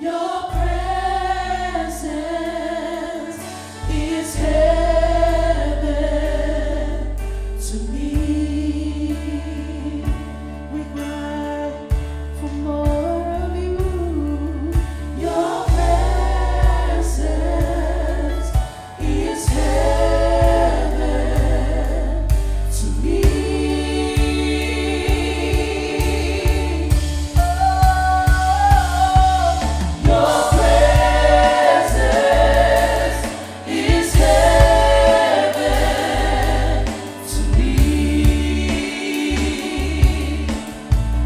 Your presence is heaven to me. We cry for more of you. Your presence is heaven to me. Oh, your presence is heaven to me.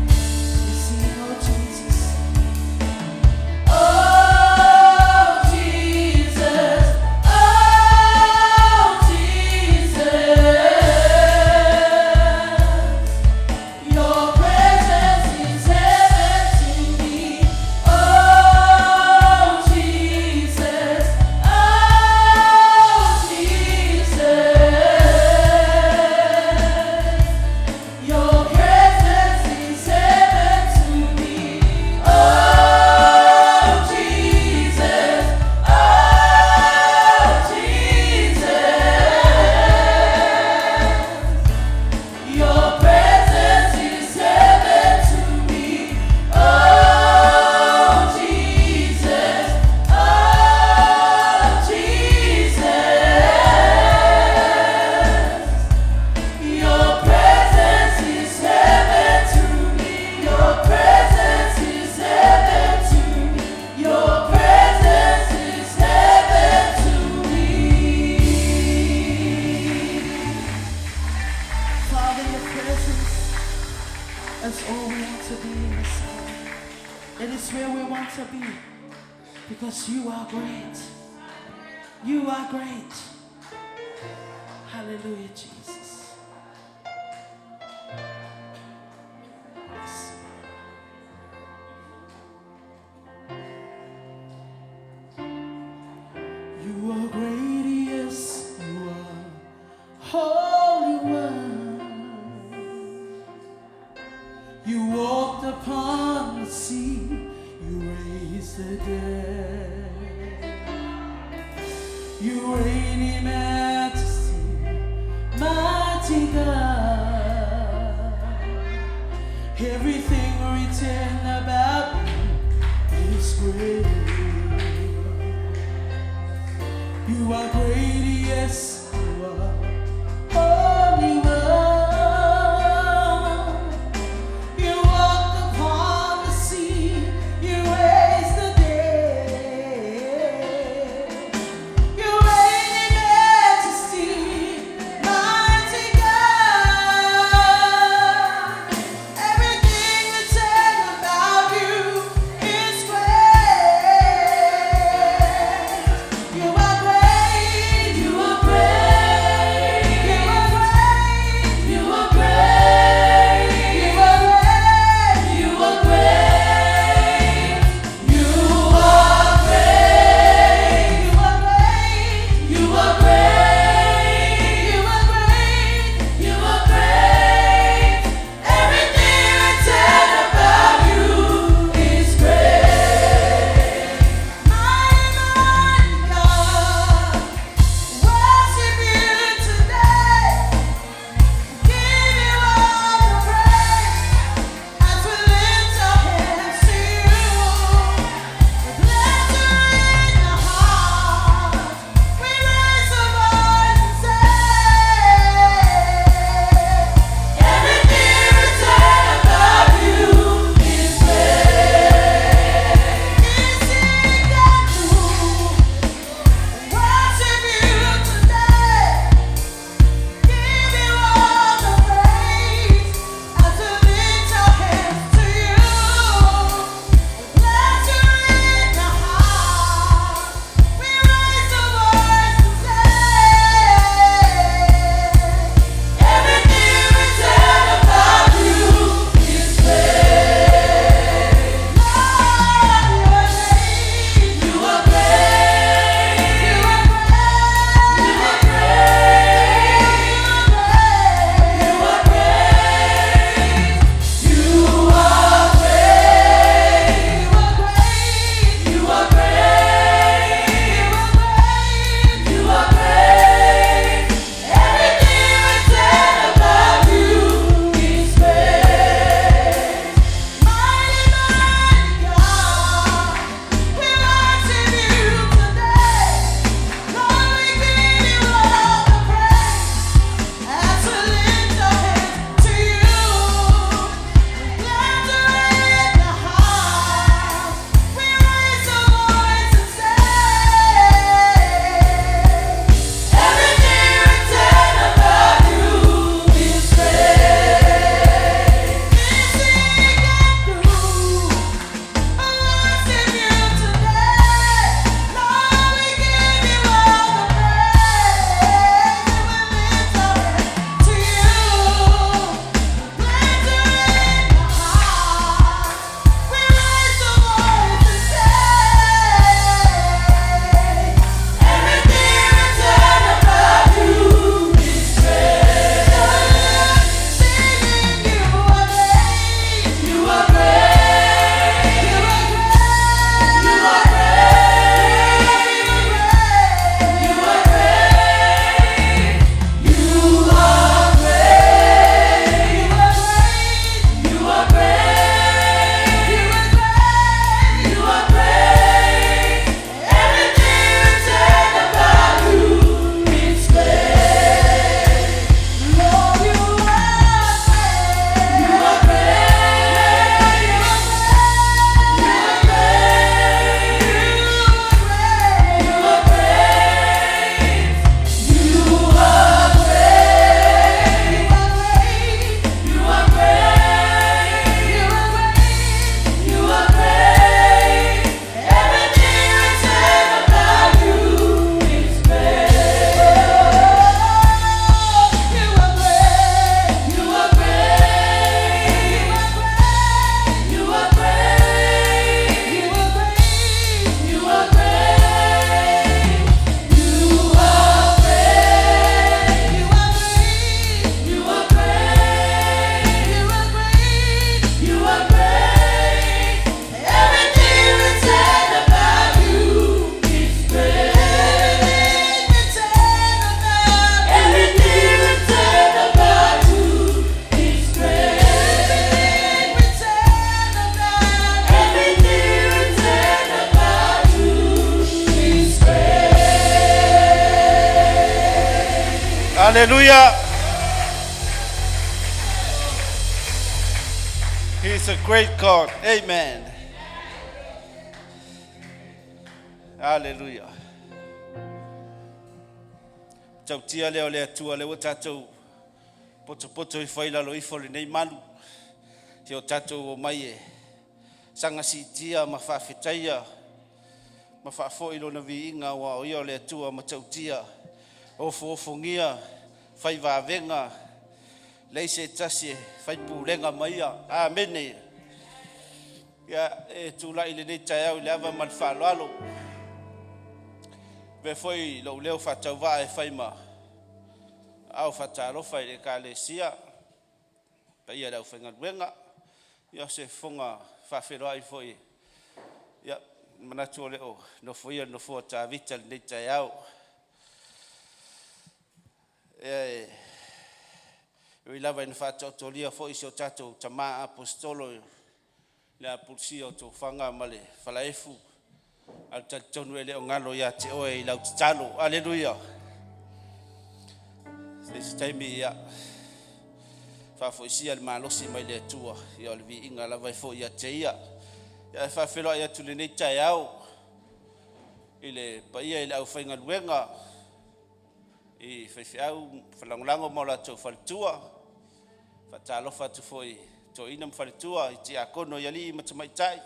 We sing, oh Jesus. Oh Jesus, oh Jesus. Your presence is heaven to me. Oh Jesus, oh Jesus. Your presence is heaven to me. Oh Jesus, oh Jesus. Your presence is heaven to me. Oh Jesus, oh Jesus. Your presence is heaven to me. Your presence is heaven to me. Your presence is heaven to me. Father, your presence is all we want to be in this hour. It is where we want to be because you are great. You are great. Hallelujah, Jesus. Yes. You are great, yes, you are Holy One. You walked upon the sea, you raised the dead. You reign in majesty, mighty God. Everything written about you is great. You are great, yes, you are Holy One. You walked upon the sea, you raised the dead. You reign in majesty, mighty God. Everything written about you is great. You are great, you are great. Hallelujah. He is a great God. Amen. Hallelujah. Tautia lea o le Atua lea ua tatou potopoto ifo ai i lalo ifo o lenei malu. Se o tatou omai e saga siitia ma faafetaia ma faafoi Lona viiga, aua o Ia o le Atua matautia, ofoofogia, fai vavega, leai se tasi e fai pulega ma Ia. Amene. Ia, e tulai i lenei taeao i le ava ma le faaaloalo, avea foi lou leo faatauvaa e fai ma ao faatalofa i le Ekalesia, paia i le aufaigaluega. Ia, o se fofoga faafeiloai foi, ia manatu o le o nofoia le nofoa o Tavita i lenei taeao. E ui lava ina faataotolia foi si o tatou tama aposetolo le apulusia o tofaga ma le falaefu, ae talitonu e le o galo ia te oe i lau tatalo. Aleluia. Se isi taimi, ia faafoisia le malosi mai le Atua, ia o le viiga lava e foi ia te ia. Ia, ae faafeiloai atu i lenei taeao i le paia i le aufaigaluega i faifeau lagolago ma o latou faletua. Faatalofa atu foi i toeaina ma faletua, i tiakono i alii ma tamaitai,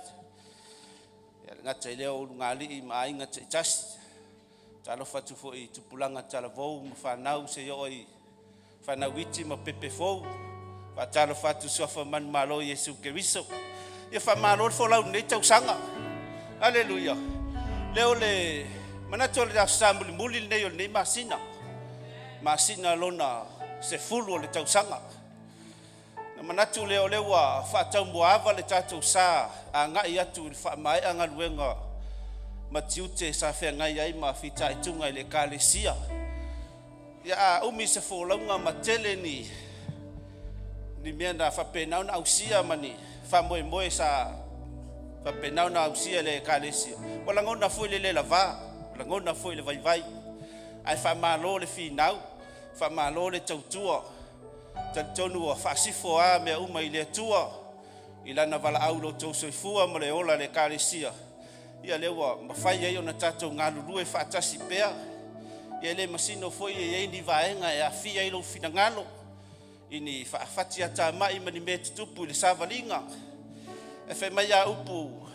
ia le gata i lea o ulugalii ma aiga taitasi. Talofa atu foi i tupulaga talavou ma fanau seia oo i fanau iti ma pepe fou. Faatalofa atu i suafa manumalo Iesu Keriso. Ia faamalo le folau i lenei tausaga. Aleluia. Lea o le manatu o le Aso Sa mulimuli lenei o lenei masina, masina lona 10 o le tausaga. Na manatu lea o lea ua faataumuaava le tatou sa agai atu i le faamaea galuega ma tiute sa feagai ai ma fitaituga i le Ekalesia. Ia, a umi se folauga ma tele ni mea na faapena ona ausia ma ni faamoemoe sa faapena ona ausia e le Ekalesia, ua lagona foi le le lava, ua lagona foi le vaivai. Ae faamalo le finau, faamalo le tautua. Talitonu ua faasifo a mea uma i le Atua i lana valaau i lo outou soifua ma le ola i le Ekalesia. Ia lea ua mafai ai ona tatou galulue faatasi pea. Ia e le masino foi e i ai ni vaega e aafia ai lou finagalo i ni faafatiatamai ma ni mea tutupu i le savaliga. E fai mai a upu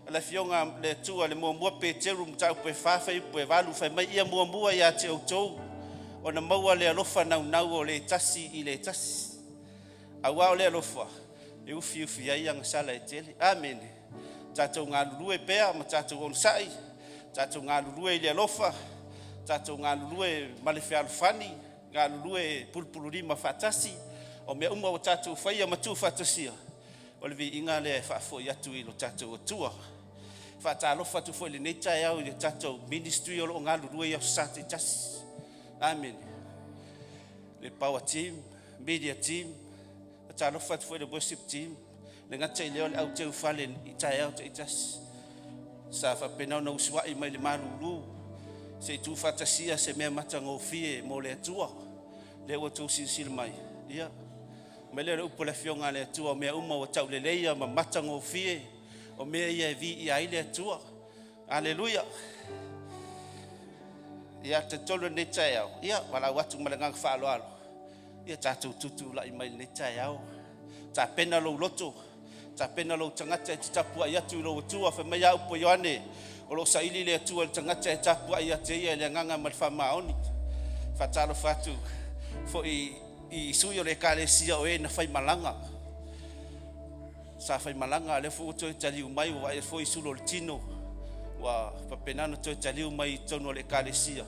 a le Afioga le Atua le 1 Peteru mataupu e 4 fuaiupu e 8, fai mai, ia muamua ia te outou ona maua le alofa naunau o le tasi i le tasi, aua o le alofa e ufiufi ai agasala e tele. Amene. Tatou galulue pea ma tatou onosai, tatou galulue i le alofa, tatou galulue ma le fealofani, galulue pulupululima faatasi. O mea uma ua tatou faia ma tu faatasia, o le viiga lea e faafoi atu i lo tatou Atua. Faatalofa atu foi i lenei taeao i le tatou ministry o lo o galulue i Aso Sa taitasi. Amene. Le power team, media team, faatalofa atu foi i le worship team, le gata i lea o le au teufale i taeao taitasi sa faapena ona usuai mai le malulu se i tuufaatasia se mea matagofie mo le Atua. Lea ua outou silasila mai, ia mai lea o le upu a le Afioga a le Atua, o mea uma ua tauleleia ma matagofie, o mea ia e viia ai le Atua. Aleluia. Ia talitonu lenei taeao, ia valaau atu ma le agaga faaaloalo, ia tatou tutulai mai lenei taeao. Tapena lou loto, tapena lou tagata e te tapuai atu i lou Atua. Fai mai a upu a Ioane, o lo o saili le Atua i le tagata e tapuai ia te ia i le agaga ma le faamaoni. Faatalofa atu foi i sui o le Ekalesia o e na faimalaga, sa faimalaga, lea foi ua toe taliu mai, ua vaai foi i sulu o le tino, ua faapena ona toe taliu mai i totonu o le Ekalesia.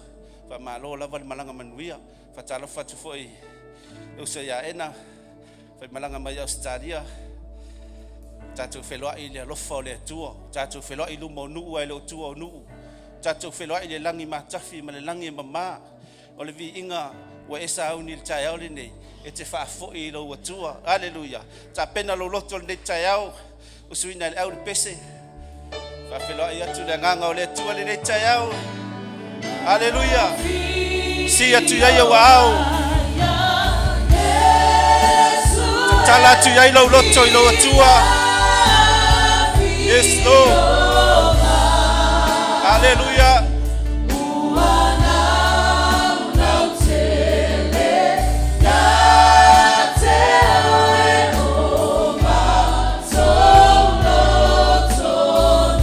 Faamalo lava le malaga manuia. Faatalofa atu foi le uso ia Ena, faimalaga mai Ausetalia. Tatou feloai i le alofa o le Atua, tatou feloai i luma o nuu ae le o tua o nuu, tatou feloai i le lagi matafi ma le lagi e mama. O le viiga ua e sauni i le taeao lenei e te faafoi i lou Atua. Aleluia. Tapena lou loto lenei taeao, usuina e le au le pese, faafeiloai atu le agaga o le Atua lenei taeao. Aleluia. Si atu i ai ou aao. Tatala atu i ai lou loto i lou Atua. Yes, Lord. Hallelujah.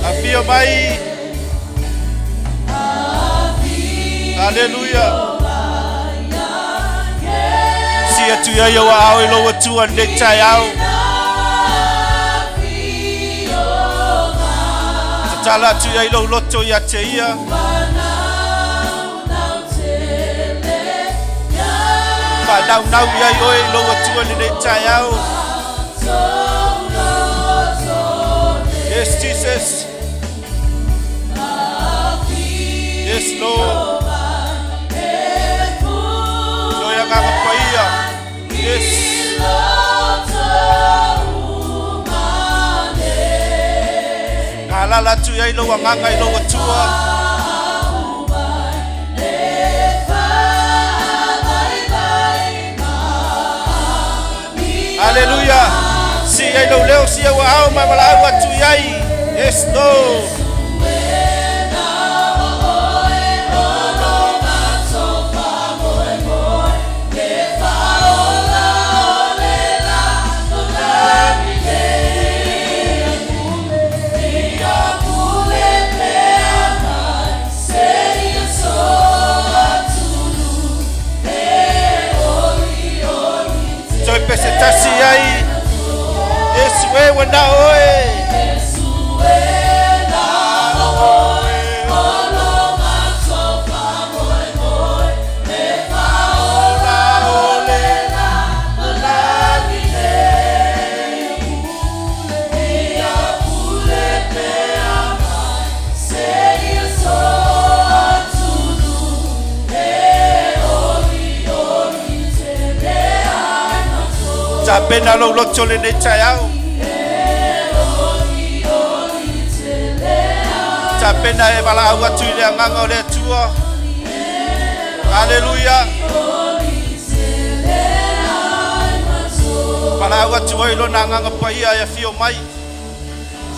Afio mai. Hallelujah. Si atu i ai ou aao i lou Atua i lenei taeao. Tatala atu i ai lou loto ia te ia. Faanaunau i ai oe i lou Atua i lenei taeao. Yes, Jesus. Yes, Lord. Toi agaga paia. Yes. Galala atu i ai lou agaga i lou Atua. Hallelujah. Si ai lou leo si au aao ma valaau atu i ai. Yes, Lord. Toi pese tasi ai. Yesu e ua na oe. Tapena lou loto lenei taeao. Tapena e valaau atu i le agaga o le Atua. Haleluia. Valaau atu oe i lona agaga paia e afio mai.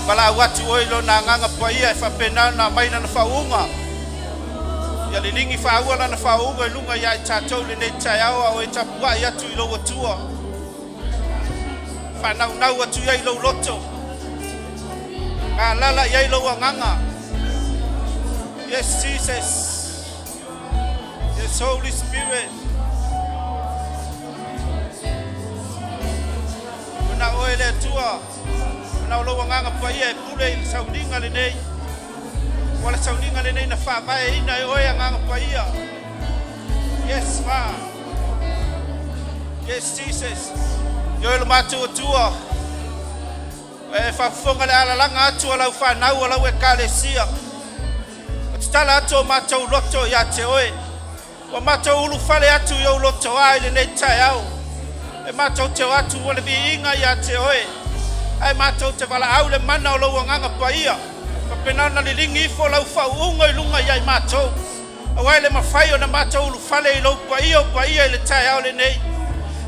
Valaau atu oe i lona agaga paia e faapena ona aumai lana faauuga. Ia liligi faaua lana faauuga i luga ia i tatou lenei taeao a o e tapuai atu i lou Atua. Faanaunau atu i ai lou loto. Galala i ai lou agaga. Yes, Jesus. Yes, Holy Spirit. Ua na oe le Atua. Na o lou agaga paia e pule i le sauniga lenei. Ua le sauniga lenei na faavaeina e oe agaga paia. Yes, ma. Yes, Jesus. Ioe lo matou Atua. E faafofoga le alalaga atu a lau fanau a lau ekalesia. O tatala atu o matou loto ia te oe. Ua matou ulufale atu i ou loto a i lenei taeao. E matou te o atu ua le viiga ia te oe. Ae matou te valaau le mana o lou agaga paia. Faapena ona liligi ifo lau faauuga i luga ia i matou. Auā e le mafai ona matou ulufale i lou paia o paia i le taeao lenei.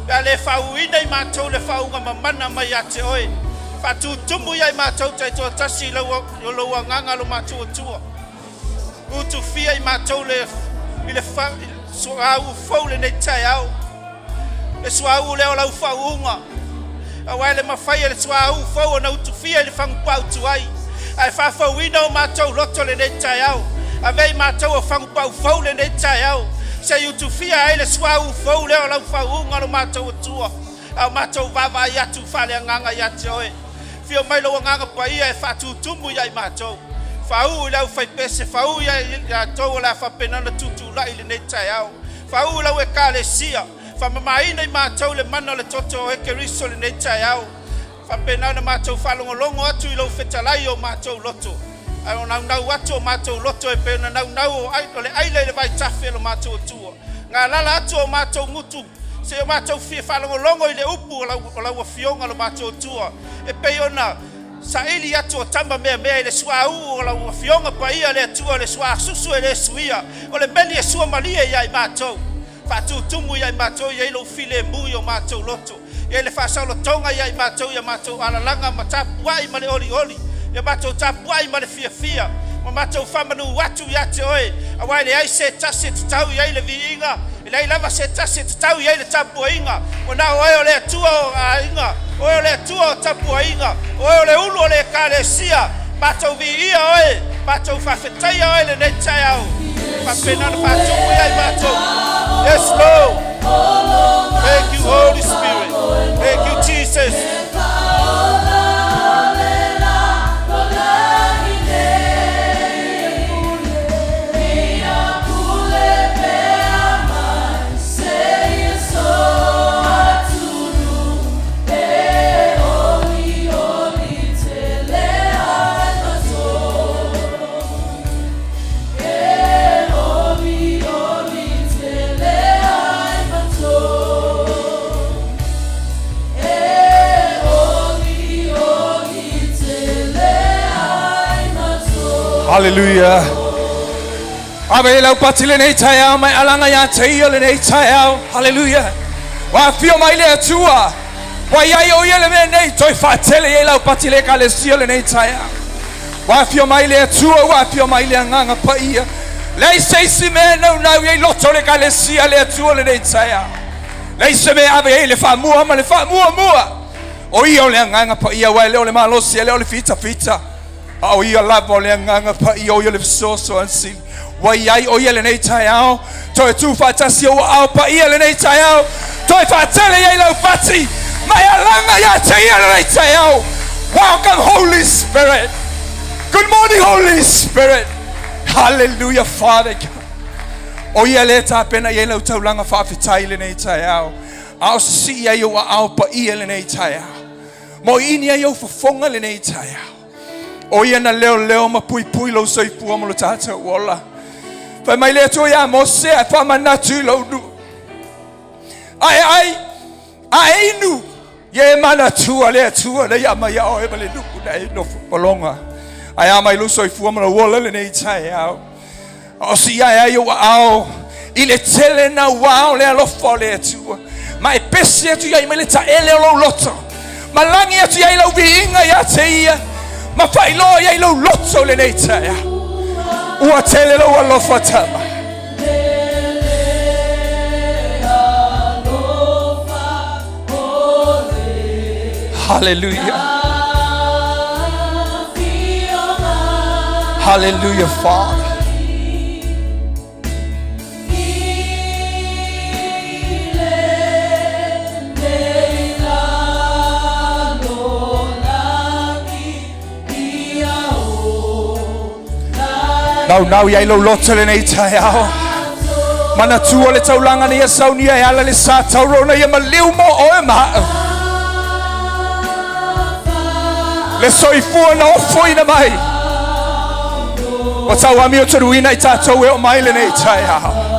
Pe a le faauuina i matou le faauuga mamana mai ia te oe. Faatutumu ia i matou taitoatasi i lou agaga lo matou Atua. Utufia i matou le i le suauu fou lenei taeao. Le suauu lea o lau faauuga. Auā e le mafai e le suauu fou ona utufia i le fagupau tuai. Ae faafouina o matou loto lenei taeao. Ave i matou o fagupau fou lenei taeao. Se i utufia ai le suauu fou lea o lau faauuga lo matou Atua. A o matou vaavaai atu faaleagaga ia te oe. Fio mai lou agaga paia e faatutumu ia i matou. Faauu i le aufaipese, faauu ia i latou o le a faapena ona tutulai i lenei taeao. Faauu i lau ekalesia, faamamaina i matou le mana o le toto o Keriso lenei taeao. Faapena ona matou faalogologo atu i lou fetalai o matou loto. Ae o naunau atu o matou loto e pei ona naunau o, ai, o le aila i le vaitafe lo matou Atua. Galala atu o matou gutu se o matou fia faalogologo i le upu o lau afioga lo matou Atua. E pei ona Saili atu o tama meamea i le suauu o lau Afioga Paia le Atua, le suasusu e le suia, o le meli e suamalie ia i matou. Faatutumu ia i matou ia i lou filemu i o matou loto, ia i le faasaolotoga ia i matou ia matou alalaga ma tapuai ma le olioli, ia matou tapuai ma le fiafia, ma matou faamanu atu ia te oe, aua e leai se tasi e tatau i ai le viiga, e leai lava se tasi e tatau i ai le tapuaiga, ua na o oe o le Atua o aiga, oe o le Atua o tapuaiga, oe o le ulu o le Ekalesia. Matou viia oe, matou faafetaia oe lenei taeao, faapena na faatumu ia i matou. Yes, Lord. Thank you, Holy Spirit. Thank you, Jesus. Hallelujah. Ave i lau pati lenei taeao mai alaga ia te ia lenei taeao. Hallelujah. Ua afio mai le Atua. Ua iai o ia le mea nei toe faatele i ai lau pati le Ekalesia lenei taeao. Ua afio mai le Atua, ua afio mai le Agaga Paia. Leai se isi mea e naunau i ai loto o le Ekalesia le Atua lenei taeao. Leai se mea e ave ai le faamua ma le faamuamua. O ia o le Agaga Paia, aua e le o le malosi, e le o le fitafita, a o ia lava o le Agaga Paia, o ia le fesoasoani sili. Ua i ai o ia lenei taeao, toe tu faatasi ou aao paia lenei taeao, toe faatele i ai lau pati, ma e alaga ia te ia lenei taeao. Welcome, Holy Spirit. Good morning, Holy Spirit. Hallelujah, Father God. O ia le tapena i ai lau taulaga faafetai lenei taeao, a o sisii ai ou aao paia lenei taeao, ma o ini ai ou fofoga lenei taeao. O ia na leoleo ma puipui lou soifua ma lo tatou ola. Fai mai le Atua iā Mose, ae faamanatu i lou nuu. Ae ai, ae inu, ia e manatua le Atua na ia mai ia oe ma le nuu na e nofo pologa. Ae a mai lou soifua ma lou ola lenei taeao. A o si ae ai ou aao i le tele naua o le alofa o le Atua, ma e pese atu i ai mai le taele o lou loto, ma lagi atu i ai lau viiga ia te ia, ma faailoa i ai lou loto lenei taeao. Ua tele lou alofa tama. Hallelujah. Hallelujah, Father. Naunau i ai lou loto lenei taeao. Manatua le taulaga na ia saunia e ala le sa taurona ia maliu mo oe ma au. Le soifua na ofoina mai. Ua tauamio toruina i tatou e o mai lenei taeao.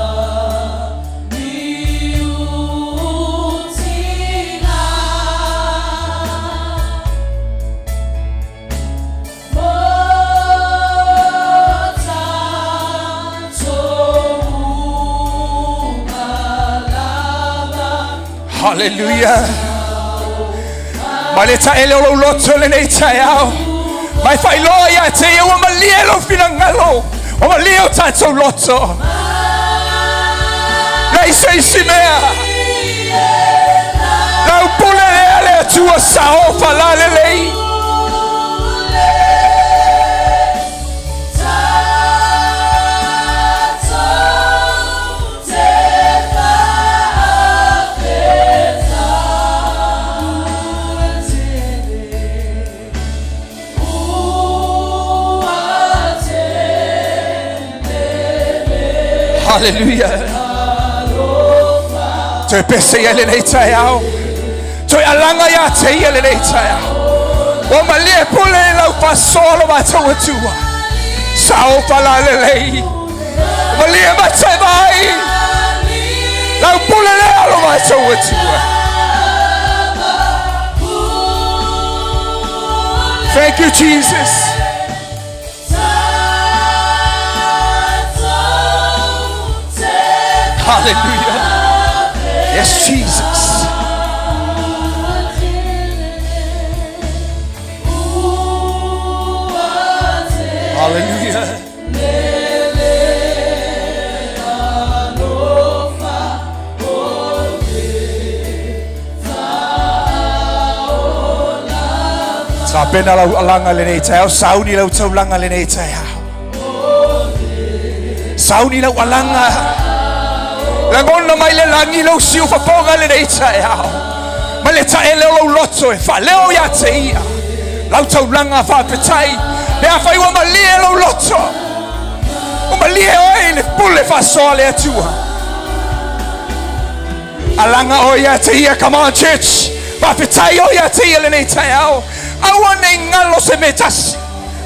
Hallelujah. Mai le taele o lou loto lenei taeao. Mai faailoa ia te ia ua malie lou finagalo. Ua malie o tatou loto. Leai se isi mea. Lau pule lea le Atua sao falalelei. Hallelujah. Toe pese ia lenei taeao. Toe alaga ia te ia lenei taeao. Ua malie pule i lau faasoa lo matou Atua. Sao falalelei. Malie matai mai. Lau pule lea lo matou Atua. Thank you, Jesus. Hallelujah. Yes, Jesus. Hallelujah. Tapena lau alaga lenei taeao, sauni lau taulaga lenei taeao. Sauni lau alaga. Lagona mai le lagi lou siufafoga lenei taeao. Ma le taele o lou loto e faaleo ia te ia. Lau taulaga faafetai. Le afai ua malie lou loto. Ua malie oe i le pule faasoa le Atua. Alaga oe ia te ia, come on church. Faafetai oe ia te ia lenei taeao. Aua nei galo se mea tasi.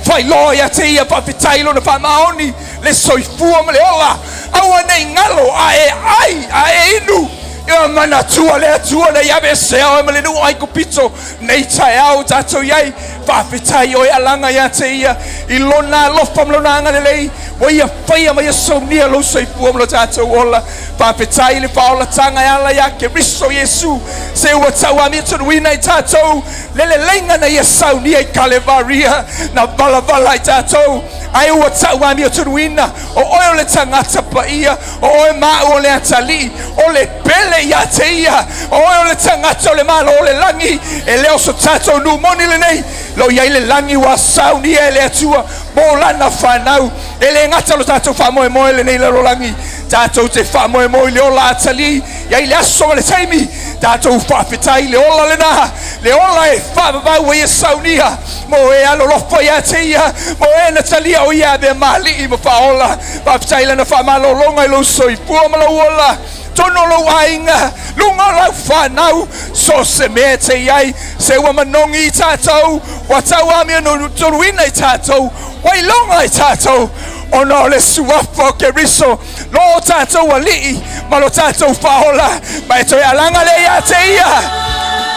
Faailoa ia te ia, faafetai lona faamaoni, le soifua ma le ola. Aua nei galo a e ai, a e inu. Ia manatua le Atua na i aveesea oe ma le nuu Aikupito nei taeao tatou i ai. Faafetai oe alaga ia te ia i lona alofa ma lona agalelei ua ia faia ma ia saunia lou soifua ma lo tatou ola. Faafetai i le faaolataga e ala iā Keriso Iesu, se ua tauamiatonuina i tatou le leleiga na ia saunia i Kalevaria, na valavala ai tatou, ae ua tauamiatonuina o oe o le tagata paia, o oe ma au o le atalii, o le pele ia te ia, o oe o le tagata o le Malo o le lagi, e le o so tatou nuu moni lenei, lo i ai le lagi ua saunia e le Atua mo lana fanau. E le gata lo tatou faamoemoe lenei lalolagi, tatou te faamoemoe i le ola atalii, ia i le aso ma le taimi, tatou faafetai i le ola lena, le ola e faavavau ai e saunia, mo e alolofa ia te ia, mo e na talia o ia avea ma alii ma faaola. Faafetai lana faamalologa i lou soifua ma lou ola, tonu o lou aiga, luga o lau fanau, so o se mea e te i ai, se ua manogi i tatou, ua tauamiotoluina i tatou, ua iloga i tatou, ona o le suafa o Keriso, lo tatou alii ma lo tatou faaola, ma e toe alaga lea ia te ia,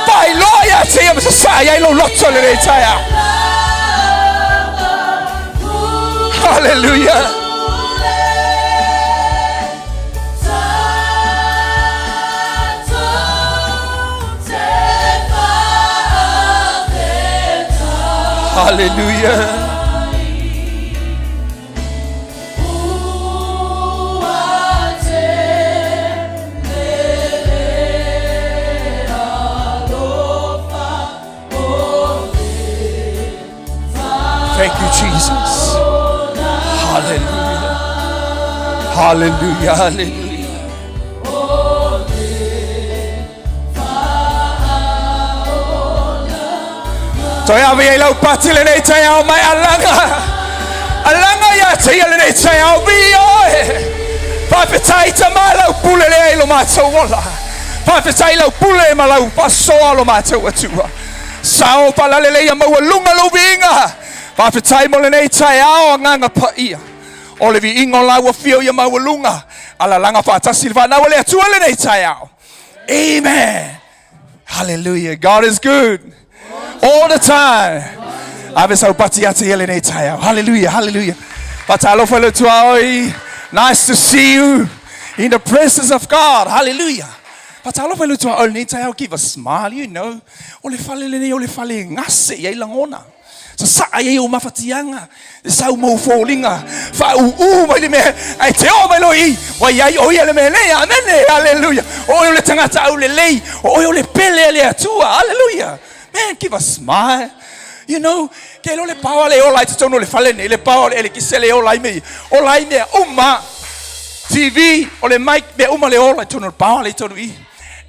faailoa ia te ia ma sasaa i ai lou loto lenei taeao. Hallelujah. Hallelujah. Thank you, Jesus. Hallelujah. Hallelujah. Hallelujah. Toe ave ai lau pati lenei taeao mai alaga. Alaga ia te ia lenei taeao vi oe. Faafetai tama lau pule lea i lo matou ola. Faafetai lau pule ma lau faasoa lo matou Atua. Sao faalalelei ia maualuga lou viiga. Faafetai mo lenei taeao agaga paia. O le viiga o lau afio ia maualuga. Alalaga faatasi le fanau a le Atua lenei taeao. Amen. Hallelujah. God is good. All the time. Ave sau pati atu ia lenei taeao. Hallelujah. Hallelujah. Faatalofa le tuaoi. Nice to see you in the presence of God. Hallelujah. Faatalofa le tuaoi lenei taeao. Give a smile, you know. O le fale lenei o le fale e gase i ai lagona. Sasaa i ai ou mafatiaga, e sau ma ou foliga, faaūū mai le mea, ae te oo mai loa i i, ua i ai o ia le mea nei, amene, aleluia. O oe o le tagata aulelei, o oe o le pele a le Atua, aleluia. Man, give a smile. You know, ke iloa le paoa le ola ai totonu o le fale nei, le paoa o le elekise le ola ai mea ia, ola ai mea uma, TV, o le mic, mea uma le ola i totonu o le paoa le i totonu i i.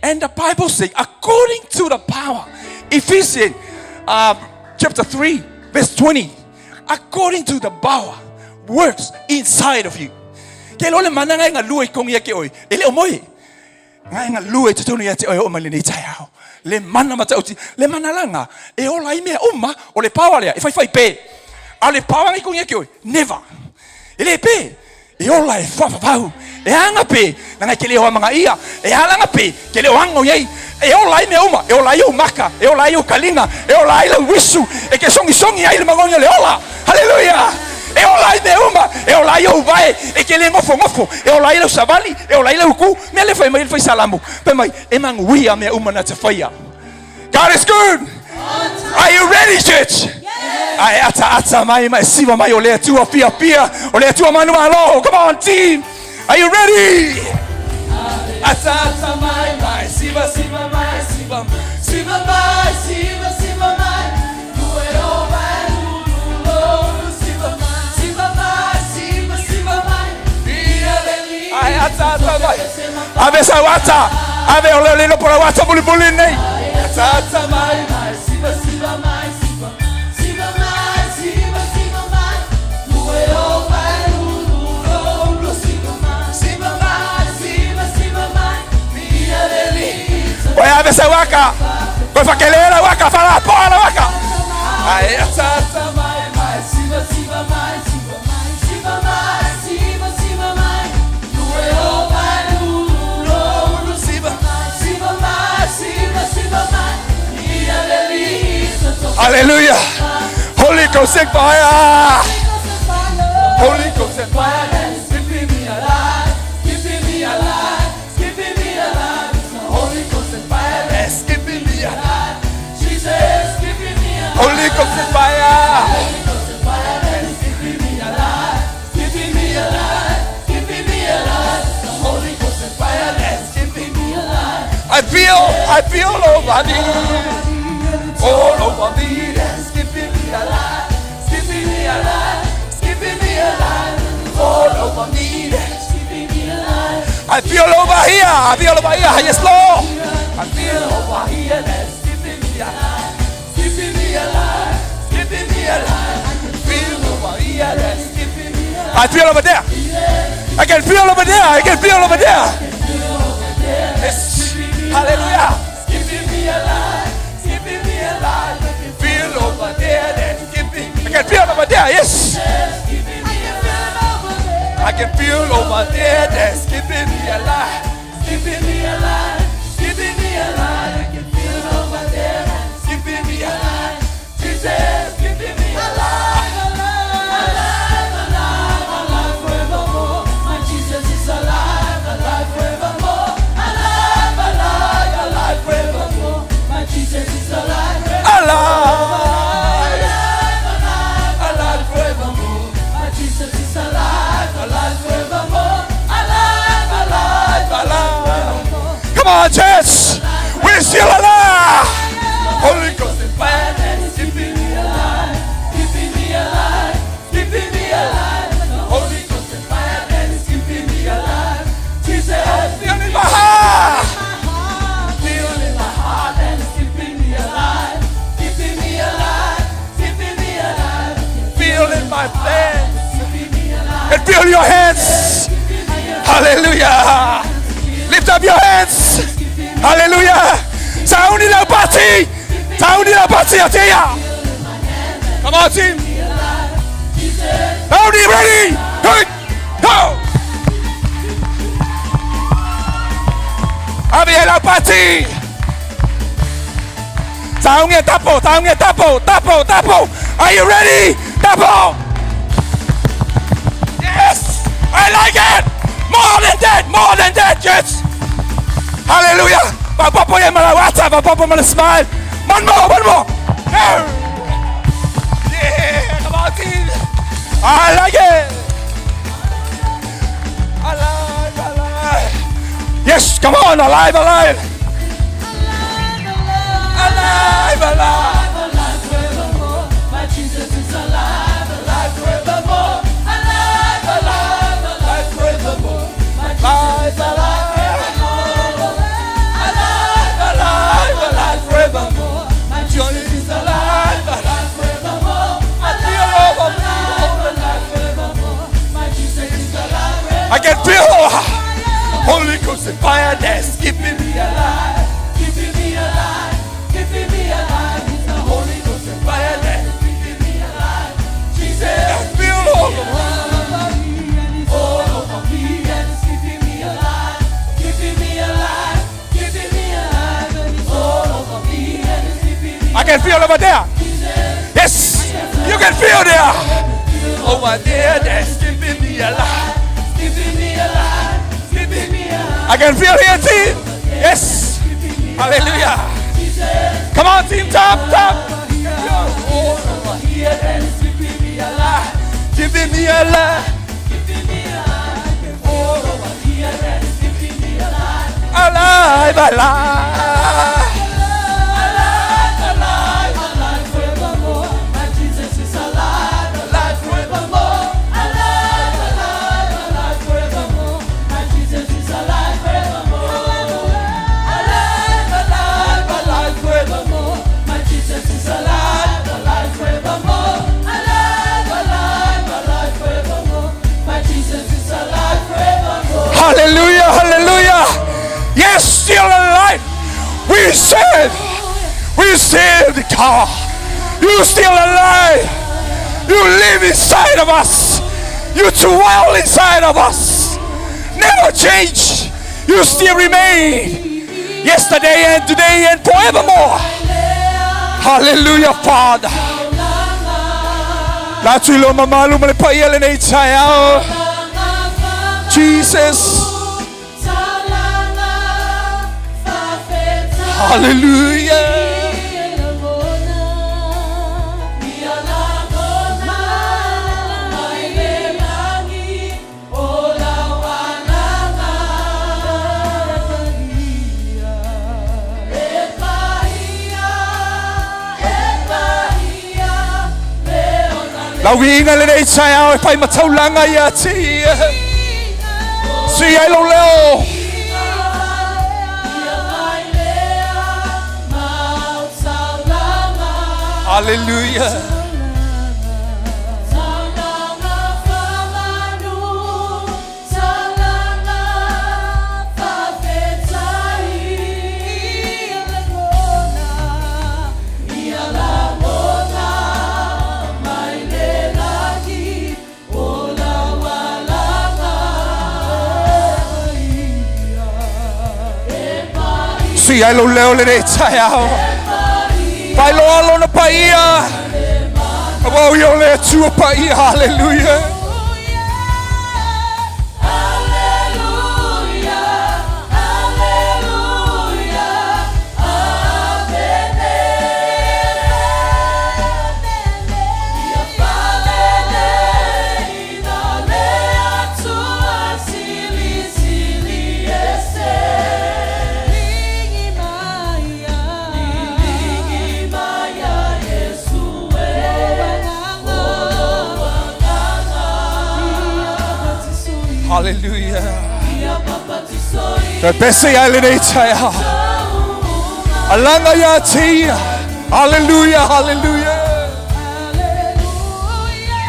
And the Bible say, according to the power, Ephesians chapter 3, verse 20, according to the power works inside of you. Ke iloa le mana ngai galue i kogi ia ke oe, e le o moe. Ngai galue i totonu ia te oe o mai lenei taeao. Le mana matauti, le mana langa, e ola ai mea uma, o le power lea, e faifai pe. A o le power ngai kogi ia ke oe, never. E le pe. E ola e faavavau, e aga pe, leaga e te le o amagaia, e alaga pe, te le o ago i ai. E ola ai mea uma, e ola ai ou maka, e ola ai ou kaliga, e ola ai lau uisu, e te sogisogi ai le magogi o le ola. Haleluia! E ola ai mea uma, e ola ai ou vae, e te le nofonofo, e ola ai lau savali, e ola ai lau ku. Mea lea fai mai le fai Salamo, fai mai, e manuia mea uma na te faia. God is good. Are you ready, church? Ae ataata mai ma e siva mai o le Atua fiafia, o le Atua manumalo. Come on, team. Are you ready? Ataata mai ma e siva siva mai siva Siva mai, siva, siva mai, tu e o mai, lu, lu, lu, siva mai, siva mai, siva, siva mai, via le Ae ataata mai. Ave sau ata. Ave o leo lelo pola ata mulimuli nei. Ataata mai. Mai, siva, siva mai, siva, siva mai, siva, siva mai, tu e o mai, lu, lu, lu, siva mai, siva mai, siva, siva mai, via le Oe ave sau aka. Koe whakelea lau aka, whalapoa lau aka. Ae ataata mai, mai, siva, siva mai, siva, siva mai, siva, siva mai, tu e o mai, lu, lu, lu, siva. Siva mai, siva, siva mai, via le Hallelujah. Holy Ghost and fire. Holy Ghost and fire. That's keeping me alive, keeping me alive, keeping me alive. It's the Holy Ghost and fire That's keeping me alive. Jesus, keeping me alive. Holy Ghost and fire. Holy Ghost and fire that's keeping me alive, keeping me alive, keeping me alive. It's the Holy Ghost and fire that's keeping me alive. I feel over me. All over me. That's keeping me alive. Keeping me alive. Keeping me alive. All over me. That's Keeping me alive. I feel over here. I feel over here. Yes, Lord. I feel over here. That's keeping me alive. Keeping me alive. Keeping me alive. I can feel over here. That's keeping me alive. I feel over there. I can feel over there. I can feel over there. Yes. Hallelujah. Keeping me alive, keeping me alive. I can Feel over there. That's keeping. I can feel over there. Yes. keeping me alive. I can feel over there. That's keeping me alive. Keeping me alive, keeping me alive. I can feel over there. Keeping me alive. Jesus, keeping me alive, alive, alive, alive forevermore. My Jesus is alive, alive forevermore. Alive, alive, alive forevermore. My Jesus is alive, Alive. alive, alive, Alive forevermore. My Jesus is alive, alive forevermore. Alive, alive, Alive. Come on, church. We're still alive. Holy Ghost and fire that's keeping me alive, keeping me alive, keeping me alive. The Holy Ghost and fire that is keeping me alive. Jesus, Feel in my heart. feel in my heart that is keeping me alive, keeping me alive, keeping me alive, Feel in my hands. keeping me alive. And feel your hands. Hallelujah. Lift up your hands. Hallelujah. Sauni lau pati. Sauni lau pati atea. Come on, team. Sauni ready. Good. Go. Ave lau pati. Sauni tapo. Sauni tapo. Tapo. Tapo. Are you ready? Tapo. Yes. I like it. More than that. More than that, church. Hallelujah. Papapo ye malawata. Papapo mala smile. One more. One more. Go. Yeah. Come on, team. I like it. Alive, alive. Yes, come on. Alive, alive. Alive, alive. Alive forevermore. My Jesus is alive, alive forevermore. Alive, alive, alive forevermore. My Jesus is alive forevermore. Alive, alive, alive forevermore. My Jesus is alive, alive forevermore. Feel over me. Alive, alive forevermore. My Jesus is alive I can feel Holy Ghost and fire that's keeping me alive. keeping me alive, keeping me alive. It's the Holy Ghost and fire that's keeping me alive. Jesus, I feel all over. all over me and it's keeping me alive, keeping me alive, keeping me alive. can feel over there. Yes, you can feel there. Over there, that's keeping me alive. Keeping me alive, keeping me alive. I can feel here, team. Yes. Hallelujah. Come on, team, top, top. Over here, that is keeping me alive. Keeping me alive. Keeping me alive. Over here, that is keeping me alive. Alive, alive. Alive, alive, alive forevermore. My Jesus is alive, alive forevermore. Alive, alive, alive forevermore. My Jesus is alive forevermore. Alive, alive, alive forevermore. My Jesus is alive, alive forevermore. Alive, alive, alive forevermore. My Jesus is alive forevermore. Hallelujah, hallelujah. Yes, still alive. We serve. We serve the God. You still alive. You live inside of us. You dwell inside of us. Never change. You still remain. Yesterday and today and forevermore. Hallelujah, Father. La tui lo mamalu ma le paia lenei taeao. Jesus. Hallelujah. Lau viiga lenei taeao e fai mataulaga ia te ia. Si ai lou leo. Hallelujah. Si ai lou leo lenei taeao. Faailoa lona paia. Auā o ia o le Atua paia. Hallelujah. Hallelujah, Hallelujah, Amen. Ia faaleleina le Atua Silisili Ese. Liligi mai ia Iesu e, o lou Agaga. Hallelujah. Ia papatisoina Toe pese ai lenei taeao. Alaga ia te ia. Hallelujah, hallelujah. Hallelujah,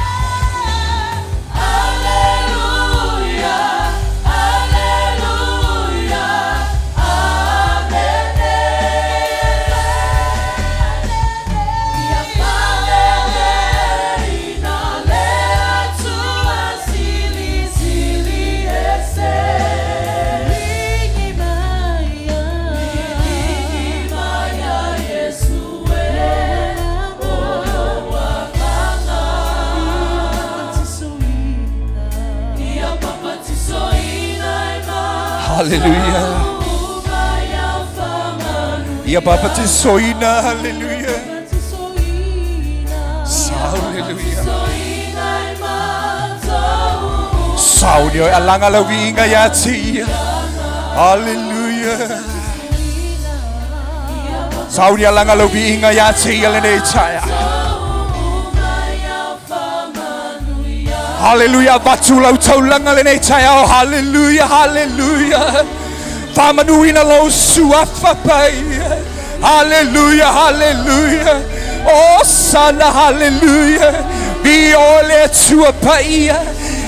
Hallelujah, Amen. Ia faaleleina le Atua Silisili Ese. Liligi mai ia Iesu e, o lou Agaga. Ia papatisoina e Hallelujah. mai faamanu. Ia papatisoina. Hallelujah. Hallelujah. Sauni o alaga lau viiga ia te ia. Hallelujah. Sauni alaga lau viiga ia te ia lenei taeao. Hallelujah. Avatu lau taulaga lenei taeao. Hallelujah. Hallelujah. Faamanuina lou suafa paia. Hallelujah. Hallelujah. Hosana. Hallelujah. Viia oe le Atua paia.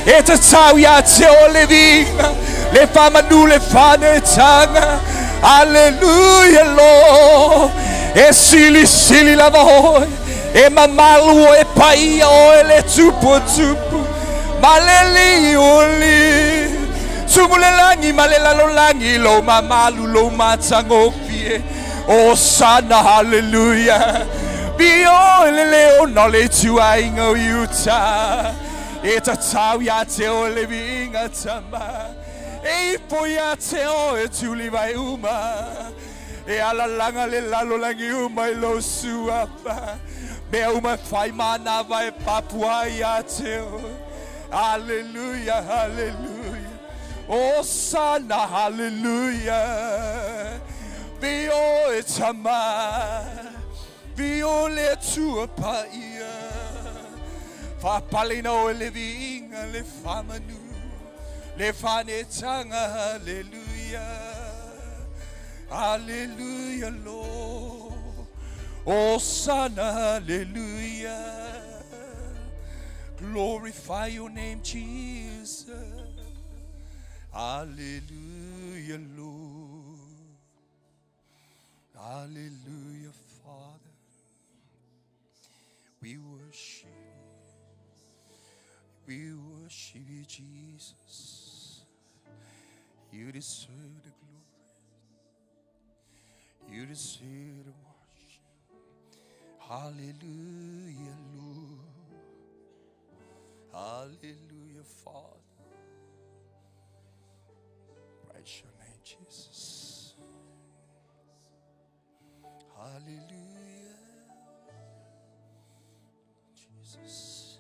E tatau ia te oe le viiga. Le faamanu le faaneetaga. Hallelujah, Lord. E silisili lava oe. E mamalu oe, e paia oe le Tupu o tupu. Ma le Alii o alii. Tumu le lagi ma le lalolagi lou mamalu lou matagofie. Hosana, hallelujah. Viia le leo na le Ituaiga o Iuta, E tatau ia te oe le viiga Tama, E ipo ia te oe tulivae uma, E alalaga le lalolagi uma i lou suafa, Mea uma e fai manava e papu ai ia te oe. Haleluia, haleluia, Hosana, haleluia, Viia oe Tama, Viia oe le Atua Paia, Faapaleina oe le viiga, le faamanu, le faanetaga, haleluia, haleluia Lord, Hosanna, haleluia, Glorify your name, Jesus, haleluia Lord, haleluia Father, we worship you, we worship you, Jesus, you deserve the glory, you deserve the worship, hallelujah Lord, hallelujah Father, praise your name, Jesus, hallelujah, Jesus.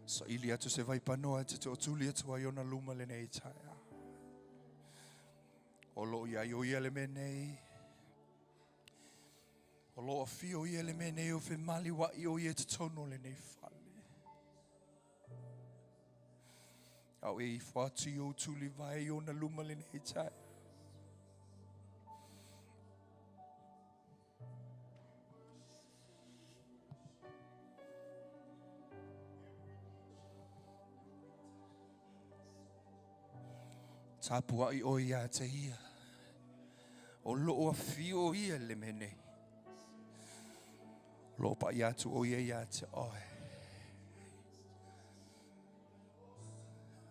Saili atu se vaipanoa e te tootuli atu ai ona luma lenei taeao. O loo iai o ia le mea nei. O loo afio ia le mea nei o femali wa'i o ia i totonu o lenei fale. A o e ifo atu i ou tulivae i ona luma lenei taeao. Tapuaʻi ʻoe iā te ia, o loo afio ia le mea nei. O loo paʻi atu ʻo ia iā te ʻoe.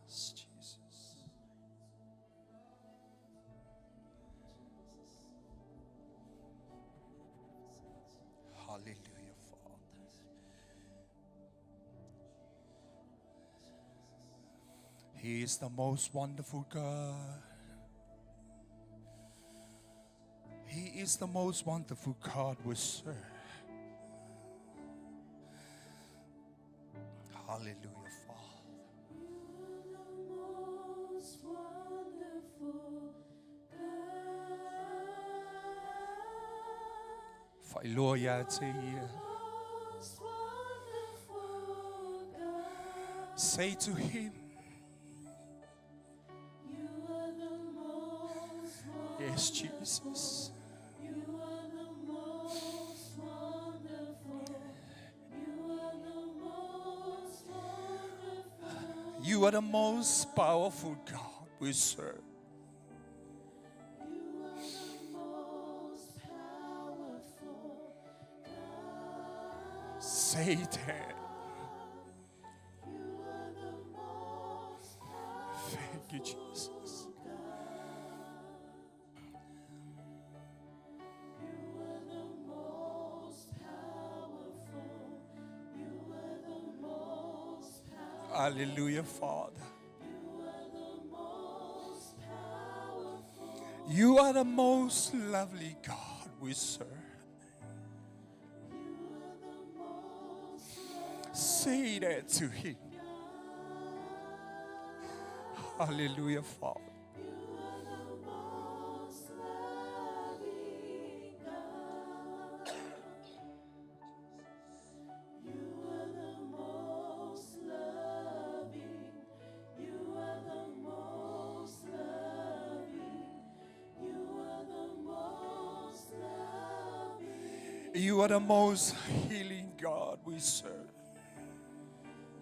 Yes, Jesus. Hallelujah, Father. He is the most wonderful God. He is the most wonderful God we serve. Hallelujah, Father. You are the most wonderful God. Faailoa ia te ia. Most wonderful God. Say to him, You are the most yes, Jesus. You are the most wonderful. You are the most wonderful. You are the most powerful God we serve. You are the most powerful God. Say that. You are the most Thank you, Jesus. God. You are the most powerful. You are the most powerful. Hallelujah, Father. You are the most powerful. You are the most lovely God we serve. You are the most Say that to him. Hallelujah, Father. You are the most loving God. You are the most loving. You are the most loving. You are the most loving. You are the most healing God we serve.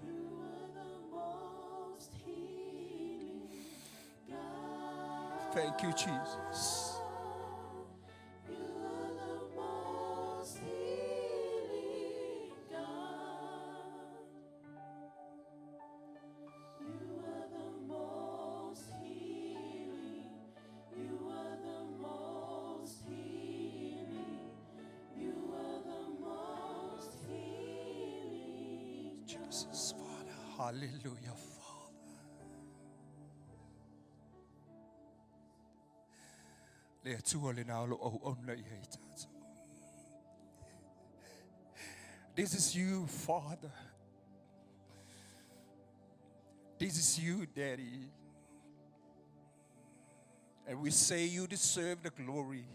You are the most healing God. Thank you, Jesus. You are the most healing God. You are the most Jesus, Father. Hallelujah, Father. Le Atua lena o lo o auauna i ai tatou. This is you, Father. This is you, Daddy. And we say you deserve the glory.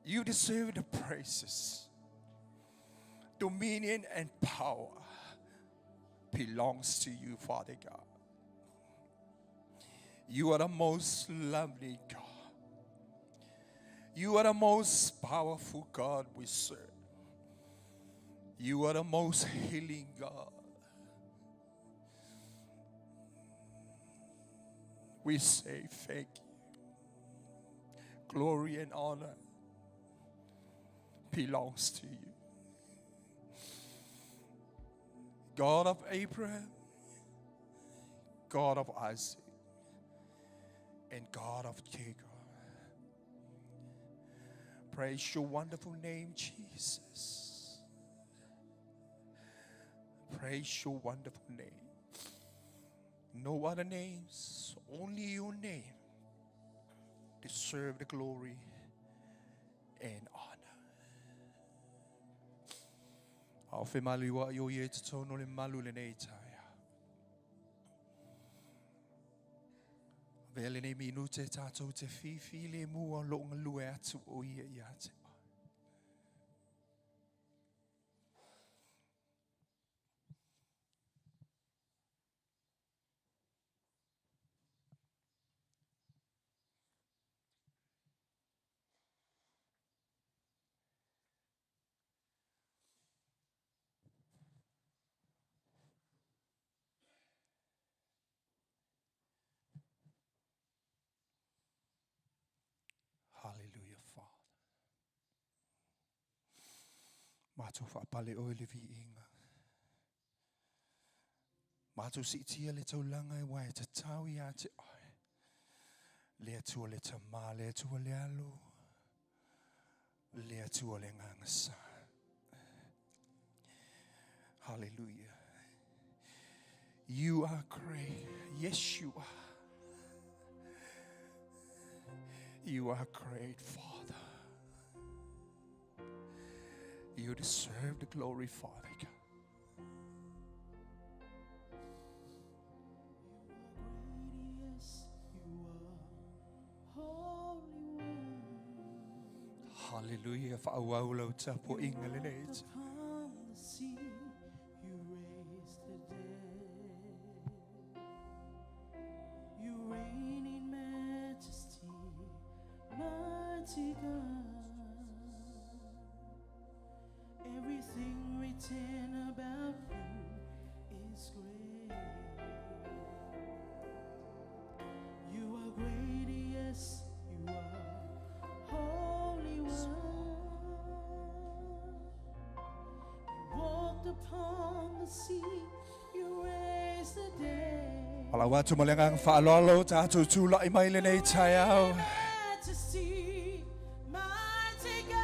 You deserve the praises. Dominion and power belongs to you, Father God. You are the most lovely God. You are the most powerful God we serve. You are the most healing God. We say thank you. Glory and honor belongs to you. God of Abraham, God of Isaac, and God of Jacob. Praise your wonderful name, Jesus. Praise your wonderful name. No other names, only your name deserve the glory and honor. Ao fe malu iwa i o ie te tōno le malu le nei taia. Vea lenei minute tātou te whiwhi le mua lo ngalue atu o ia ia te oe. Hallelujah, Father. Mātou whaapale oe le viinga. Mātou siitia le taulanga e wae tatau ia te oe. Le atua le tamā, le atua le alo, le atua le ngangasa. Hallelujah. You are great. Yes, you are. You are great, Father. You deserve the glory, Father God. Yes, you are Holy One. Hallelujah. Whaauau lau tapo inga le nei. Upon the sea, you raised the dead. You reign in majesty, mighty God. Everything written about you is great. You are great, yes, you are Holy One. You walked upon the sea, you raised the dead. Ala watu ma le ngang whaaloalo tātou tūlai mai le nei taeao. Majesty, mighty God.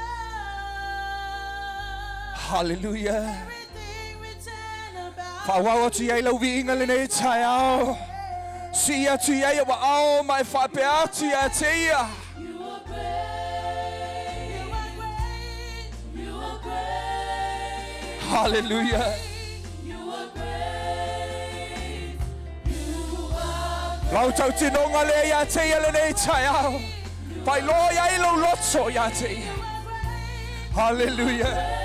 Hallelujah. Everything written about Whaauau atu iai lau viinga le nei taeao. Si atu iai wa ao mai whaapea atu ia te ia. You are great. You are great. You are great. Hallelujah. You are great. You are Lau tau tinonga le ia te ia le nei taeao. Whai loa ia i lau loto ia te ia. Hallelujah. great.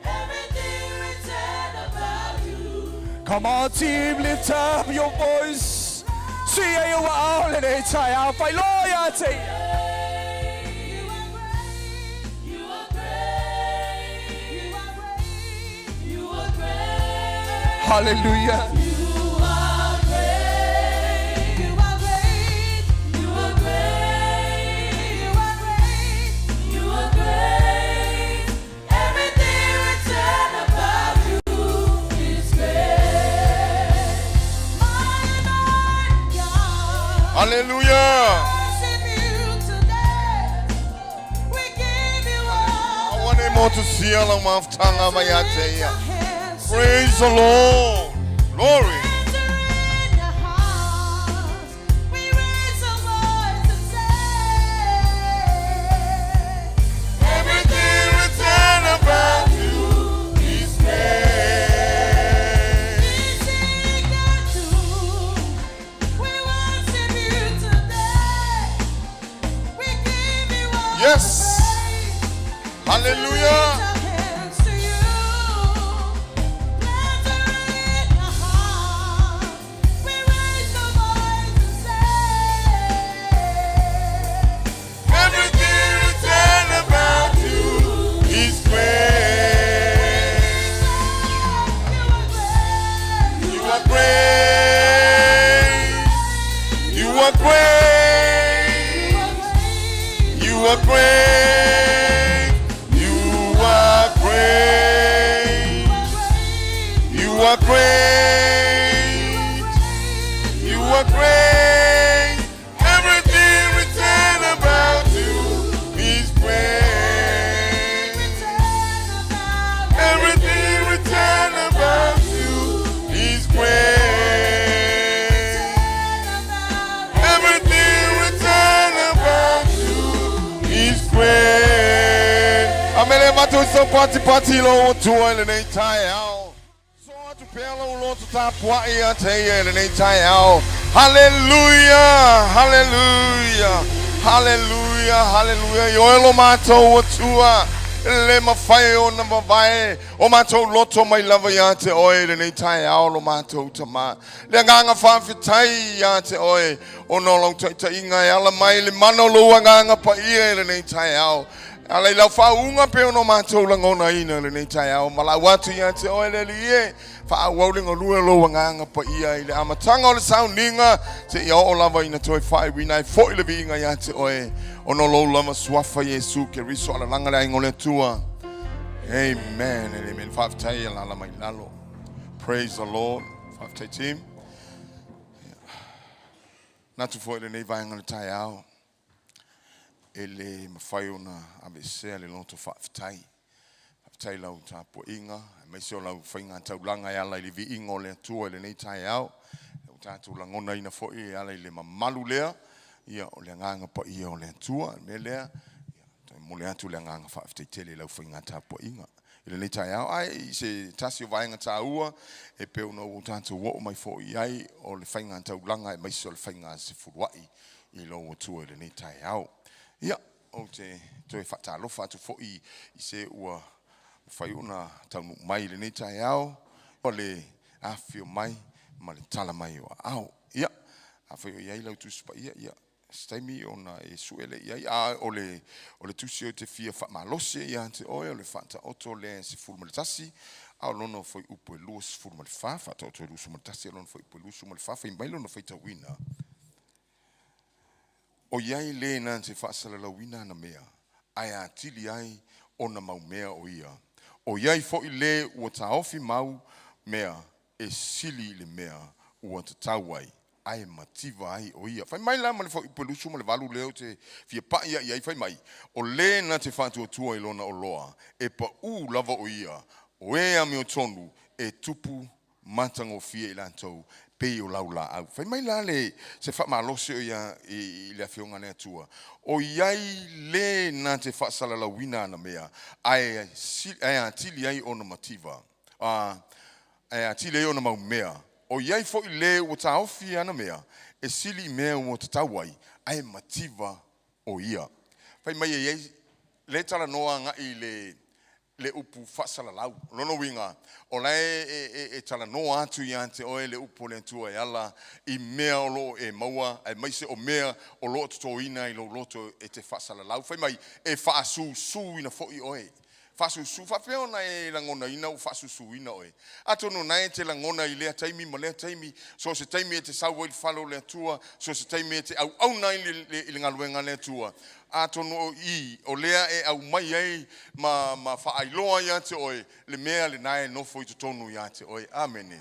Everything written about you. Come on team, lift up your voice. Si ia wa ao le nei taeao. Whai loa ia te ia. You are great. You are great. You are great. You are great. Hallelujah. You are great. You are great. You are great. You are great. You are great. Everything written about you is great. My Lord God. Hallelujah. Worship you today. We give you all I want him motusia lau mafutaga mai ia te ia. Praise the Lord. Glory. Everything written about you is great. Yes. Hallelujah. Everything written about you is great. You are great. You are great. You are great. You are great. You are great. You are great. Everything written about you is great. Everything written about you is great. Everything written about you is great. Amele matu so pati pati lo tua le nei tai ao. So atu pea lou loto tapuai ia te ia i lenei taeao. Haleluia! Haleluia! Haleluia! Haleluia! I oe lo matou Atua, e le mafai ona mavae o matou loto mai lava ia te oe i lenei taeao lo matou Tama. Le agaga faafetai ia te oe ona o lau taitaiga e ala mai le mana o lou agaga paia i lenei taeao. Ala i lau faauuga pei ona o matou lagonaina i lenei taeao, valaau atu ia te oe le Alii e, faaauau le galue o lou agaga paia i le amataga o le sauniga seia oo lava ina toe faaiuina ai foi le viiga ia te oe ona o lou lava suafa Iesu Keriso alalaga le aiga o le Atua. Amen and amen. Faafetai e alala mai lalo. Praise the Lord. Faafetai team. Natu foi lenei vaega o le taeao. E le mafai ona aveesea le loto faafetai. Faafetai i lau tapuaiga, aemaise o lau faiga taulaga e ala i le viiga o le Atua i lenei taeao. Ua tatou lagonaina foi e ala i le mamalu lea, ia, o le agaga paia o le Atua. O le mea lea, ia, toe momoli atu le agaga faafetai tele i lau faiga tapuaiga i lenei taeao. Ae i se tasi o vaega taua e pei ona ua tatou oo mai foi i ai, o le faiga taulaga aemaise o le faiga sefuluai i lou Atua i lenei taeao. Ia, ou te toe faatalofa atu foi i se ua mafai ona taunuu mai i lenei taeao, o le afifio mai ma le tala mai o aao. Ia, afai o i ai lau Tusi Paia, ia, se taimi ona e sue lea i ai, a o le, o le tusi ou te fia faamalosi ai ia te oe, o le Faataoto lea e 11, a o lona fuaiupu e 24, Faataoto e 21, a o lona fuaiupu e 24, fai mai lona faitauina. O i ai le na te faasalalauina ana mea, ae atili ai ona mau mea o ia. O i ai foi le ua taofi mau mea e sili i le mea ua tatau ai, ae mativa ai o ia. Fai mai la ma le fuaiupu e 28 lea ou te fia pai ai i ai, fai mai, O le na te faatuatua i lona oloa, e paʻū lava o ia, o e amiotonu e tupu matagofie i latou pei o laulaau. Fai mai la le se faamalosi o ia i le Afioga a le Atua, o i ai le na te faasalalauina ana mea, ae ae atili ai ona mativa, a, ae atili ai ona mau mea, o i ai foi le ua taofi ana mea e sili i mea ua tatau ai, ae mativa o ia. Fai mai e i ai le talanoa agai i le le upu faasalalau. O lona uiga, o la e, e, e, e talanoa atu ia te oe le upu o le Atua e ala i mea o lo o e maua, aemaise o mea o lo o totoina i lou loto e te faasalalau. Fai mai, e faasusuina foi oe. Faasusu, faapefea ona e lagonaina ua faasusuina oe? Atonu o na e te lagona i lea taimi ma lea taimi, so o se taimi e te sau ai i le fale o le Atua, so o se taimi e te auauna ai i le galuega a le Atua, Atonu o i, o lea e aumai ai ma, ma faailoa ia te oe le mea lena e nofo i totonu ia te oe. Amene.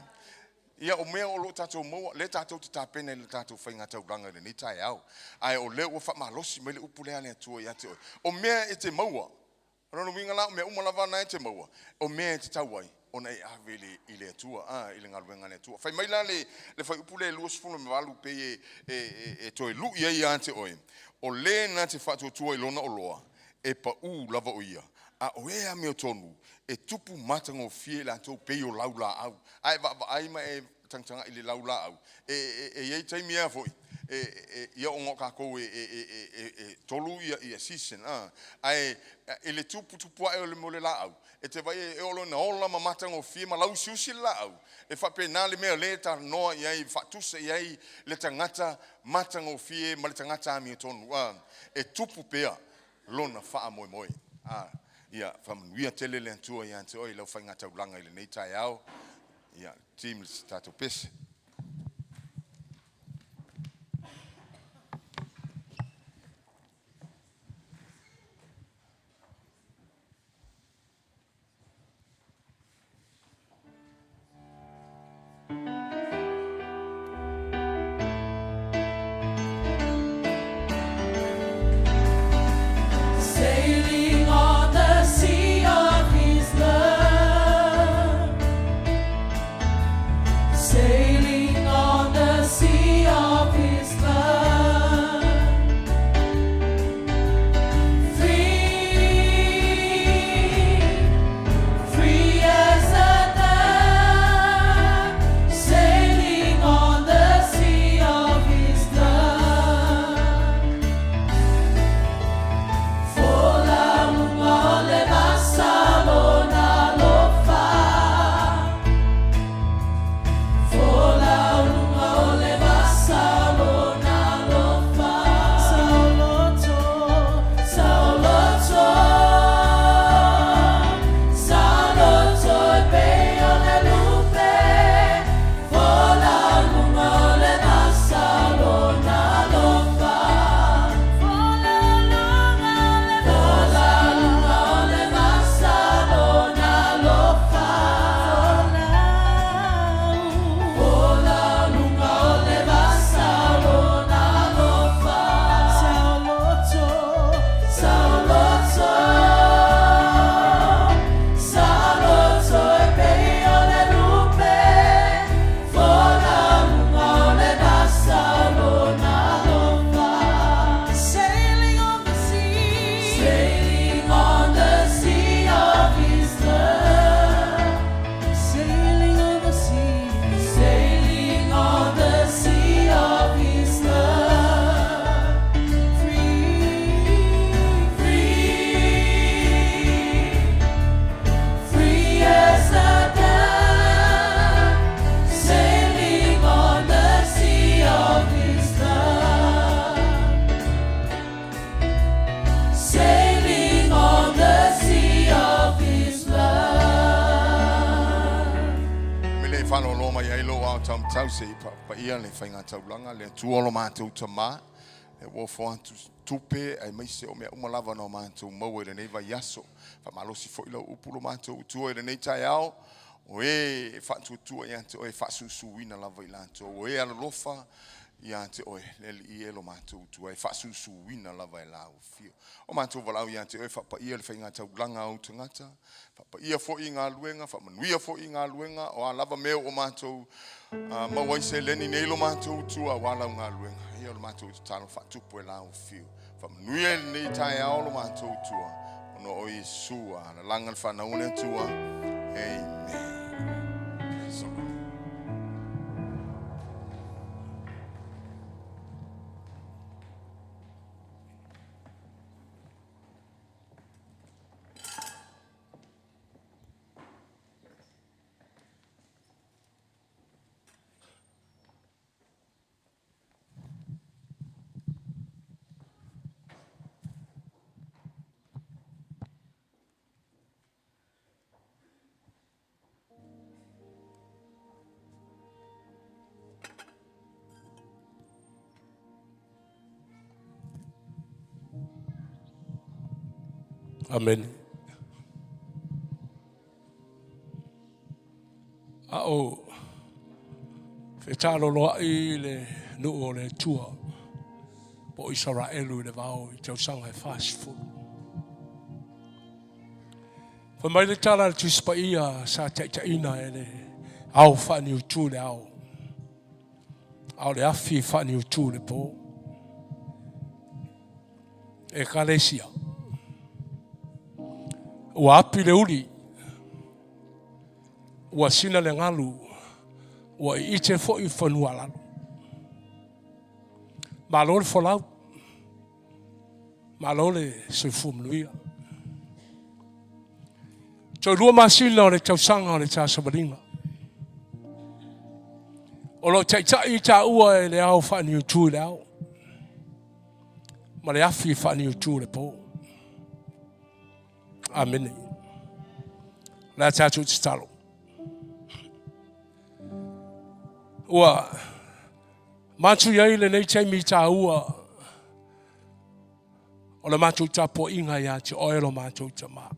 Ia, o mea o lo o tatou maua, lea tatou te tapena i le tatou faigataulaga i lenei taeao, ae o lea ua faamalosi mai le upu lea a le Atua ia te oe, o mea e te maua. O lona uiga la, o mea uma lava na e te maua, o mea e tatau ai ona e ave i le, i le Atua, a, i le galuega a le Atua. Fai mai la le, le fuaiupu lea e 28 pei e, e, e, e toe lu'i ai ia te oe, o le na te faatuatua i lona oloa, e paʻū lava o ia, a o e amiotonu, e tupu matagofie i latou pei o laulaau. A e vaavaai ma e tagatagai i le laulaau, e, e, e i ai taimi ea foi, e, e, ia ona o tatou e, e, e, e, e, e tolu ia, ia season, a, ae i le tuputupu ae o le mea o le laau, e te vaai e oo loa ina ola ma matagofie ma lauusiusi le laau, e faapena le mea o lea e talanoa i ai, faatusa i ai le tagata matagofie ma le tagata amiotonu, a, e tupu pea lona faamoemoe. A, ia faamanuia tele le Atua ia te oe i lau faigataulaga i lenei taeao. Ia, team le tatou pese. Sailing on the sea of His love. Sailing on the sea of His love. Free, free as a dove, sailing on the sea of His love. Fola lunga o le vasa lona alofa. Fola lunga o le vasa lona alofa. Saoloto, saoloto, saoloto e pei o le lupe. Fola lunga o le vasa lona alofa. Fola lunga o le Fola lunga o le vasa lona alofa. Fola lunga o le vasa lona alofa. Saoloto, saoloto, saoloto e pei o le lupe. Fola lunga o le vasa lona alofa. Sailing on the sea, sailing on the sea of His love. Sailing on the sea, sailing on the sea of His love. Free, free, free as a dove, sailing on the sea of His love. Sailing on the sea of His love. Me le faalolo mai ai lou ao taumatau se i paia le faigataulaga le Atua o lo matou Tama, e ua ofo atu tupe aemaise o mea uma lava na o matou maua i lenei vaiaso. Faamalosi foi lau upu lo matou Atua i lenei taeao, o e e faatuatua ia te oe e faasusuina lava i latou, o e alolofa ia te oe, le Alii e lo matou Atua, e faasusuina lava e lau afio. O matou valaau ia te oe, faapaia le faigataulaga a ou tagata, Faapaia foi i galuega, faamanuia foi i galuega, o a lava mea ua matou maua ai seleni nei lo matou Atua aua lau galuega. Ia o le matou tatalo faatupu e lau afio. Faamanuia i lenei taeao lo matou Atua, ona o Iesu a lalaga le fanau a le Atua. Amen. Praise the Lord. Amene. A o fetaloloaʻi le nuu o le Atua po o Isaraelu i le vao i tausaga e 40. Fai mai le tala a le Tusi Paia sa taitaiina e le ao faaniutu i le ao, a o le afi faaniutu i le po. Ekalesia, ua api le uli, ua sina le galu, ua iite foi fanua lalo. Malo le folau. Malo le soifua manuia. Toe 2 masina o le tausaga o le tasavaliga. O lo o taitai taua e le ao faaniutu i le ao ma le afi faaniutu i le po. Amene. O le a tatou tatalo. Ua Manatu i ai lenei taimi taua o le matou tapuaiga ia te oe lo matou Tama.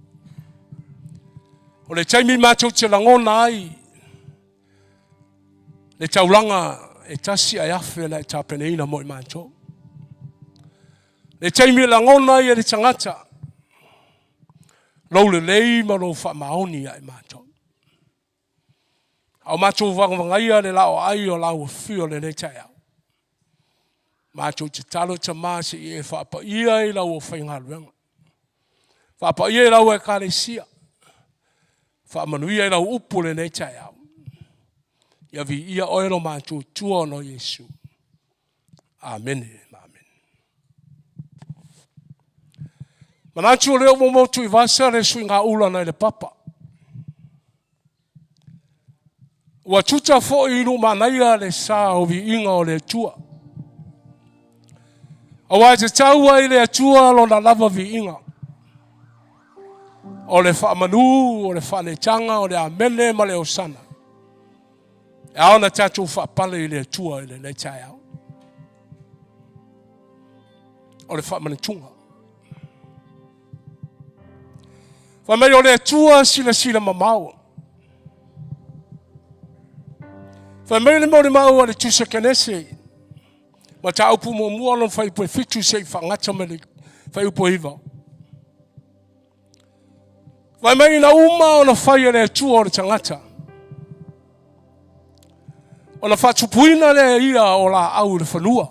O le taimi matou te lagona ai le taulaga e tasi ae afe na e tapenaina mo i matou. Le taimi e lagona ai e le tagata lou lelei ma lou faamaoni ia i matou. A o matou vagavagaia le laoai o lau afio lenei taeao. Matou tatalo Tama se i e faapaia i lau aufaigaluega. Faapaia i lau Ekalesia. Faamanuia i lau upu lenei taeao. Ia viia oe lo matou Atua ona o Iesu. Amene ma amene. Manatu o lea ua motu i vasa le suiga ula nai le papa. Ua tuta foi i lumanaia le sa o viiga o le Atua. Aua e tatau ai le Atua lona lava viiga. O le faamanu, o le faanetaga, o le amene ma le osana. E ao ona tatou faapale i le Atua i lenei taeao. O le faamanatuga. Fai mai o le Atua silasila mamao. Fai mai le molimau a le Tusa Kenese, mataupu muamua lona fuaiupu e 7 seia faagata mai le fuaiupu e 9. Fai mai ina uma ona fai e le Atua o le tagata, ona faatupuina lea e ia o laau i le fanua.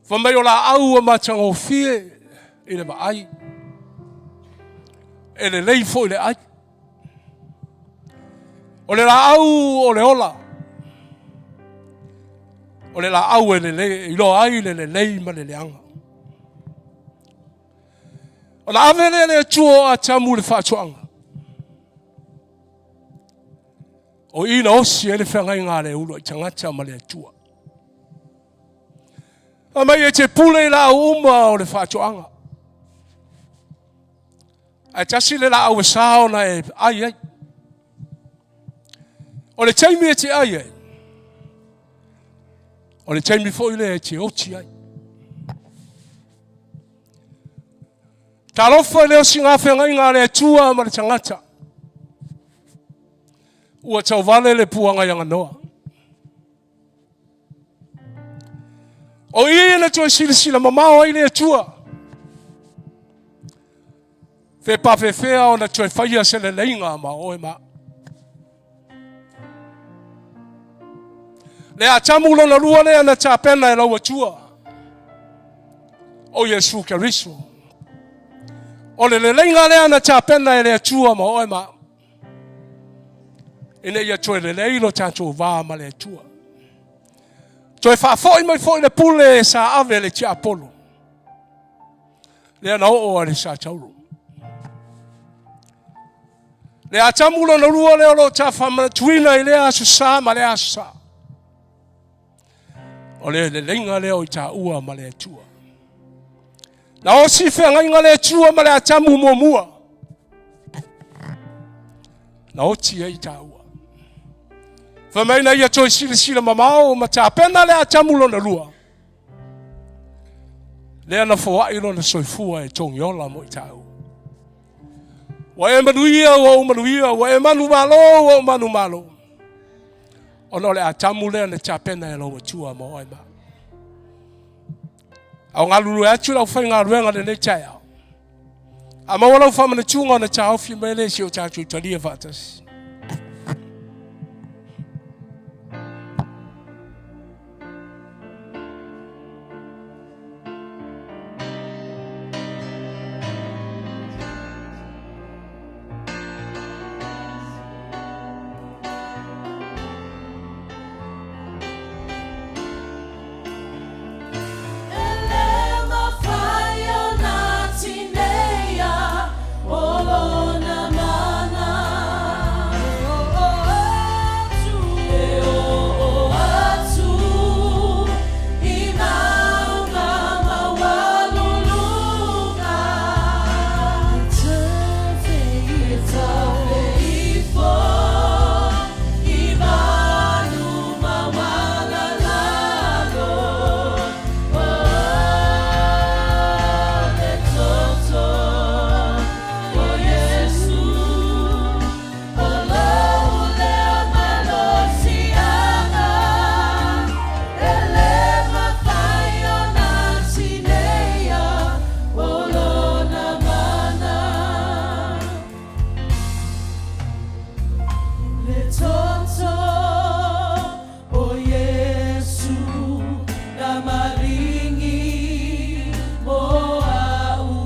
Fai mai o laau ua matagofie i le vaai, e lelei foi le ai. O le laau o le ola, o le laau e lelei, e iloa ai le lelei ma le leaga. Ona ave lea le Atua o Atamu i le faatoaga. O i na osi ai le feagaiga a le uluai tagata ma le Atua. Fai mai e te pule i laau uma o le faatoaga. Ae tasi le laau e sa ona e ai ai. O le taimi e te ai ai, o le taimi foi lea e te oti ai. Talofa i le osiga feagaiga a le Atua ma le tagata. Ua tauvale le puaga i aganoa. O i na toe silasila mamao ai le Atua. Fe pafefea ona toe faia se leleiga ma oe ma. Le Atamu lona lua lea na tapena e lau Atua. O Iesu Keriso. O le leleiga lea na tapena e le Atua ma oe ma. Ina ia toe lelei lo tatou va ma le Atua. Toe faafoi mai foi le pule sa ave le tiapolo. Lea na oo a le Satauro. Le Atamu lona lua lea o lo o tafamanatuina i lea aso sa ma lea aso sa. O le leleiga lea o i taua ma le Atua. Na osi feagaiga le Atua ma le Atamu muamua. Na oti ai taua. Fai mai na ia toe silasila mamao ma tapena le Atamu lona lua. Lea na foai lona soifua e togiola mo i taua. Ua e manuia, ua ou manuia, ua e manumalo, ua ou manumalo. Ona o le Atamu lea na tapena e lou Atua ma oe ma. A o galulue atu lau faigaluega lenei taeao. A maua lau faamanatuga ona taofi mai lea si o tatou talia faatasi.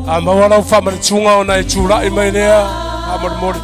A maua lau faamanatuga ona e tulai mai lea faamolemole.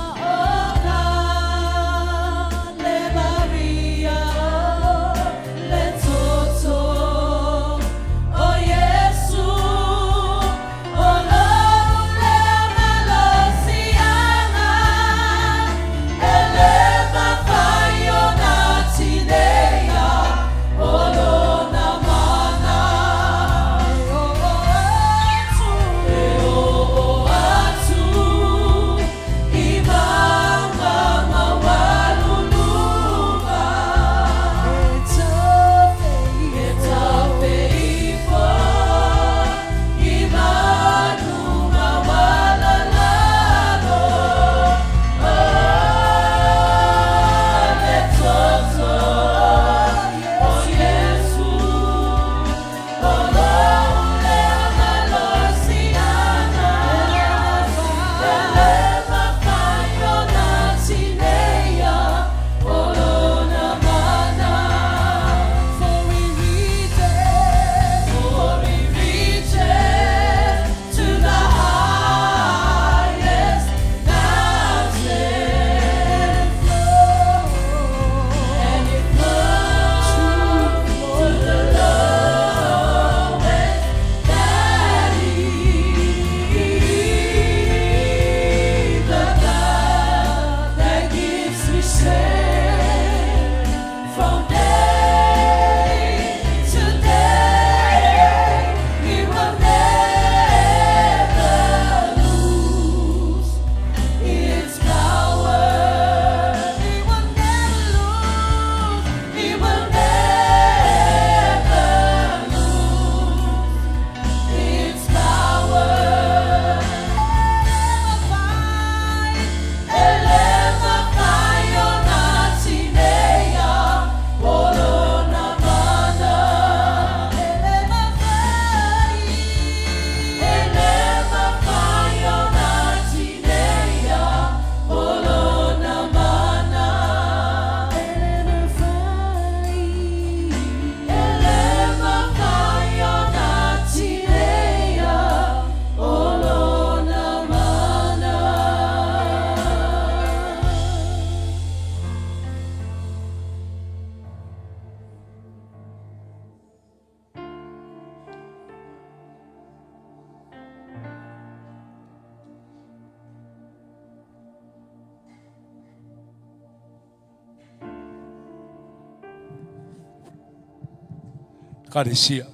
Ekalesia.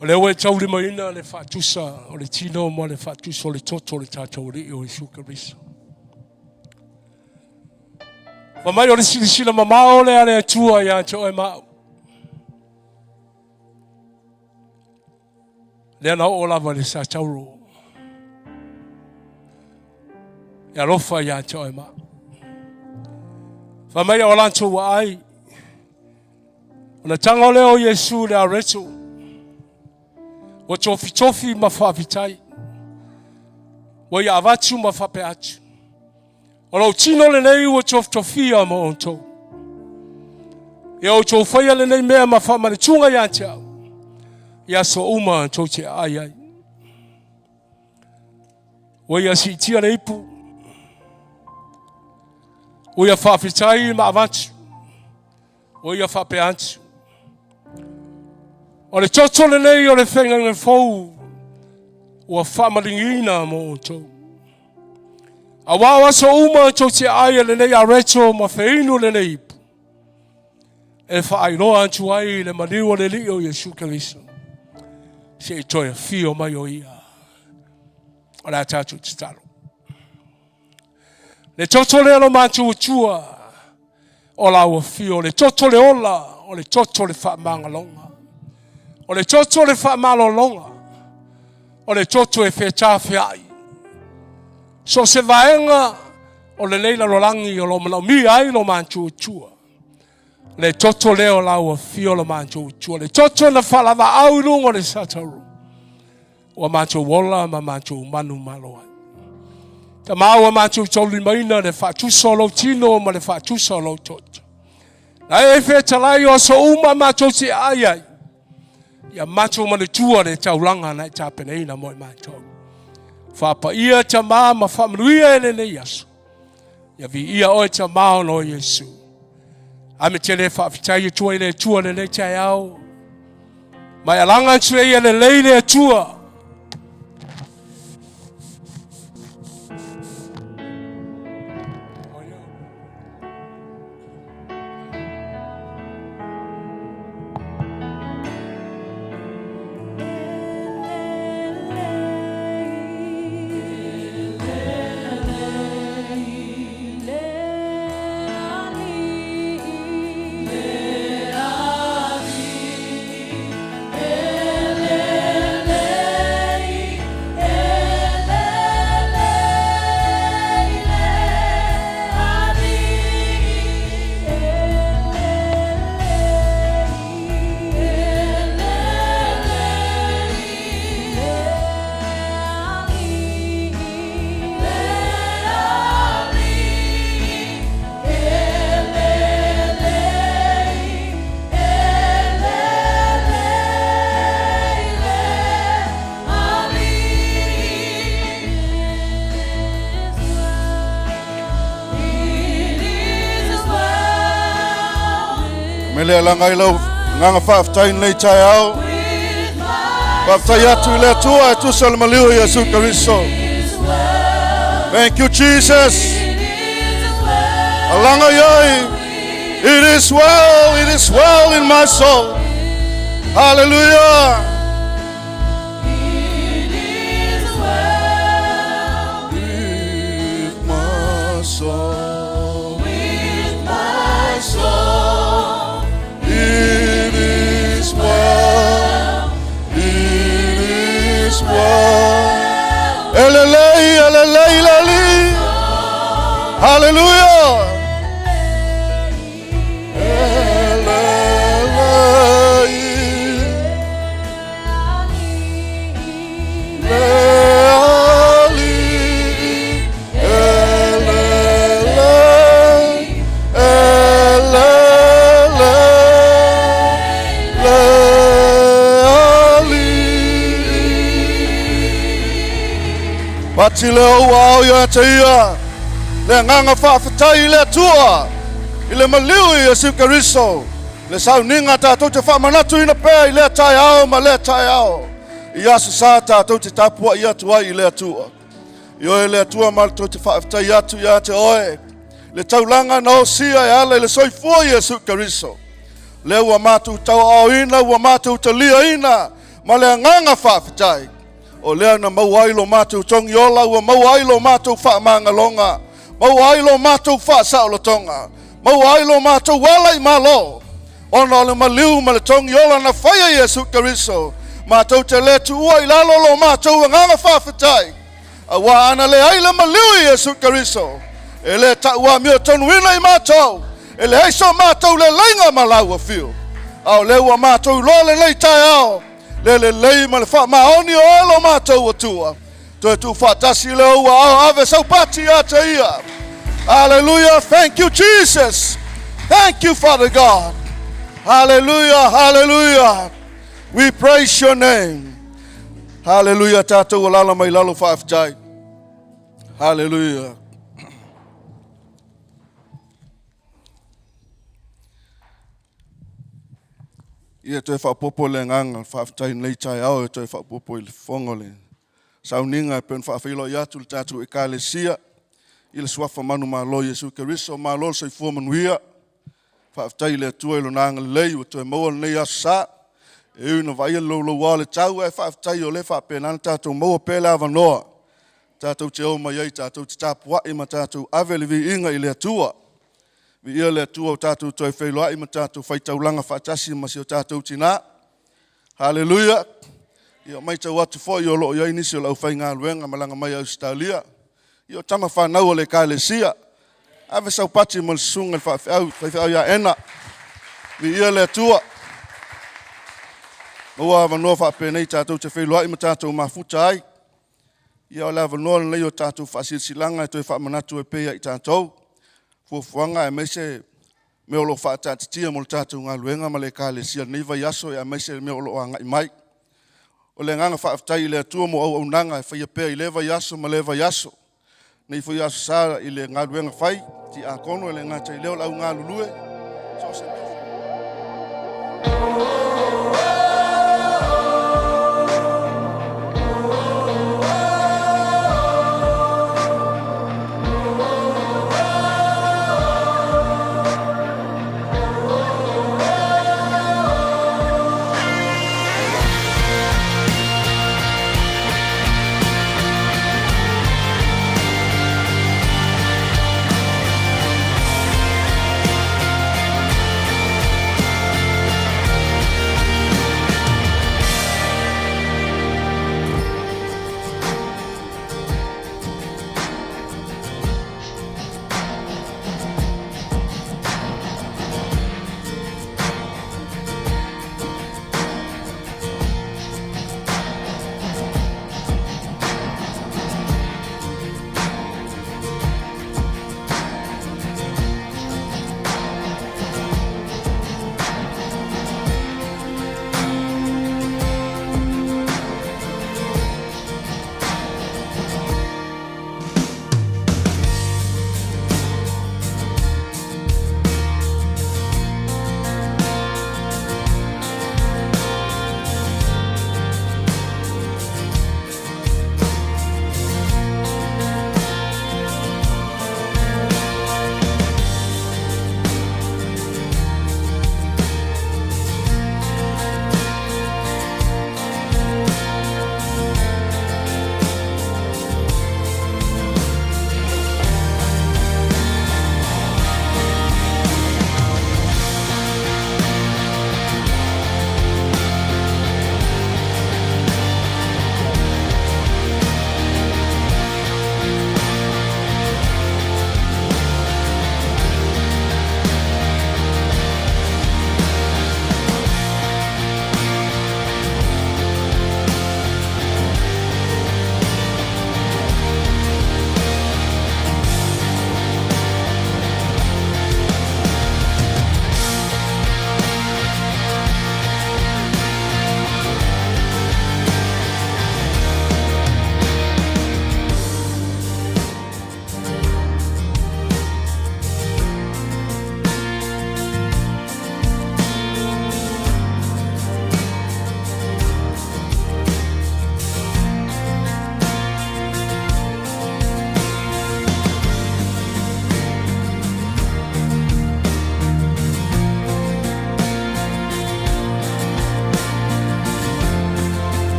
O lea ua e taulimaina le faatusa o le tino ma le faatusa o le toto o le tatou Alii o Iesu Keriso. Fai mai o le silasila mamao lea a le Atua ia te oe ma au. Lea na oo lava le sa tauro. E alofa ia te oe ma. Fai mai o latou ua ai. Ona tago lea o Iesu le areto. Ua tofitofi ma faafetai. Ua ia avatu ma faapea atu, O lou tino lenei ua tofitofia mo outou. Ia outou faia lenei mea ma faamanatuga ia te au, i aso uma tou te aai ai. Ua ia siitia le ipu, ua ia faafetai ma avatu, ua ia faapea atu, O le toto lenei o le feagaiga fou ua faamaligiina mo outou. Auā o aso uma tou te aai e lenei areto ma feinu lenei ipu, e faailoa atu ai le maliu o le Alii o Iesu Keriso, se i toe afio mai o ia. O le a tatou tatalo. Le toto lea lo matou Atua o lau afio, o le toto le ola, o le toto le faamagaloga, o le toto le faamalologa, o le toto e fetafeai. So o se vaega o lenei lalolagi o lo o manaomia ai lo matou Atua, le toto lea o lau afio lo matou Atua, le toto na faalavaau i luga o le satauro, ua matou ola ma matou manu malo ai. Tama ua matou taulimaina le faatusa o lou tino ma le faatusa o lou toto. Na e fetalai o aso uma matou te ai ai, ia matou manatua le taulaga na e tapenaina mo i matou. Faapaia tama ma faamanuia e lenei aso. Ia viia oe tama ona o Iesu. Ame tele faafetai atu ai le Atua lenei taeao. Mai alaga atu e ia lelei le Atua. Me le alaga i lau agaga faafetai lenei taeao. Faafetai atu i le Atua e tusa o le maliu o Iesu Keriso. Thank you, Jesus. Alaga i ai. It is well, it is well in my soul. Hallelujah. With my soul. With my soul. It is well. It is well. Elelei, elelei, lali. Hallelujah. Pati le ou ao ia te ia, le agaga faafetai i le Atua, i le maliu i Iesu Keriso, le sauniga tatou te faamanatuina pea i lea taeao ma lea taeao, i aso sa tatou te tapuai atu ai i le Atua. Ioe le Atua matou te faafetai atu ia te oe, le taulaga na osia e ala i le soifua Iesu Keriso. Lea ua matou tauaaoina, ua matou taliaina ma le agaga faafetai. O lea na maua ai lo matou togiola, ua maua ai lo matou faamagaloga, maua ai lo matou faasaolotoga, maua ai lo matou ala i Malo, ona o le maliu ma le togiola na faia Iesu Keriso, matou te le tuua i lalo lo matou agaga faafetai, auā ana leai le maliu i Iesu Keriso, e le tauamiotonuina i matou, e leai so matou leleiga ma lau afio. A o lea ua matou iloa lenei taeao, le lelei ma le faamaoni o oe lo matou Atua. Toe tuufaatasi lea o ou aao, ave sau pati ia te Ia. Hallelujah. Thank you, Jesus. Thank you, Father God. Hallelujah. Hallelujah. We praise your name. Hallelujah. Tatou alala mai lalo faafetai. Hallelujah. Ia toe faaopoopo le agaga faafetai i lenei taeao e toe faaopoopo i le fofoga o le sauniga e pei ona faafeiloai atu le tatou Ekalesia i le suafa manumalo Iesu Keriso. Malo le soifua manuia. Faafetai i le Atua i lona agalelei ua toe maua lenei aso sa. E ui ina vaaia le louloua o le tau, ae faafetai o lea e faapena ona tatou maua pea le avanoa tatou te o mai ai tatou te tapuai ma tatou ave le viiga i le Atua. Viia le Atua ua tatou toe feiloai ma tatou faitaulaga faatasi ma si o tatou tinā. Haleluia! Ia matau atu foi o lo o i ai nisi o le aufaigaluega malaga mai Ausetalia. Ia o tama fanau a le Ekalesia. Ave sau pati mo le susuga i le faafeau, faifeau ia Ena. Viia le Atua. Maua avanoa faapenei tatou te feiloai ma tatou mafuta ai. Ia o le avanoa lenei o tatou faasilasilaga e toe faamanatu ai pea ia i tatou fuafuaga aemaise mea o lo o faataatitia mo le tatou galuega ma le Ekalesia i lenei vaiaso aemaise le mea o lo o agai mai. O le agaga faafetai i le Atua mo auaunaga e faia pea i lea vaiaso ma lea vaiaso. Nei foi aso sa i le galuega fai, tiakono e le gata i lea o le au galulue, so o se mea.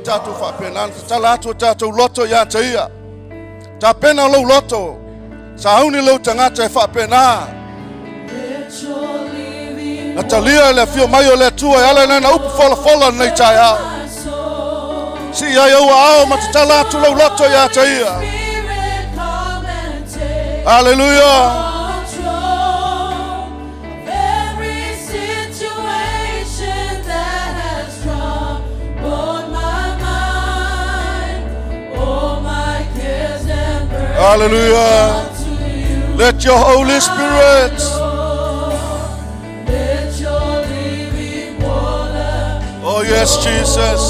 tatou faapena ona tatala atu o tatou loto ia te ia. Tapena lou loto, sauni lou tagata e faapena. Na talia le afio mai o le Atua e ala i lana upu folafola lenei taeao. Sii ai ou aao ma tatala atu lou loto ia te ia. Haleluia! Hallelujah. Let your Holy Spirit Oh yes, Jesus.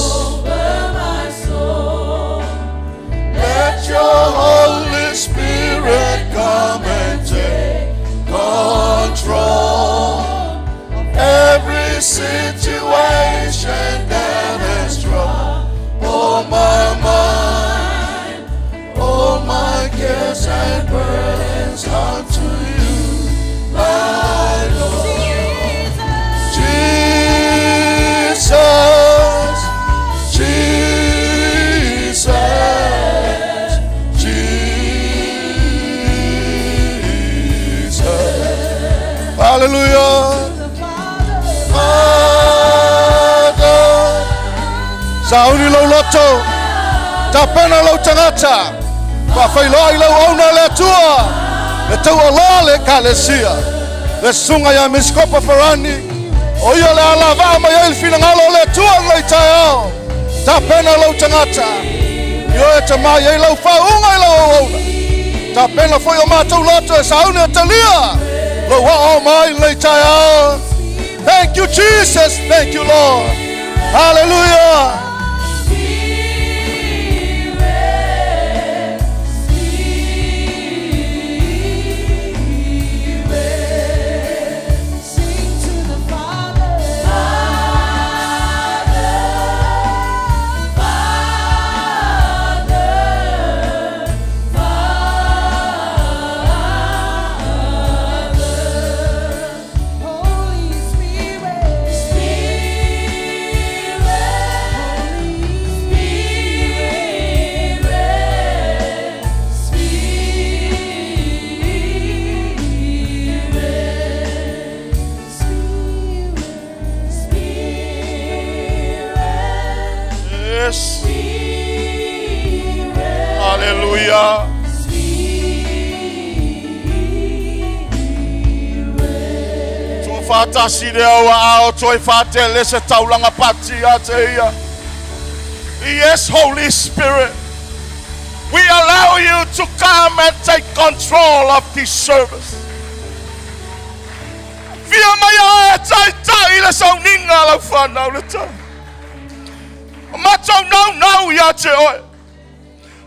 Let your Holy Spirit come and take control of every situation that has troubled my mind. All my cares and burdens unto you, my Lord. Jesus, Jesus, Jesus. Hallelujah. Father. Sauni lou loto, tapena lou tagata, faafeiloai lau auauna a le Atua, le taualoa le Ekalesia, le susuga ia Miskopa Farani, o ia le alavaa mai ai le finagalo o le Atua lenei taeao. Tapena lou tagata, ioe e tamā i ai lau faauuga i lau auauna. Tapena foi o matou loto e sauni e talia lou aoao mai lenei taeao. Thank you, Jesus. Thank you, Lord. Hallelujah. Yes. Hallelujah. Tuufaatasi le au aao toe faatele se taulaga pati ia te ia. Yes, Holy Spirit, we allow you to come and take control of this service. Fia mai oe e taitai le sauniga a lau fanau le tau. O matou naunau ia te oe.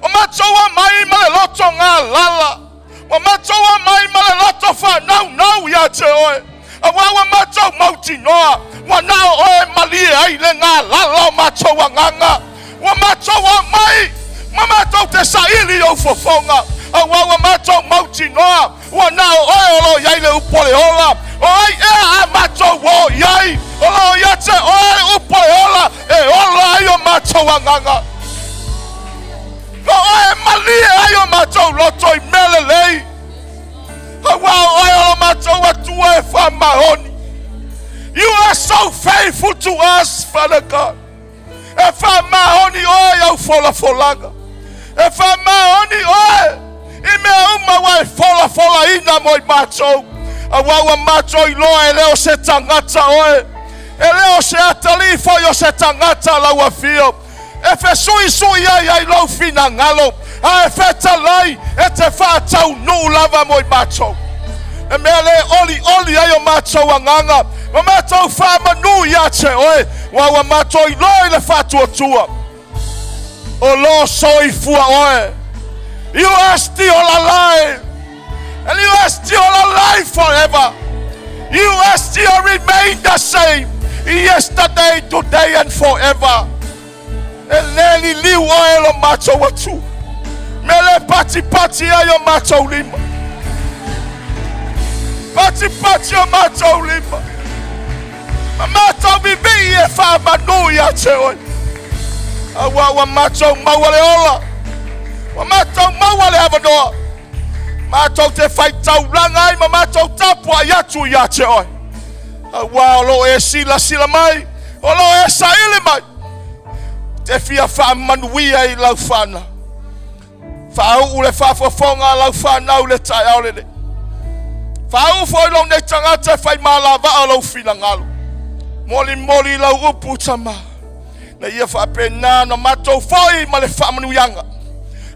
Ua matou aumai ma le loto galala, ua matou aumai ma le loto faanaunau ia te oe, aua ua matou mautinoa, ua na o oe e malie ai le galala o matou agaga. Ua matou aumai ma matou te saili i ou fofoga, aua ua matou mautinoa, ua na o oe o lo o i ai le upu o le ola. O ai ea a matou o i ai? O lo o ia te oe le upu o le ola e ola ai o matou agaga. O oe e malie ai o matou loto i mea lelei, aua o oe o lo matou Atua e faamaoni. You are so faithful to us, Father God. E faamaoni oe i au folafolaga. E faamaoni oe i mea uma ua e folafolaina mo i matou. Aua ua matou iloa e le o se tagata oe, e le o se atalii foi o se tagata lau afio, e fesuisui ai ai lou finagalo, a e fetalai e te faataunuu lava mo i matou. Le mea lea e olioli ai o matou agaga ma matou faamanu ia te oe, aua ua matou iloa i le faatuatua o lo soifua oe. You are still alive, and you are still alive forever. You are still remain the same yesterday, today, and forever. E le liliu oe e lo matou Atua, me le patipati ai o matou lima. Patipati o matou lima, ma matou vivii e faamanu ia te oe. Auā ua matou maua le ola, ua matou maua le avanoa, matou te faitaulaga ai ma matou tapuai atu ia te oe. Auā o lo o e silasila mai, o lo o e saili mai, te fia faamanuia i lau fanau. Faauu le faafofoga a lau fanau i le taeao lenei. Faauu foi lou nei tagata e fai malavaa lou finagalo. Molimoli i lau upu tama, na ia faapena ona matou foi ma le faamanuiaga.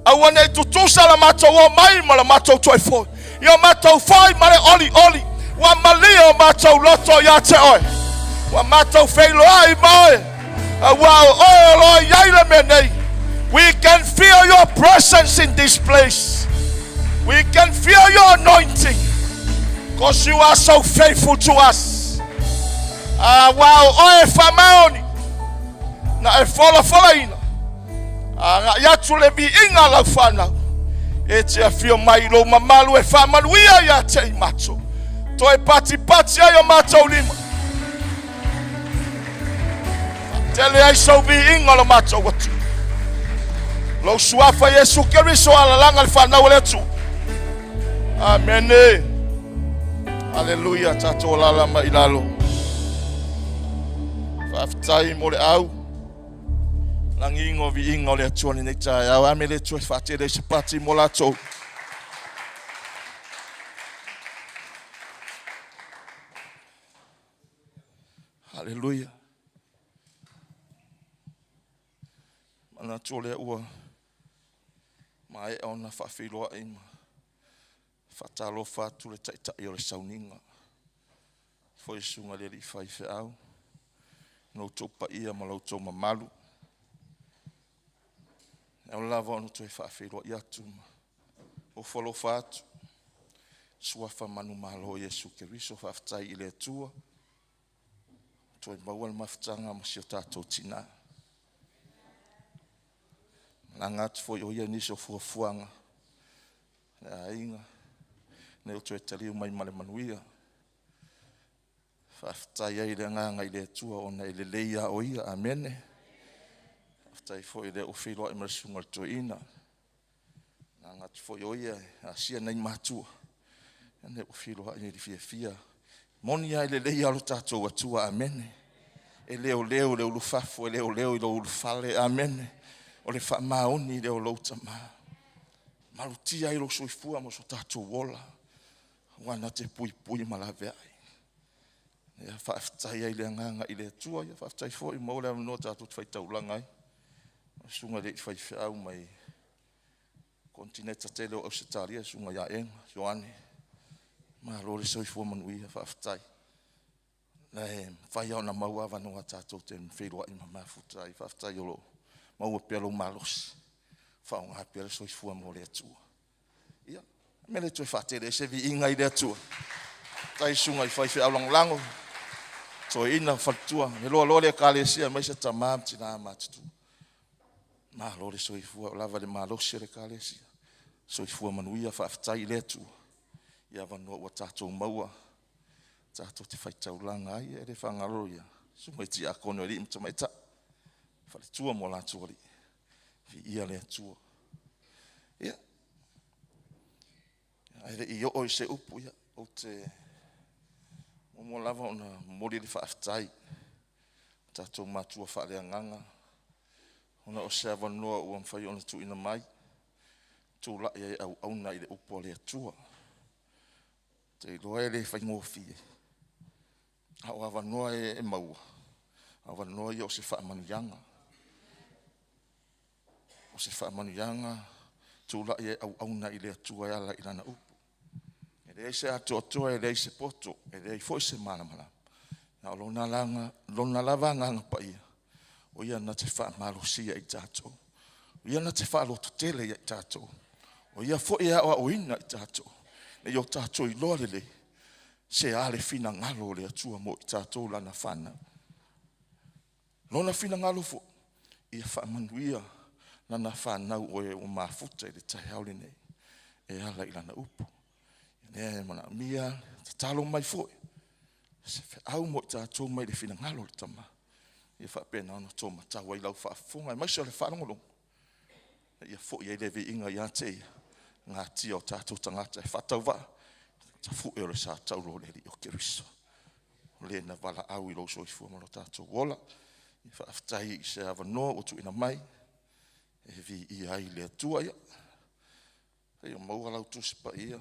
Aua ne i tutusa la matou o mai ma la matou toe foi. Ia matou foi ma le olioli, ua malie o matou loto ia te oe. Ua matou feiloai ma oe, auā o oe o lo o i ai le mea nei. We can feel your presence in this place. We can feel your anointing. Because you are so faithful to us. Auā o oe e faamaoni, na e folafolaina. Agai atu le viiga a lau fanau, e te afio mai i lou mamalu e faamanuia ia te i matou. Toe patipati ai o matou lima. Tele ai sou viiga o lo matou Atua. Lou suafa Iesu Keriso alalaga le fanau a le Atua. Amene. Aleluia, tatou alala mai i lalo. Faafetai mo le au. Lagiga o viiga o le Atua lenei taeao. Ame le Atua e faatele ai se pati mo latou. Haleluia. Manatu o lea ua maea ona faafeiloai ma faatalofa atu le taitai o le sauniga. Foi susuga i le alii faifeau, lo outou paia ma lo outou mamalu. E ao lava ona toe faafeiloai atu ma ofo alofa atu. Suafa manumalo o Iesu Keriso, faafetai i le Atua. Toe maua le mafutaga ma si o tatou tina. Malaga atu foi o ia i nisi o fuafuaga le aiga, nei o toe taliu mai ma le manuia. Faafetai ai le agaga i le Atua ona e lelei a o ia. Amene. Faafetai foi lea ua feiloai ma le susuga i le toeaina. Malaga atu foi o ia e asia nai matua. Lea ua feiloai i le fiafia. Moni lava e lelei lava lo tatou Atua. Amene. E leoleo i le ulufafo, e leoleo i lou ulufale. Amene. O le faamaoni lea o lou tama. Malutia ai lou soifua ma so tatou ola. Aua na te puipui ma laveai. Ia faafetai ai le agaga i le Atua. Ia faafetai foi maua le avanoa tatou te faitaulaga ai. O susuga i le faifeau mai konetineta tele o Ausetalia, susuga ia Ega, Ioane. Malo le soifua manuia, faafetai. Na e mafai ona maua avanoa tatou te feiloai ma mafuta ai. Faafetai o lo o maua pea lou malosi. Faaaoga pea le soifua mo le Atua. Ia, mea le toe faatele ai se viiga i le Atua. Tai susuga i faifeau lagolago, toeaina, faletua, e loaloa le ekalesia aemaise tama ma tina matutua. Malo le soifua, o lava le malosi o le ekalesia. Soifua manuia, faafetai i le Atua i avanoa ua tatou maua tatou te faitaulaga ai. E le faagalo ia susuga i tiakono i alii ma tamaitai, faletua ma o latou alii. Viia le Atua. Ia, ae le i oo i se upu, ia, ou te muamua lava ona momoli le faafetai i tatou matua faaleagaga, ona o se avanoa ua mafai ona tuuina mai, tulai ai auauna i le upu a le Atua. Ou te iloa e le faigofie, a o avanoa e maua, avanoa ia o se faamanuiaga. O se faamanuiaga tulai ai auauna i le Atua e ala i lana upu. E leai se atoatoa, e leai se poto, e leai foi se malamalama. A o lona, laga, lona lava agaga paia, o ia na te faamalosia i tatou. O ia na te faalototele ia i tatou. O ia foi e aoaoina i tatou. Ina ia o tatou iloa lelei, se a le finagalo o le Atua mo i tatou lana fanau. Lona finagalo foi, ia faamanuia lana fanau o e ua mafuta i le taeao lenei e ala i lana upu. Lea e manaomia tatalo mai foi se feau mo i tatou mai le finagalo o le Tama. Ia faapena ona tomatau ai lau faafofoga aemaise o le faalogologo, ina ia foi ai le viiga ia te Ia, natia o tatou tagata e faatauvaa, tafue o le sa tauro o le Alii o Keriso. O le na valaau i lou soifua ma lo tatou ola. Faafetai i se avanoa ua tuuina mai e viia ai le Atua. Ia, pei ua maua lau Tusi Paia,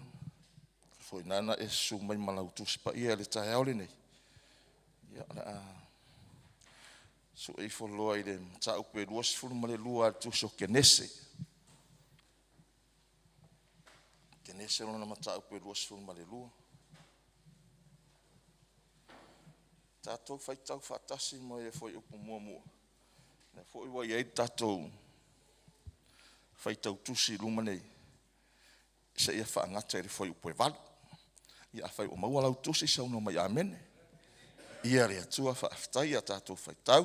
foi na ona e susu mai ma lau Tusi Paia i le taeao lenei. Ia, o le a sue ifo loa i le mataupu e 22 a le Tusi o Kenese. Kenese lona mataupu e 22. Tatou faitau faatasi mai le fuaiupu muamua, lea foi ua i ai le tatou faitau tusi i luma nei, seia faagata i le fuaiupu e 8. Ia afai ua maua lau tusi, saunoa mai, Amene. Ia le Atua faafetai ia tatou faitau.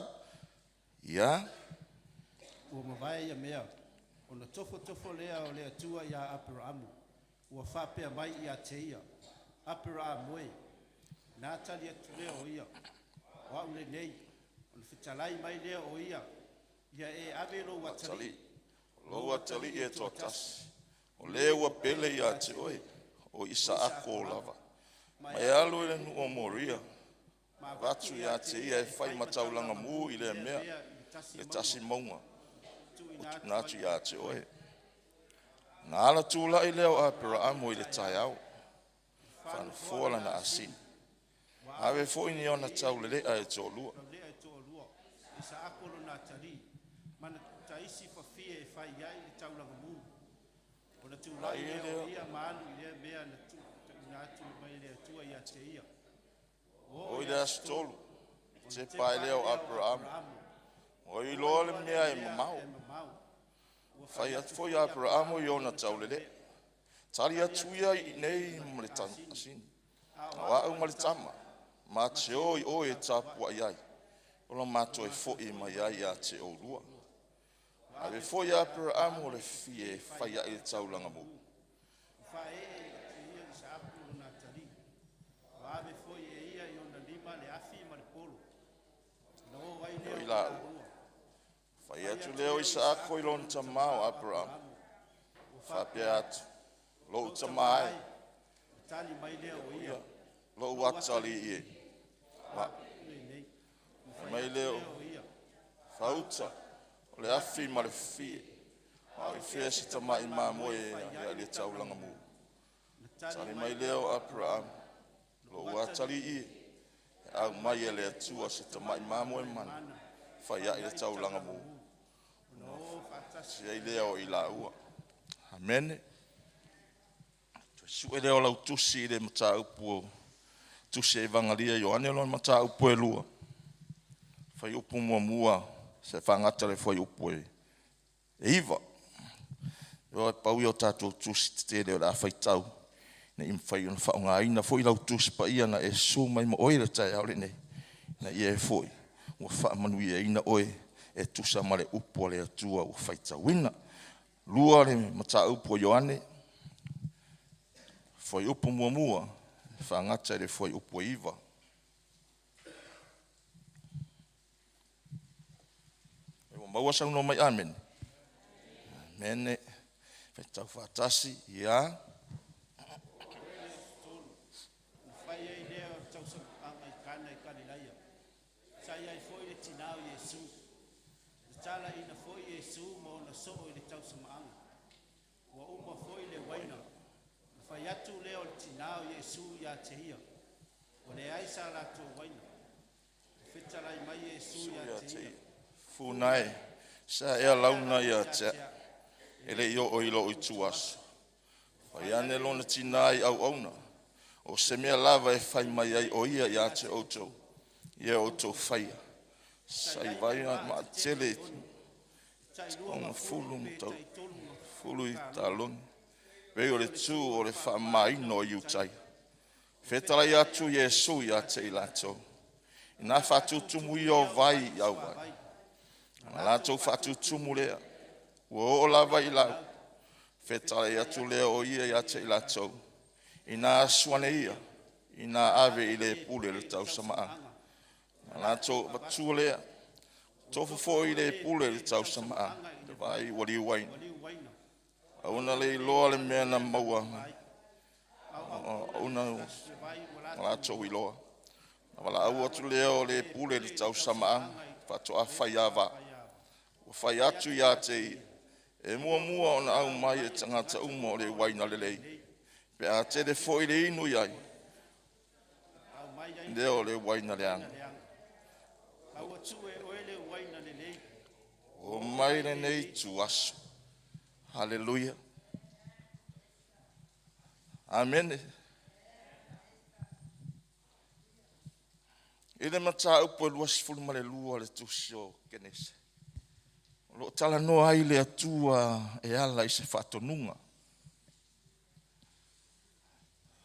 Ia. Ua mavae ia mea, ona tofotofo lea o le Atua iā Aperaamu, ua faapea mai ia te ia, Aperaamu e! Na tali atu lea o ia, O a'u lenei. Ona fetalai mai lea o ia, Ia e ave lou atalii, lou atalii e toatasi, o le ua pele ia te oe, o Isaako lava, ma e alu i le nuu o Moria, ma avatu ia te ia e fai ma taulaga mu i lea mea, le tasi mauga ua tuuina atu ia te oe. Na ala tula'i lea o Aperamo i le taeao, faanofoa lana asini, ave foi ni ona taulele'a e toalua, Isaako lona atalii, ma na taisi fafie e fai ai le taulaga mu. Ona tulai Ai lea lea o ia ma alu i lea mea na tuuina atu mai e le Atua ia te ia. O i le aso tolu, tepa ai lea o Aperamo, ua iloa le mea e mamao. Fai atu foi a Aperamo i ona taulele'e, tali atu ia i inei ma le asini, a o a'u ma le tama, ma te o i o e tapuai ai, ona ma toe fo'i mai ai ia te oulua. Ave foi e Aperamo le fafie e fai a'i le taulaga mu. Ua faaee atu ia Isaako lona atalii, ua ave foi e ia i ona lima le afi ma le polo. Ona o ai lea O o i i laua. laua. Fai atu lea o Isaako i lona tamā o Aperamo, faapea atu, Lo'u tamā e, Tali mai lea o ia, lo'u atalii e, ma lenei. mai lea o fauta o le afi ma le fafie, a o i fea se tama'i mamoe e ai le taulaga mu? Tali mai lea o Aperamo, Lo'u atalii e, e aumai e le Atua se tama'i mamoe mana, fai a'i le taulaga mu. Ona o faatasi Si ai lea o i laua. Amene. Toe sue lea o lau tusi i le mataupu o Tusi Evagalia Ioane lona mataupu e 2, fuaiupu muamua seia faagata le fuaiupu e 9. E pau ia o tatou tusi tetele o le a faitau ina ia mafai ona faaaogaina foi lau Tusi Paia na e susu mai ma oe i le taeao lenei, ina ia e foi ua faamanuiaina oe e tusa ma le upu a le Atua ua faitauina. Lua le mataupu a Ioane, fuaiupu 1 e faagata i le fuaiupu e 9. Ua maua saunoa mai Amene. Amene. Faitau faatasi ia. Ona fai ai lea o le tausamaaga i Kana i Kalilaia. Sa i ai foi le tinā o Iesu. Na talaiina foi Iesu ma ona soo i le tausamaaga. Ua uma foi le uaina. Na fai atu lea o le tinā o Iesu ia te ia, Ua leai sa latou uaina. Na fetalai mai Iesu ia te ia, Funa e, sa ea launa ia te a'u, e le i oo i lo'u ituaso. Fai ane lona tinā i auauna, o se mea lava e fai mai ai o ia ia te outou, ia outou faia. Sa i vai maatele i tailua ona fulu pe ma tau taitolu fulu i taloni, pei o le tū o le faamamaina o Iutaia. Fetalai atu Iesu ia te i latou, ina faatutumu ia o vai i auvai, na latou faatutumu lea, ua oo lava i lau. Fetalai atu lea o ia ia te i latou, ina asu ane ia, ina ave i le pule le tausamaaga. Na latou avatua lea, Tofu foi le pule i le tausamaaga i le vaai ua liuaina. Auna le iloa le mea na maua ai. Auna latou iloa. Na valaau atu lea o le pule i le tausamaaga faatoa faiava. Ua fai atu ia te ia, e muamua ona aumai e tagata uma o le uaina lelei, pe a tele foi le inu i ai, lea o le uaina leaga. O mai lenei ituaso. Haleluia. Amene. I le mataupu e 22 o le tusi o Kenese, o lo o talanoa ai le Atua e ala i se faatonuga.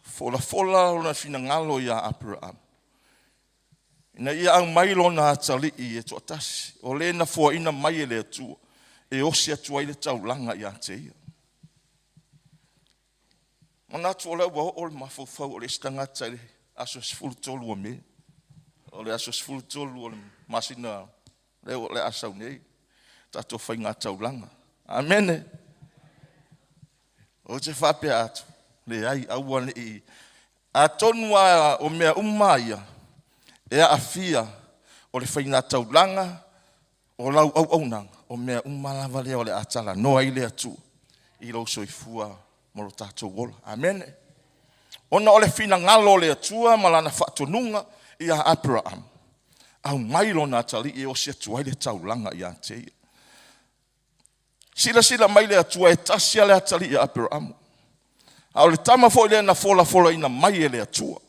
Folafola lona finagalo ia Aperaamu, ina ia aumai lona atalii e toatasi, o le na foaina mai e le Atua, e osi atu ai le taulaga ia te ia. Manatu o lea ua oo le mafaufau o le isi tagata i le aso 13 o Me, o le aso 13 o le masina lea o le a sau nei, tatou faiga taulaga. Amene. Ou te faapea atu, leai, aua ne i. Atonu lava o mea uma ia e aafia o le faiga taulaga, o lau auaunaga, o mea uma lava lea o le a talanoa ai le Atua i lou soifua ma lo tatou ola. Amene. Ona o le finagalo o le Atua ma lana faatonuga ia Aperaamu, aumai lona atalii e osi atu ai le taulaga ia te ia. Silasila mai le Atua e tasi lava le atalii a Aperaamu, a o le tama foi lea na folafolaina mai e le Atua.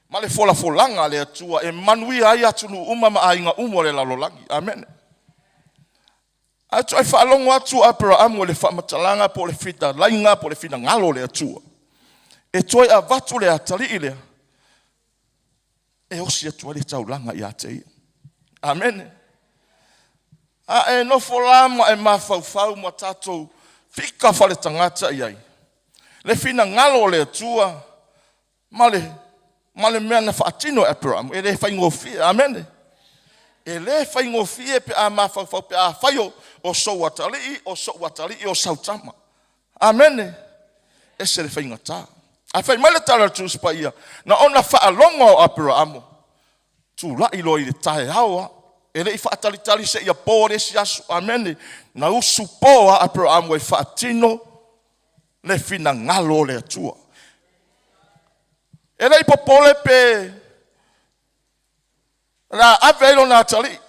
Ma le folafolaga a le Atua e manuia ai atunuu uma ma aiga uma o le lalolagi. Amene. Ae toe faalogo atu Aperaamu i le faamatalaga po o le fetalaiga po o le finagalo o le Atua, e toe avatu le atalii lea e osi atu ai le taulaga ia te ia. Amene. A e nofo la ma e mafaufau ma tatou fika faletagata i ai le finagalo o le Atua ma le mea na faatino e Aperaamu, e le faigofie. Amene. E le faigofie pe a mafaufau, pe a fai o sou atalii, o sou atalii, o sau tama. Amene. Ese le faigata. Ae fai mai le tala a le Tusi Paia, na ona faalogo o Aperaamu, tulai loa i le taeao lava, e le i faatalitali seia po le isi aso. Amene. Na usupo lava Aperaamu e faatino le finagalo o le Atua. E le i popole pe o le a ave ai lona atalii,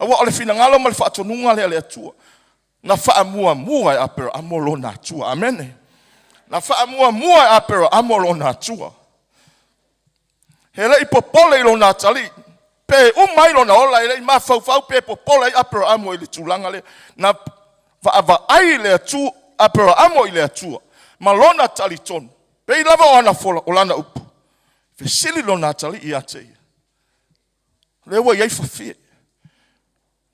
aua o le finagalo ma le faatonuga lea a le Atua. Na faamuamua e Aperaamu lona Atua. Amene. Na faamuamua e Aperaamu lona Atua. E le i popole i lona atalii pe uma ai lona ola, e le i mafaufau pe popole ai Aperaamu i le tulaga lea. Na vaavaai le Atua, Aperaamu i le Atua ma lona talitonu, pei lava o ana fola, o lana upu, fesili lona atalii ia te ia, o lea ua i ai fafie,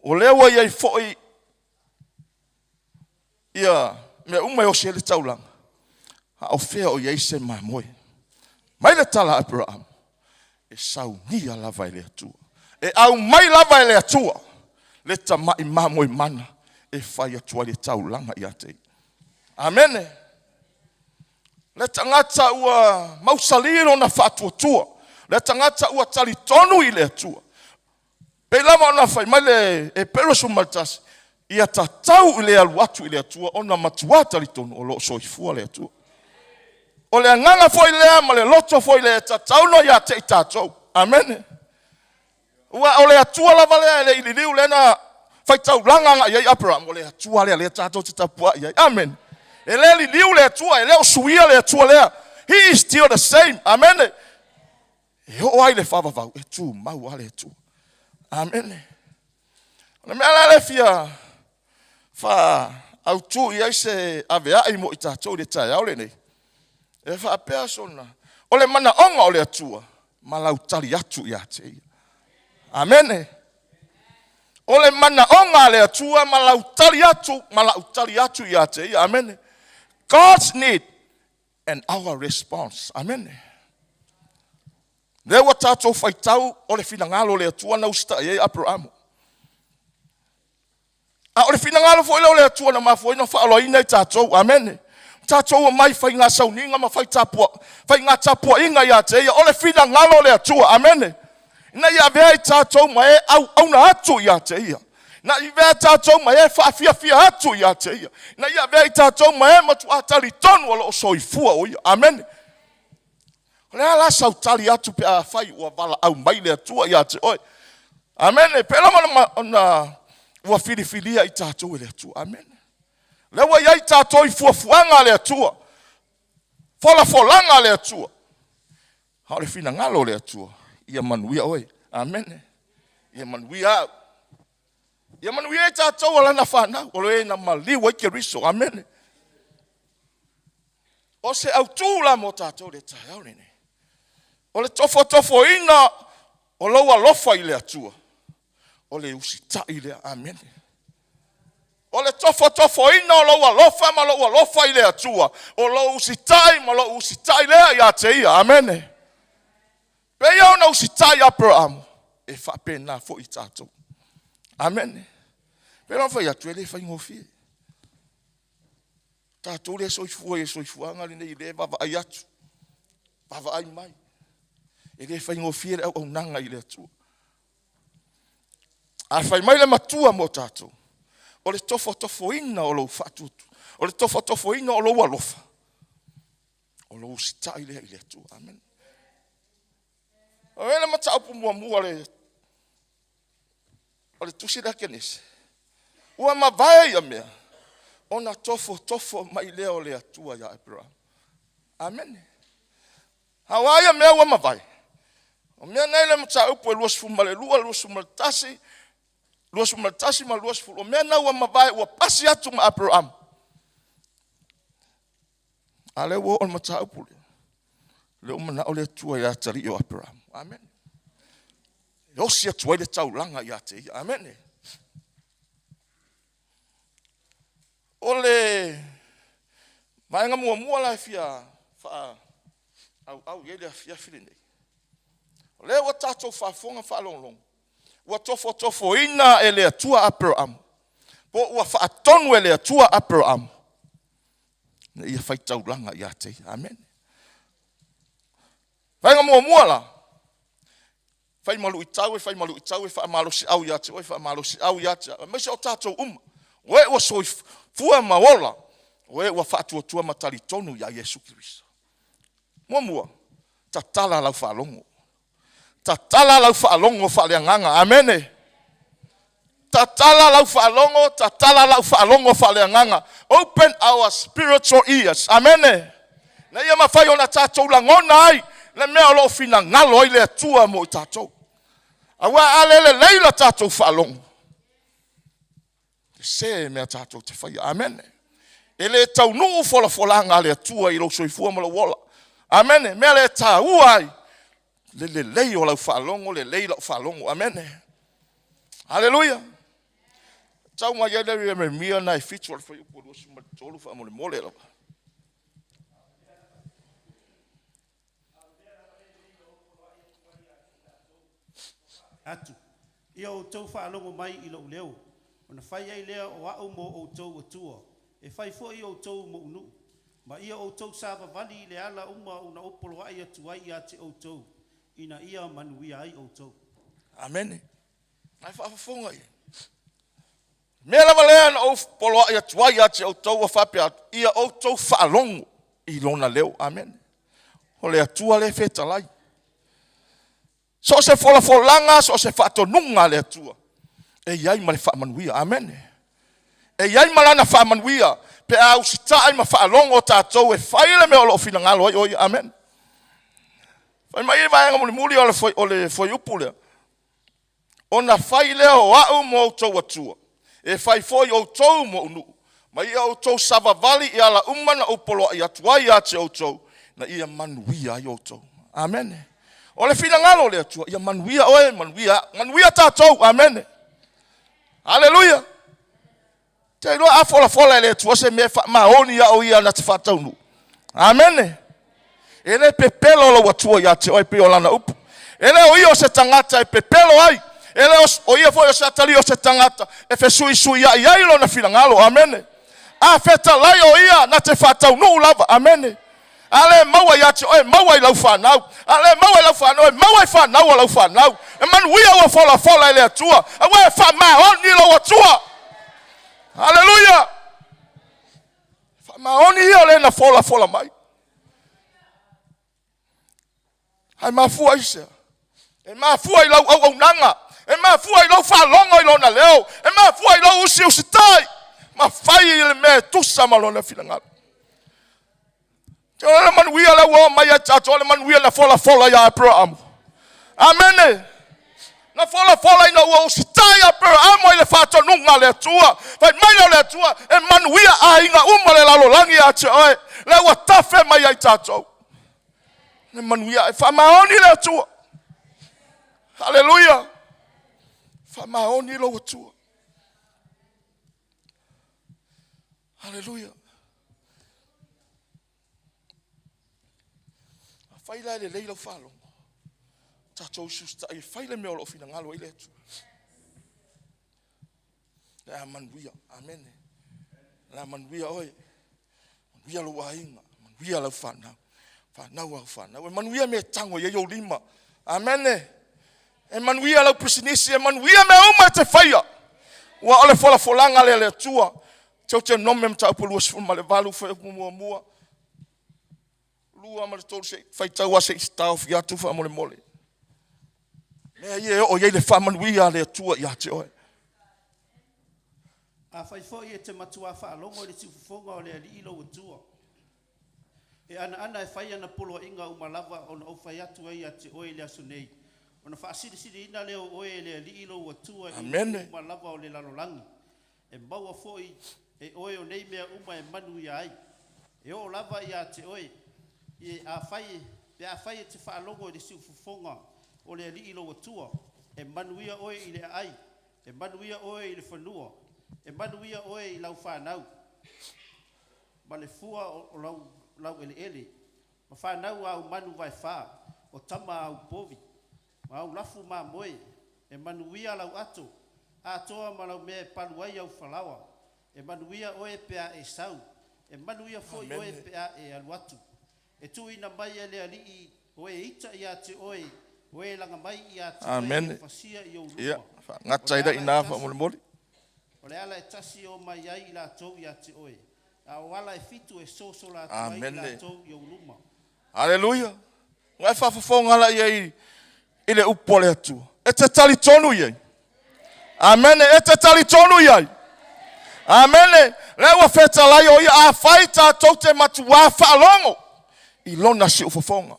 o lea ua i ai foi ia mea uma e osi ai le taulaga, a o fea o i ai se mamoe? Mai le tala a Aperaamu, e saunia lava e le Atua, e aumai lava e le Atua le tamai mamoe mana e fai atu ai le taulaga ia te ia. Amene. Le tagata ua mausali lona faatuatua, le tagata ua talitonu i le Atua, pei lava ona fai mai le Eperu 11, ia tatau i le alu atu i le Atua ona matua talitonu o lo o soifua le Atua. O le agaga foi lea ma le loto foi lea e tatau ona ia te i tatou. Amene. Ua o le Atua lava lea e le i liliu lea na faitaulaga agai i ai Aperaamu, o le Atua lea lea tatou te tapuai i ai. Amene. E le liliu le Atua, e le o suia le Atua lea. He is still the same. Amene. E oo ai le faavavau, e tumau lava le Atua. Amene. O le mea la lea fia faaautu i ai se aveai mo i tatou i le taeao lenei, e faapea sona, o le manaoga o le Atua ma lau tali atu ia te ia. Amene. O le manaoga a le Atua ma lau tali atu ma lau tali atu ia te ia. Amene. God's need and our response. Amene. Lea ua tatou faitau o le finagalo o le Atua na usitai ai Aperaamu. A o le finagalo foi lea o le Atua na mafua ai ona faaaloaina i tatou. Amene. Tatou omai faiga sauniga ma fai tapua, faiga tapuaiga ia te Ia. O le finagalo o le Atua. Amene. Ina ia avea i tatou ma e auauna atu ia te Ia. Na ia avea tatou ma e faafiafia atu ia te Ia. Ina ia avea i tatou ma e matuā talitonu o lo o soifua o Ia. Amene. O le a la sau tali atu pe afai ua valaau mai le Atua ia te oe? Amene. Pe lava ona ua filifilia i tatou e le Atua. Amene. Lea ua i ai tatou i fuafuaga a le Atua, folafolaga a le Atua. A o le finagalo o le Atua, ia manuia oe. Amene. Ia manuia au. Ia manuia i tatou o lana fanau, o le na maliu ai Keriso. Amene. O se autu la mo tatou le taeao lenei, o le tofotofoina o lou alofa i le Atua, o le usitai lea. Amene. O le tofotofoina o lou alofa ma lou alofa i le Atua, o lou usitai ma lou usitai lea ia te Ia. Amene. Pei ona usitai Aperamo, e faapena foi i tatou. Amene. Pei ona fai atu, e le faigofie. Tatou lea soifua i le soifuaga lenei, lea e vaavaai atu, vaavaai mai. E le faigofie le auaunaga i le Atua. A fai mai le matua mo tatou, o le tofotofoina o lou faatuatua, o le tofotofoina o lou alofa, o lou usitai lea i le Atua. Amene. O le mataupu muamua o le tusi lea Kenese, ua mavae ia mea, ona tofotofo mai lea o le Atua ia Aperamo. Amene. A o a ia mea ua mavae? O mea nei le mataupu e 22, 21, 21 ma 20. O mea na ua mavae ua pasi atu ma Aperamo. A lea ua oo le mataupu lea. Lea ua manao le Atua ia atalii o Aperamo. Amene. E osi atu ai le taulaga ia te ia. Amene. O le vaega muamua la e fia faaauau i ai le afiafi lenei, o lea ua tatou faafofoga faalogologo, ua tofotofoina e le Atua Aperamo, po ua faatonu e le Atua Aperamo ina ia fai taulaga ia te ia. Amene. Vaega muamua la, fai ma luitau e fai ma luitau e faamalosiau ia te oe, faamalosiau ia te au, aemaise o tatou uma, o e ua soifua ma ola, o e ua faatuatua ma talitonu ia Iesu Keriso. Muamua, tatala lau faalogo. Tatala lau faalogo faaleagaga. Amene. Tatala lau faalogo, tatala lau faalogo faaleagaga. Open our spiritual ears. Amene. Na ia mafai ona tatou lagona ai le mea o lo o finagalo ai le Atua mo i tatou. Aua a le lelei la tatou faalogo, sese mea tatou te faia. Amene. E le taunuu folafolaga a le Atua i lou soifua ma lou ola. Amene. Mea lea e taua ai le lelei o lau faalogo, lelei lau faalogo. Amene. Haleluia. Tau mai ai le Ieremia na e 7 o le fuaiupu 23 faamolemole lava. Atu. Ia outou faalogo mai i lou leo, ona fai ai lea o a'u mo outou Atua, e fai foi outou mo'u nuu. Ma ia outou savavali i le ala uma na ou poloa'i atu ai ia te outou, ina ia manuia ai outou. Amene. Ae faafofoga i ai. Mea lava lea na ou poloai atu ai ia te outou ua faapea atu, ia outou faalogo i lona leo. Amene. O le Atua lea e fetalai. So o se folafolaga, so o se faatonuga a le Atua, e i ai ma le faamanuia. Amene. E i ai ma lana faamanuia pe a usitai ma faalogo tatou e fai le mea o lo o finagalo ai o ia. Amene. Fai mai le vaega mulimuli o le fuaiupu lea, ona fai lea o a'u mo outou Atua, e fai foi outou mo'u nuu, ma ia outou savavali i ala uma na ou poloa'i atu ai ia te outou, na ia manuia ai outou. Amene. O le finagalo o le Atua, ia manuia oe, manuia a'u, manuia tatou. Amene. Aleluia. Te iloa a folafola e le Atua se mea e faamaoni ia o ia na te faataunuu. Amene. E le pepelo lou Atua ia te oe pei o lana upu. E le o ia o se tagata e pepelo ai. E le o, o ia foi o se atalii o se tagata e fesuisuiai ai lona finagalo. Amene. A fetalai o ia na te faataunuu lava. Amene. A le maua ia te oe, maua i lau fanau. A le maua i lau fanau, e maua i fanau a lau fanau. E manuia ua folafola e le Atua, aua e faamaoni lou Atua. Haleluia! Faamaoni ia o le na folafola mai. Ae mafua i sea? E mafua i lau auaunaga, e mafua i lou faalogo i lona leo, e mafua i lou usiusitai, ma fai i le mea e tusa ma lona finagalo. Te o le manuia lea ua oo mai ia tatou, o le manuia na folafola ia Aperaamu. Amene. Na folafola ina ua usitai Aperaamu i le faatonuga a le Atua. Fai mai lea o le Atua, e manuia aiga uma o le lalolagi ia te oe, lea ua tafe mai ai tatou. Le manuia, e faamaoni le Atua. Haleluia. Faamaoni lou Atua. Haleluia. Afai la e lelei lau faalogo, tatou usiusitai e fai le mea o lo o finagalo ai le Atua. Le a manuia. Amene. Le a manuia oe. Manuia lou aiga. Manuia lau fanau. Fanau au fanau. E manuia mea e tago i ai ou lima. Amene. E manuia lau pisinisi. E manuia mea uma e te faia. Ua o le folafolaga lea a le Atua. Teutenome mataupu 28 fuaiupu muamua. 2 ma le 3 se i faitau a se i taofi atu faamolemole. Mea ia e oo i ai le faamanuia a le Atua ia te oe. Afai foi e te matuā faalogo i le siufofoga o le Alii lou Atua, e anaana e fai ana poloaiga uma lava ona ou fai atu ai ia te oe i le aso nei, ona faasilisiliina lea o oe e le Alii lou Atua i nuu uma lava o le lalolagi, E maua foi e oe o nei mea uma e manuia ai. E oo lava ia te oe, i afai, pe afai e te faalogo i le siufofoga o le Alii lou Atua, e manuia oe i le aai, e manuia oe i le fanua, e manuia oe i lau fanau, ma le fua o lau laueleele, ma fanau āu manu vaefa, o tama āu povi, ma au lafu mamoe, e manuia lau ato, atoa ma lau mea e palu ai au falaoa, e manuia oe pe a e sau, e manuia foi oe pe a e alu atu. E tuuina mai e le Alii o e ita ia te oe, o e laga mai ia te oe e fasia i ou Ia, luma. O faagata le ai la ala e i ina tasi, faamolemole. o le ala e tasi e omai ai i latou ia te oe, a o ala e fitu e sosola atu ai i Amene. latou i ou luma. Aleluia. Ua e faafofoga la i ai i le upu a le Atua. E te talitonu i ai. Amene. E te talitonu i ai. Amene. Lea ua fetalai o ia afai tatou te matuā faalogo i lona siufofoga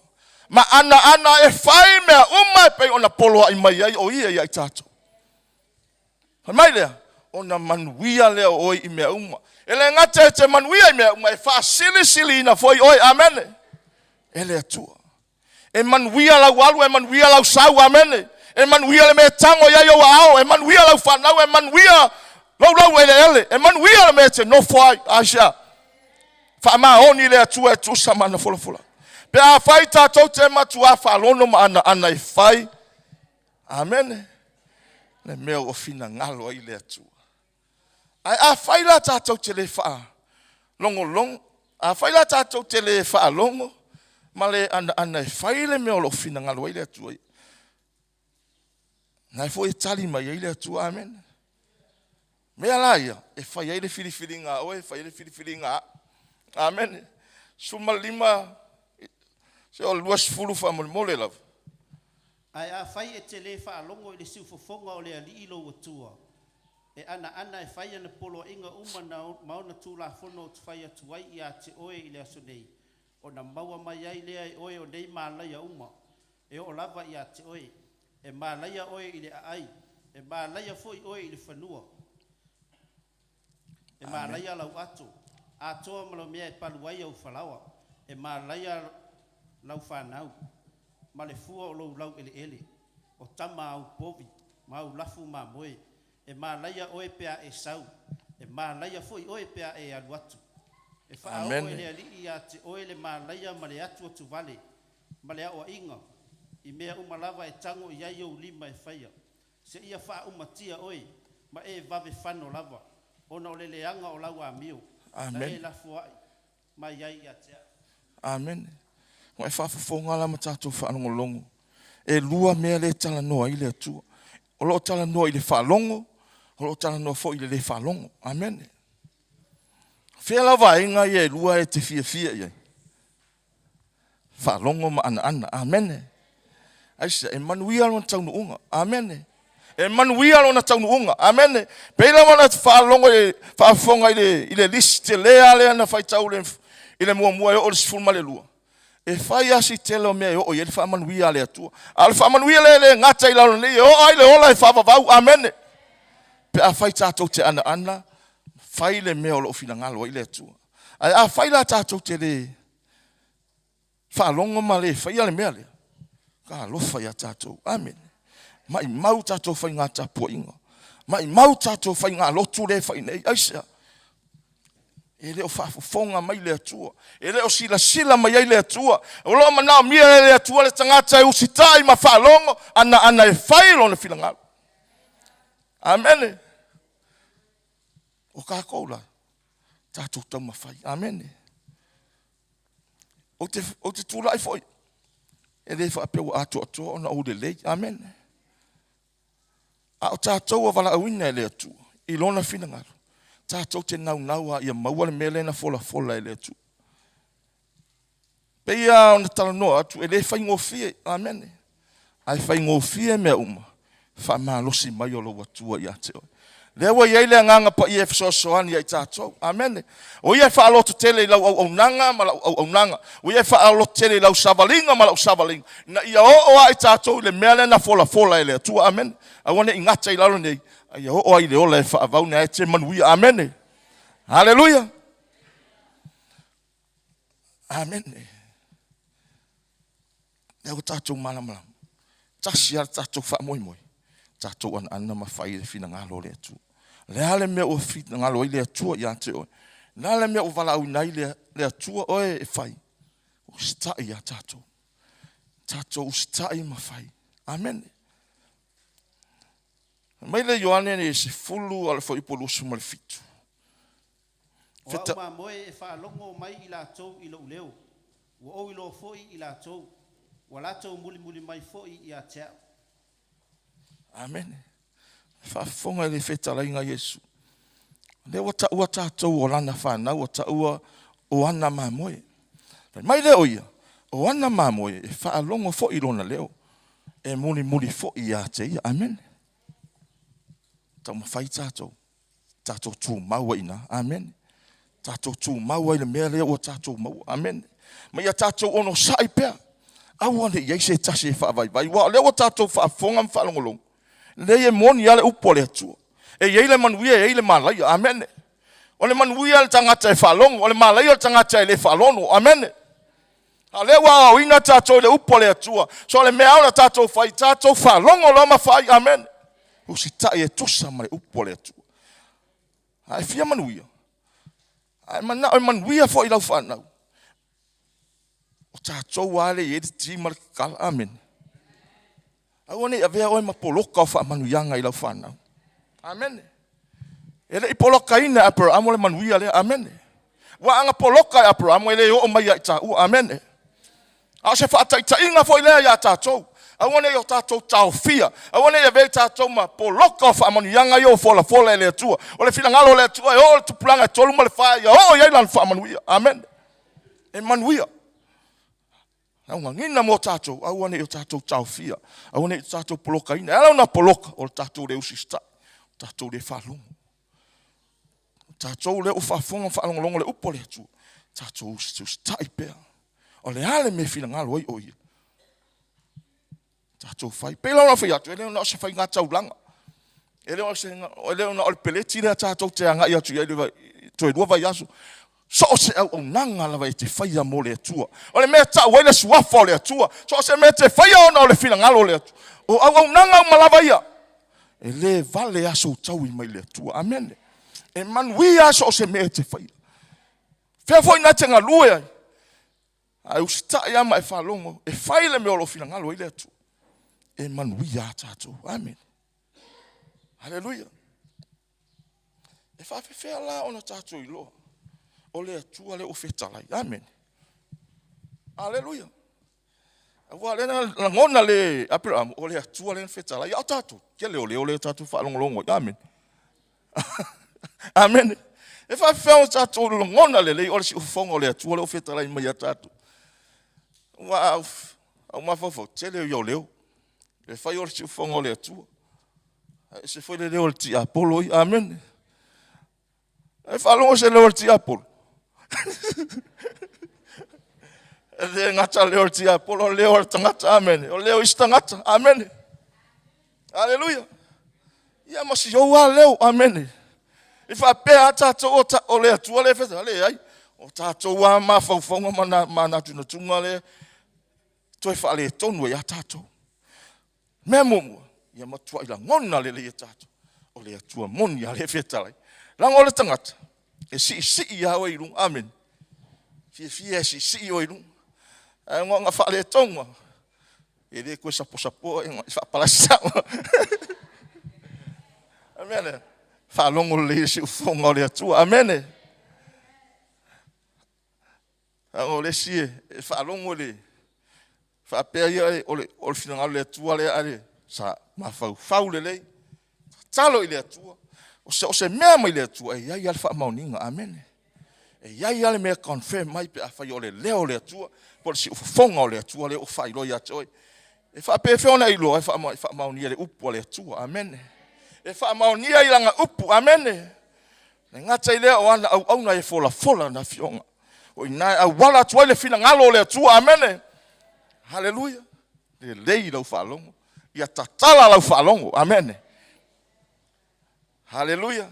ma anaana e fai mea uma e pei ona poloai mai ai o ia ia i tatou. Fai mai lea, ona manuia lea o oe i mea uma. E le gata e te manuia i mea uma, e faasilisiliina foi oe. Amene. E le Atua. E manuia lau alu, e manuia lau sau. Amene. E manuia le mea e tago i ai ou aao, e manuia lau fanau, e manuia lou laueleele, e manuia le mea e te nofo ai. Aisea? Faamaoni le Atua e tusa ma ana folafola. Pe afai tatou te matuā faalono ma anaana e fai, amene, le mea ua finagalo ai le Atua. Ae afai la tatou te le faalogologo, afai la tatou te le faalogo ma le anaana e fai le mea o lo o finagalo ai le Atua, na e foi e tali mai ai le Atua. Amene. Mea la ia e fai ai le filifiliga a oe, e fai ai le filifiliga a au. Amene. 15 se o le 20 faamolemole lava. Ae afai e te le faalogo i le siufofoga o le Alii lou Atua, e anaana e fai ana poloaiga uma ma ona tulafono ou te fai atu ai ia te oe i le aso nei, ona maua mai ai lea e oe o nei malaia uma, e oo lava ia te oe. E malaia oe i le aai, e malaia foi oe i le fanua. E malaia lau ato, atoa ma lau mea e palu ai au falaoa, e malaia lau fanau, ma le fua o lou laueleele, o tama au povi, ma au lafu mamoe. E malaia oe pe a e sau, e malaia foi oe pe a e alu atu. E faaoo e le Alii ia te oe le malaia ma le atuatuvale, ma le aoaiga, i mea uma lava e tago i ai ou lima e faia. Seia faaumatia oe ma e vave fano lava, ona o le leaga o lau amio, na e Amene. lafoai mai ai ia te a'u. Amene. Ua e faafofoga la ma tatou faalogologo. E lua mea lea e talanoa ai le Atua. O lo o talanoa i le faalogo, o lo o talanoa foi i le le faalogo. Amene. Fea la vaega ia e lua e te fiafia i ai? Faalogo ma anaana. Amene. Aisea? E manuia lona taunuuga. Amene. E manuia lona taunuuga. Amene. Pei lava ona faalogo i faafofoga i le lisi tele lava lea na faitau i le muamua e oo i le 12. E fai lava si tele o mea e oo i ai le faamanuia a le Atua. A o le faamanuia lea e le gata i lalo nei, e oo ai le ola e faavavau. Amene. Pe afai tatou te anaana, fai le mea o lo o finagalo ai le Atua. Ae afai la tatou te le faalogo ma le faia le mea lea, talofa ia tatou. Amene. Maumau tatou faiga tapuaiga. Maumau tatou faiga lotu le fai nei. Aisea? E le o faafofoga mai le Atua. E le o silasila mai ai le Atua. O lo o manaomia e le Atua le tagata e usitai ma faalogo, anaana e fai lona finagalo. Amene. O tatou la, tatou taumafai. Amene. Ou te tulai foi, e le faapea ua atoatoa ona ou lelei. Amene. A o tatou ua valaauina e le Atua i lona finagalo, tatou te naunau a ia maua le mea lea na folafola e le Atua. Pei lava ona talanoa atu, e le faigofie. Amene. Ae faigofie mea uma, faamalosi mai o lou Atua ia te oe. Lea ua i ai le agaga paia e fesoasoani ia i tatou. Amene. O ia e faalototele i lau auaunaga ma lau auaunaga. O ia e faalototele i lau savaliga ma lau savaliga. Na ia oo a i tatou i le mea lea na folafola e le Atua. Amene. Aua ne i gata i lalo nei, a ia oo ai i le ola e faavavau na e te manuia. Amene. Haleluia. Amene. Lea ua tatou malamalama. Tasi lava le tatou faamoemoe. Tatou anaana ma fai le finagalo o le Atua. Le a le mea ua finagalo ai le Atua ia te oe. Le a le mea ua valaauina ai le Atua oe e fai. Usitai ia tatou. Tatou usitai ma fai. Amene. Mai le Ioane ne 10 a le fuaiupu 27. O a'u mamoe e faalogo mai i latou i lou leo, ua ou iloa foi i latou, ua latou mulimuli mai foi ia te a'u. Amene. Faafofoga i le fetalaiga Iesu. Lea ua taua tatou o lana fanau, ua taua o ana mamoe. Fai mai lea o ia, o ana mamoe e faalogo foi i lona leo, e mulimuli foi ia te ia. Amene. Taumafai tatou, tatou tumau ai ina. Amene. Tatou tumau ai le mea lea ua tatou maua. Amene. Ma ia tatou onosai pea. Aua ne i ai se tasi e faavaivai. Ua o lea ua tatou faafofoga ma faalogologo. Lea e moni a le upu a le Atua. E i ai le manuia, e i ai le malaia. Amene. O le manuia le tagata e faalogo, o le malaia le tagata e le faalogo. Amene. A o lea ua aoaoina tatou i le upu a le Atua. So o le mea ona tatou fai, tatou faalogo loa ma fai. Amene. Usitai e tusa ma le upu a le Atua. A e fia manuia, a e manao e manuia foi lau fanau. O tatou lava le i ai le ti ma le tatala. Amene. Aua ne i avea oe ma poloka o faamanuiaga i lau fanau. Amene. E le i polokaina e Aperamo le manuia lea. Amene. Ua aga poloka e Aperamo e le oo mai ia i taua. Amene. A o se faataitaiga foi lea ia tatou. Aua ne i o tatou taofia. Aua ne i avea i tatou ma poloka o faamanuiaga ia ua folafola e le Atua. O le finagalo o le Atua e oo le tupulaga e tolu ma le fa ia oo i ai lana faamanuia. Amene. E manuia. Augagina mo tatou, aua ne i o tatou taofia. Aua ne i o tatou polokaina. E ala ona poloka o le tatou le usitai. O tatou le faalogo. O tatou lea ua faafofoga ma faalogologo le upu a le Atua. Tatou usitai pea. O le a le mea e finagalo ai o ia. Tatou fai. Pei la ona fai atu, e le ona o se faiga taulaga. E le ona o le peleti lea tatou te agai atu i ai le toe 2 vaiaso. So o se auaunaga lava e te faia mo le Atua. O le mea tau ai le suafa o le Atua. So o se mea te faia ona o le finagalo o le Atua. O auaunaga uma lava ia. E le vale aso taui mai le Atua. Amene. E manuia so o se mea e te faia. Fea foi na te galue ai. Ae usitai ama e faalogo, e fai le mea o lo finagalo ai le Atua. E manuia a tatou. Amene. Haleluia. E faafefea la ona tatou iloa o le Atua lea ua fetalai. Amene. Aleluia. Aua lea na lagona le Aperamo, o le Atua lea na fetalai. A o tatou, tele o leo lea tatou faalogologo ai. Amene. Amene. E faafefea ona tatou lagona lelei o le siufofoga o le Atua lea ua fetalai mai ia tatou. Aua a ou mafaufau, tele ia o leo. E fai o le siufofoga o le Atua. Ae ese foi le leo o le tiapolo ia. Amene. E faalogo se leo o le tiapolo. E le gata leo o le tiapolo, o leo o le tagata. Amene. O leo o isi tagata. Amene. Aleluia. Ia ma si ou lava leo. Amene. E faapea lava tatou o le Atua lea e fai, leai. O tatou lava mafaufauga ma manatunatuga lea toe faaletonu ai lava tatou. Mea muamua, ia matuai lagona lelei e tatou, o le Atua moni a lea e fetalai. Leaga o le tagata, e siisii lava oe i luga. Amene. Fiafia e siisii oe i luga. Ae ona faaletonu lava, e le toe saposapoa, e faapalasi sao. O le mea lea, faalogo lelei i le siufofoga o le Atua. Amene. A o le isi e faalogo i le faapea ia o le finagalo o le Atua lea, ae sa mafaufau lelei, tatalo i le Atua. O se mea mai le Atua, e i ai lava le faamaoniga. Amene. E i ai lava le mea e confirm mai pe afai o le leo o le Atua, po o le siufofoga o le Atua lea ua faailoa ia te oe. E faapefea ona e iloa? E faamaonia i le upu a le Atua. Amene. E faamaonia i lana upu. Amene. E gata i lea o ana auauna e folafola na afioga. O i ina e auala atu ai le finagalo o le Atua. Amene. Haleluia. Lelei lau faalogo. Ia tatala lau faalogo. Amene. Haleluia.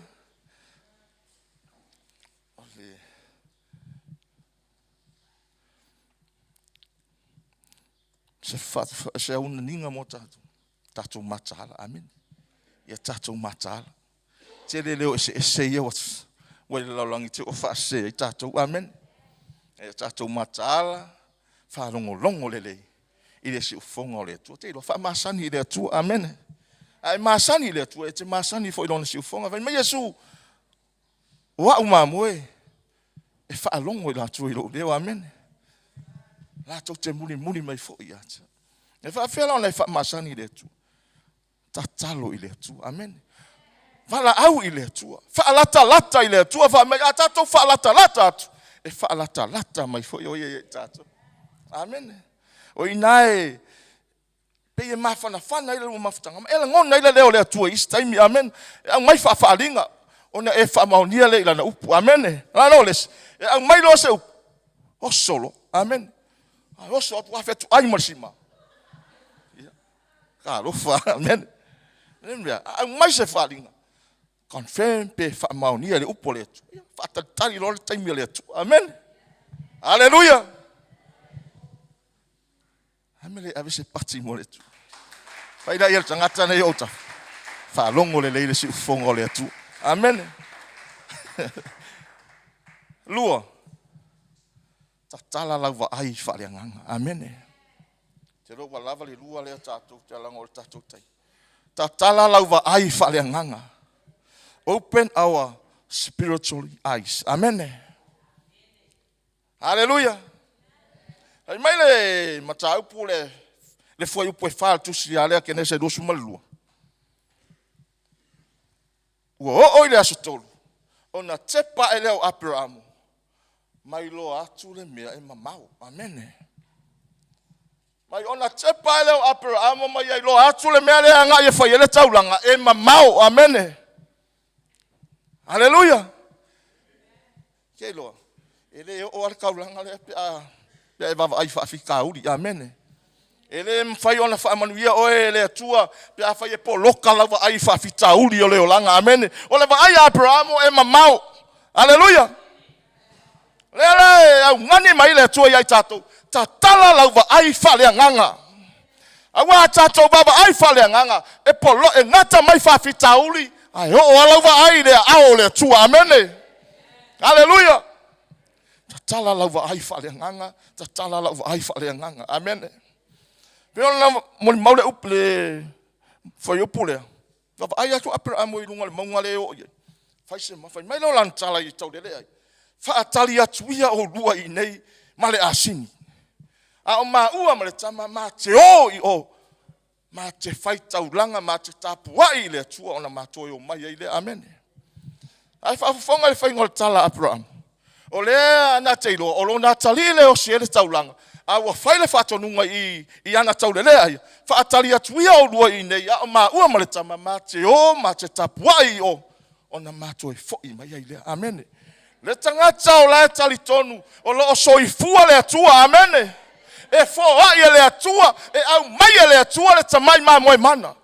Se, se aunaniga mo tatou. Tatou mataala. Amene. Ia tatou mataala. Tele leo eseese ia ua i le lalolagi te ua faasese ai tatou. Amene. Ia tatou mataala, faalogologo lelei i le siufofoga o le Atua. Te iloa, faamasani i le Atua. Amene. A e masani i le Atua, e te masani foi i lona siufofoga. Fai mai Iesu, o au mamoe e faalogo i latou i lou leo. Amene. Latou te mulimuli mai foi ia te. E faafefea la ona e faamasani i le Atua? Tatalo i le Atua. Amene. Valaau i le Atua. Faalatalata i le Atua. Fai mai, a tatou faalatalata atu, e faalatalata mai foi o ia ia i tatou. Amene. O i ina e pei e mafanafana ai le lua mafutaga, ma e lagona ai le leo o le Atua i isi taimi. Amene. E aumai faafaalinga, ona e faamaonia lea i lana upu. Amene. Lana o le isi, e aumai loa se upu, oso loa. Amene. A oso atu, afe atu ai ma le sima. Talofa, amen. Le mea, a aumai se faaaliga, confirm pe faamaonia le upu a le Atua. Ia, faatalitali loa le taimi a le Atua. Amen. Aleluia. A mea le ave se pati mo le Atua. Fai la ia le tagata nei o tafa. Faalogo lelei le siufofoga o le Atua. Amen. Lua, tatala lau vaai faaleagaga. Amene. Te iloa ua lava le lua lea tatou te alaga o le tatou taimi. Tatala lau vaai faaleagaga. Open our spiritual eyes. Amene. Haleluia. Fai mai le mataupu le le fuaiupu e 4 le tusi ia lea Kenese 22. Ua oo i le aso 3, ona tepa ae lea o Aperamo, mai loa atu le mea e mamao. Amene. Mai ona tepa ae lea o Aperamo mai ai loa atu le mea lea agai e fai ai le taulaga e mamao. Amene. Aleluia. Ke iloa, e le oo lava le taulaga lea pe a, pe a e vaavaai i faafitauli. Amene. E le mafai ona faamanuia oe e le Atua pe afai e poloka lau vaai i faafitauli o le olaga. Amene. O le vaai a Aperamo e mamao. Aleluia. O lea la e augani mai le Atua ia i tatou, tatala lau vaai faaleagaga. Aua a tatou vaavaai faaleagaga, e polo, e gata mai faafitauli, ae oo lava lau vaai i le aao o le Atua. Amene. Aleluia. Tatala lau vaai faaleagaga, tatala lau vaai faaleagaga. Amene. Pei ona molimau le upu le fuaiupu lea. Vaavaai atu Aperamo i luga o le mauga lea e oo i ai. Fai se ma fai mai lea o lana tala i taulelea ai. Faatali atu ia oulua i inei ma le asini. A o maua ma le tama ma te o i o, ma te fai taulaga, ma te tapuai i le Atua ona matou e omai ai lea. Amene. Ae faafofoga i le faiga o le tala a Aperamo. O lea na te iloa, o lona atalii lea e osi ai le taulaga, a ua fai le faatonuga i, i ana taulelea ia, faatali atu ia oulua i inei, a o maua ma le tama, ma te o ma te tapuai i o, ona matou e foi mai ai lea. Amene. Le tagata o la e talitonu o lo o soifua le Atua. Amene. E foai e le Atua, e aumai e le Atua le tamai mamoe mana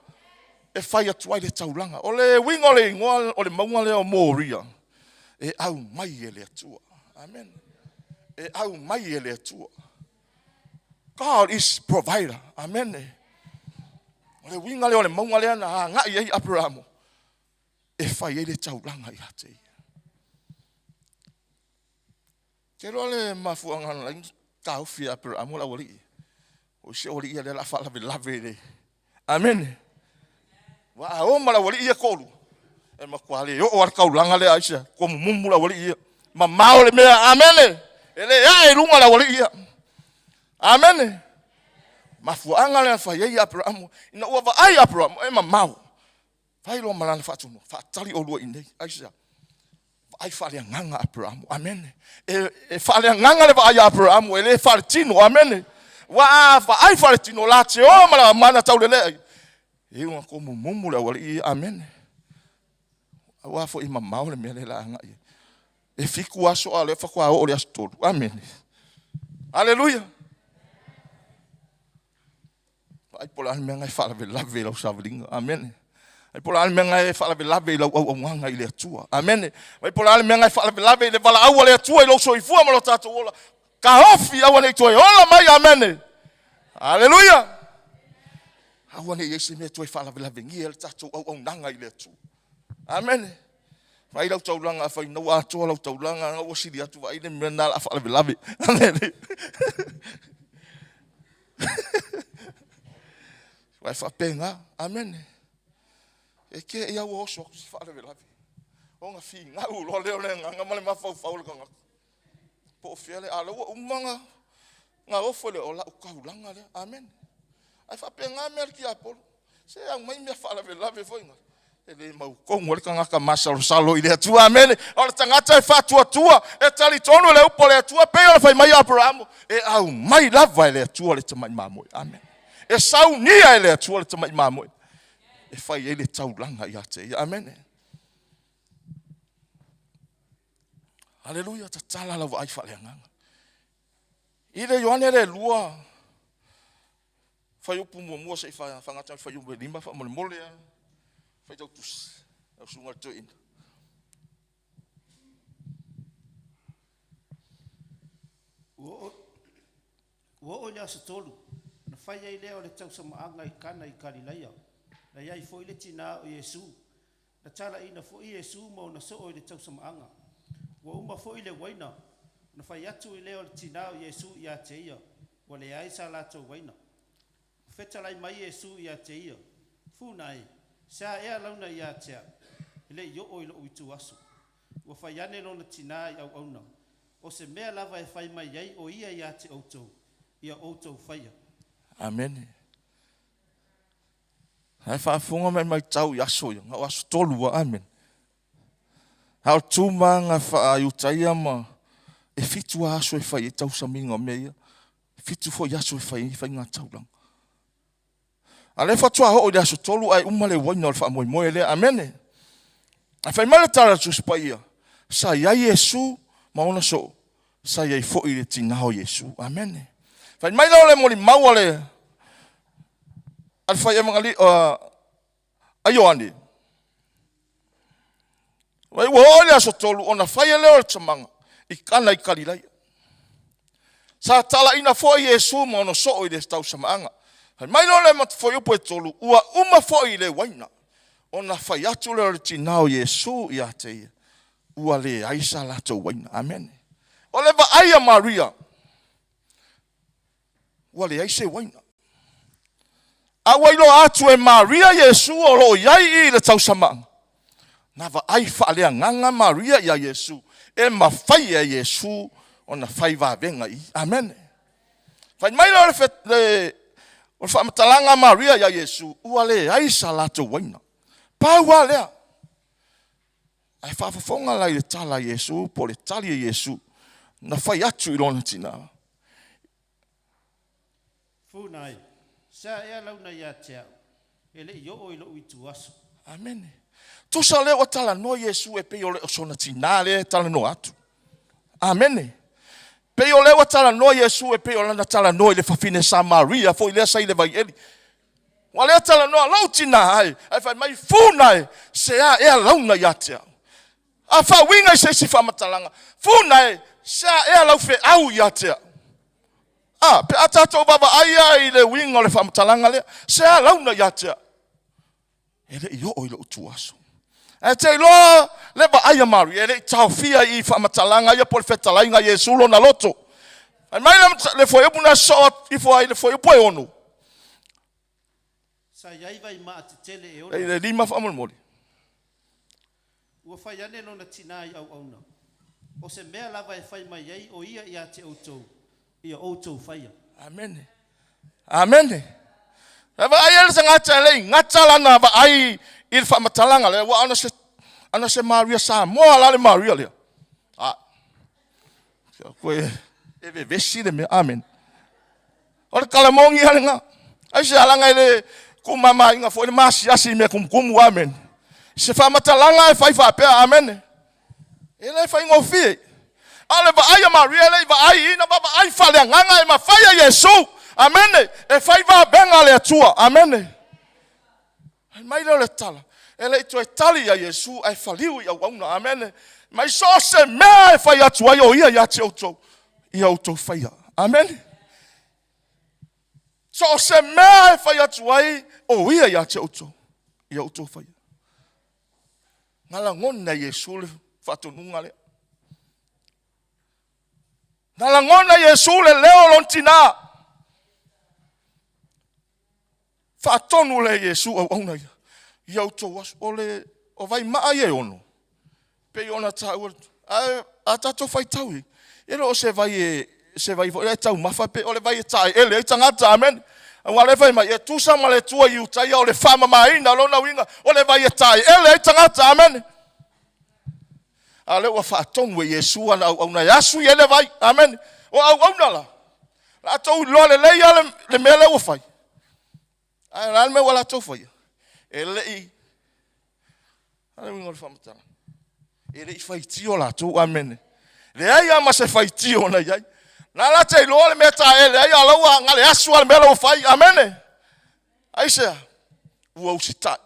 e fai atu ai le taulaga. O le uiga o le igoa o le mauga lea o Moria, e aumai e le Atua. Amene. E aumai e le Atua. God is provider. Amene. O le uiga lea o le mauga lea na agai ai Aperamo e fai ai le taulaga ia te ia. Te iloa le mafuaaga na ala ai taofi e Aperamo le aualii. O isi aualii ia lea o le a faalavelave i le... Amene. Ua a o ma le aualii ia toalua, e matua le oo lava le taulaga lea aisea, tomumumu le aualii ia. Mamao le mea, amene. E le ae i luga le aualii ia. Amene. Mafuaaga lea na fai ai Aperamo, ina ua vaai Aperamo e mamao. Fai loa ma lana faatonuga, faatali oulua i inei. Aisea? Vaai faaleagaga Aperamo. Amene. E, e faaleagaga le vaai a Aperamo, e le faaletino. Amene. Ua a vaai faaletino, la te o ma la mana taulelea. E iu ina tomumumu le aualii ia. Amene. Aua foi mamao le mea lea la agai ai. E fitu aso a o lea faatoa oo le aso tolu. Amene. Aleluia. Vaai po o le a le mea na e faalavelave i lau savaliga. Amene. Vaai po o le a le mea na e faalavelave i lau auaunaga i le Atua. Amene. Vaai po o le a le mea na e faalavelave i le valaau a le Atua i lou soifua ma lo tatou ola. Taofi aua ne i toe ola mai. Amene. Aleluia. Aua ne i ai se mea toe faalavelavengia le tatou auaunaga i le Atua. Amene. Vaai lau taulaga, afai na ua atoa lau taulaga, na ua sili atu, vaai le mea na la faalavelave. Amene. Vai faapena. Amene. E ke ia ua oso atu se faalavelave. Ona finau loa lea o le agaga ma le mafaufau o le tagata. Po o fea le, a o la ua uma ona na ofo le o lau taulaga lea. Amene. Ae faapena mea le tiapolo. Se aumai mea faalavelave foi na. E le mautonu ai le tagata masalosalo i le Atua. Amene. O le tagata e faatuatua, e talitonu le upu a le Atua, pei ona fai mai Aperamo, e aumai lava e le Atua le tamai mamoe. Amene. E saunia e le Atua le tamai mamoe e fai ai le taulaga ia te ia. Amene. Aleluia, tatala lau vaai faaleagaga. I le Ioane le lua, fuaiupu muamua se i faagata le fuaiupu e lima faamolemole a faitau tusi lau susuga i le toeaina. Ua oo i le aso tolu, ona fai ai lea o le tausamaaga i Kana i Kalilaia. Na i ai foi le tinā o Iesu. Na talaiina foi Iesu ma ona soo i le tausamaaga. Ua uma foi le uaina, ona fai atu i lea o le tinā o Iesu ia te ia, Ua leai sa latou uaina. Ua fetalai mai Iesu ia te ia, Funa e, se a ea launa ia te au? E le i oo i lou ituaso. Ua fai ane lona tinā i auauna, O se mea lava e fai mai ai o ia ia te outou, ia outou faia. Amene. Ae faafofoga ma e matau i aso ia, na o aso tolu lava, amene. A o tu ma aga faa-Iutaia ma e fitu lava aso e fai ai tausamiga o mea ia, fitu foi aso e fai ai faiga taulaga. A lea faatoa oo i le aso tolu ae uma le uaina o le faamoemoe lea, amene. Ae fai mai le tala a le Tusi Paia, sa i ai Iesu ma ona soo, sa i ai foi le tinā o Iesu. Amene. Fai mai lea o le molimau a le a le fai evangali a Ioane. Vai ua oo i le aso tolu ona fai lea o le tamaga i Kana i Kalilaia. Sa talaina foi Iesu ma ona soo i le tausamaaga. Fai mai lea o le fuaiupu e tolu, ua uma foi le uaina, ona fai atu lea o le tinā o Iesu ia te ia, ua leai sa latou uaina. Amene. O le vaai a Maria, ua leai se uaina. A ua iloa atu e Maria Iesu o lo o i ai i i le tausamaga, na vaai faaleagaga Maria iā Iesu, e mafai e Iesu ona fai vavega i i. Amene. Fai mai lea o le, le, o le faamatalaga a Maria iā Iesu, ua leai sa latou uaina. Pau lava lea. Ae faafofoga la i le tala a Iesu po o le tali a Iesu na fai atu i lona tinā. Funa e, sea ea launa ia te au, e le i oo i lou ituaso. Amene. Tusa lea ua talanoa Iesu e pei o le o sona tinā lea e talanoa atu. Amene. Pei o lea ua talanoa Iesu e pei o lana talanoa i le fafine Samaria foi lea sa i le vaieli. Ua lea talanoa lou tinā ai, ae fai mai funa e, sea ea launa ia te au. A faauiga i se isi faamatalaga, funa e, sea ea lau feau ia te au. A, pe a tatou vaavaai lava i le uiga o le faamatalaga lea, sea launa ia te au. E le i oo i lou ituaso. Ae te iloa le vaai a Maria, e le i taofia i faamatalaga ia po o le fetalaiga a Iesu lona loto. Fai mai le fuaiupu na sosoo ifo ai le fuaiupu e ono. Sa i ai vaimaa tetele e ono. I le lima faamolemole. Ua fai ane lona tinā i auauna, O se mea lava e fai mai ai o ia ia te outou, ia outou faia. Amene. Amene. E vaai ai le tagata e le i gata lana vaai i le faamatalaga lea, ua ana se, ana se Maria Samoa la le Maria lea. A, koe e vevesi le mea. Amene. O le kalamoni lava lena. Aisea? Leaga e le tuumamaina foi le maasiasi i mea tumutumu. Amene. Se faamatalaga e fai faapea. Amene. E le faigofie. A o le vaai a Maria e le i vaai ina vaavaai faaleagaga e mafai e Iesu. Amene. E fai vavega le Atua. Amene. Fai mai lea o le tala, e le i toe tali ia Iesu ae faliu i auauna. Amene. Mai so o se mea e fai atu ai o ia ia te outou, ia outou faia. Amene. So o se mea e fai atu ai o ia ia te outou, ia outou faia. Na lagona e Iesu le faatonuga lea. Na lagona e Iesu le leo o lona tinā. Faatonu lea e Iesu auauna ia, ia outou aso. O le o vaimaa ia e ono, pei ona taua, ae a tatou faitau i, e le o se vai e, se vai foi e taumafa, pe o le vai e taeele ai tagata, amen. Aua lea fai mai, e tusa ma le tua i Iutaia o le faamamaina, lona uiga, o le vai e taeele ai tagata, amen. A o lea ua faatonu e Iesu ana auauna e asu i ai le vai, amen. O auauna la, latou iloa lelei lava le, le mea lea ua fai. Ae o le a le mea ua latou faia? E le i, a le uiga o le faamatalaga? E le i faitio latou, amene. Leai lava ma se faitio na i ai. Na la te iloa le mea taele ai, a la ua gale asu lava le mea la ua fai, amene. Aisea? Ua usitai.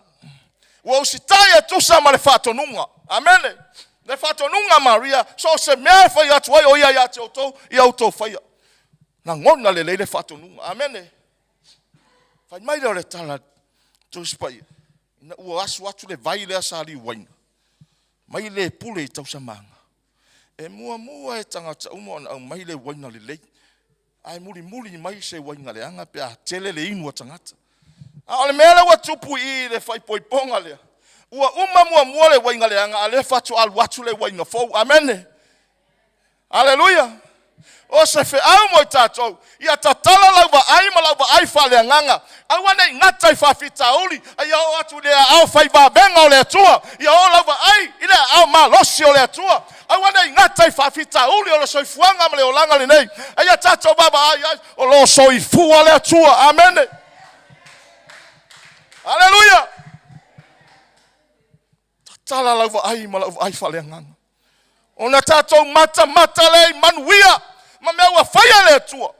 Ua usitai e tusa ma le faatonuga. Amene. Le faatonuga a Maria, so o se mea e fai atu ai o ia ia te outou, ia outou faia. Lagona lelei le faatonuga. Amene. Fai mai lea o le tala, Tusi Paia, ina ua asu atu le vai lea sa liuaina, mai le pule i tausamaga, e muamua e tagata uma ona aumai le uaina lelei, ae mulimuli mai se uaina leaga pe a tele le inu a tagata. A o le mea lea ua tupu i i le faaipoipoga lea, ua uma muamua le uaina leaga, a o lea faatoa alu atu le uaina fou. Amene. Aleluia! O se feau mo i tatou, ia tatala lau vaai ma lau vaai faaleagaga. Aua ne i gata i faafitauli, a ia oo atu i le aao fai vavega o le Atua. Ia oo lau vaai i le aao malosi o le Atua. Aua ne i gata i faafitauli o le soifuaga ma le olaga lenei, a ia tatou vaavaai ai, o lo o soifua le Atua. Amene. Aleluia! Tatala lau vaai ma lau vaai faaleagaga. Ona tatou matamata lea i manuia ma mea ua faia e le Atua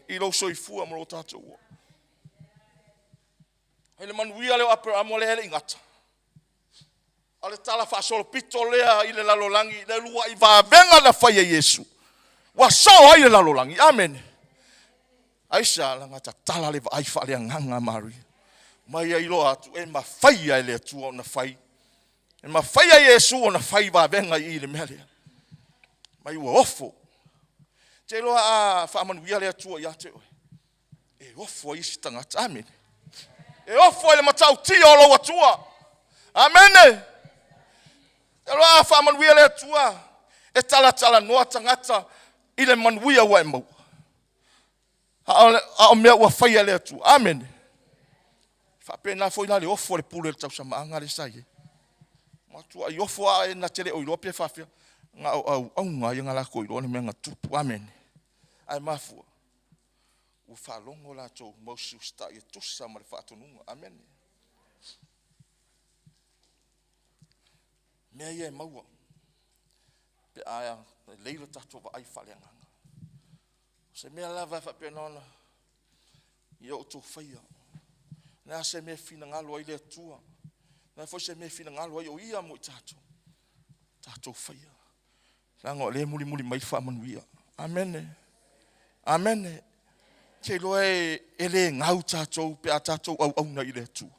i lou soifua ma lo tatou ola. I le manuia lea o Aperamo lea e le i gata. A o le tala faasolopito lea i le lalolagi, le lua'i vavega na fai e Iesu, ua soo ai le lalolagi. Amene. Aisea? Leaga tatala le vaai faaleagaga a Maria, ma ia iloa atu e mafai e le Atua ona fai, e mafai e Iesu ona fai vavega i i le mea lea. Mai ua ofo. Te iloa a faamanuia le Atua ia te oe, e ofo ai isi tagata. Amene. E ofo ai le matautia o lou Atua. Amene. E loa a faamanuia le Atua, e talatalanoa tagata i le manuia ua e maua. A o mea ua faia e le Atua. Amene. Faapena foi la le ofo a le pule o le tausamaaga lea sa i ai. Matuai ofo a e na te le o iloa pe faafefea. Na o auauna ia na latou iloa le mea na tupu. Amene. Ae mafua ua faalogo latou ma usiusitai e tusa ma le faatonuga. Amene. Mea ia e maua pe a lelei lo tatou vaai faaleagaga. O se mea lava e faapena ona ia outou faia. O le a se mea e finagalo ai le Atua, o le a foi se mea e finagalo ai o Ia mo i tatou, tatou faia. Leaga o lea e mulimuli mai le faamanuia. Amene. Amene. Te iloa e, e le gau tatou pe a tatou auauna i le Atua.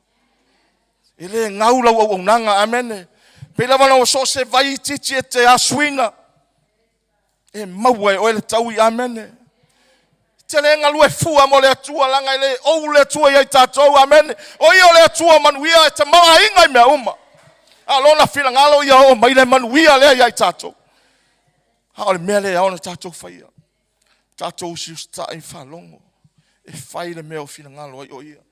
E le gau lau auaunaga. Amene. Pei lava na ua so o se vai itiiti e te asuina, e maua e oe le taui. Amene. Te le galue fua mo le Atua, leaga e le ou le Atua ia i tatou. Amene. O ia o le Atua manuia e tamaoaiga i mea uma. A lona finagalo ia oo mai le manuia lea ia i tatou. A o le mea lea e ao ona tatou faia, tatou usiusitai faalogo e fai le mea o finagalo ai o ia.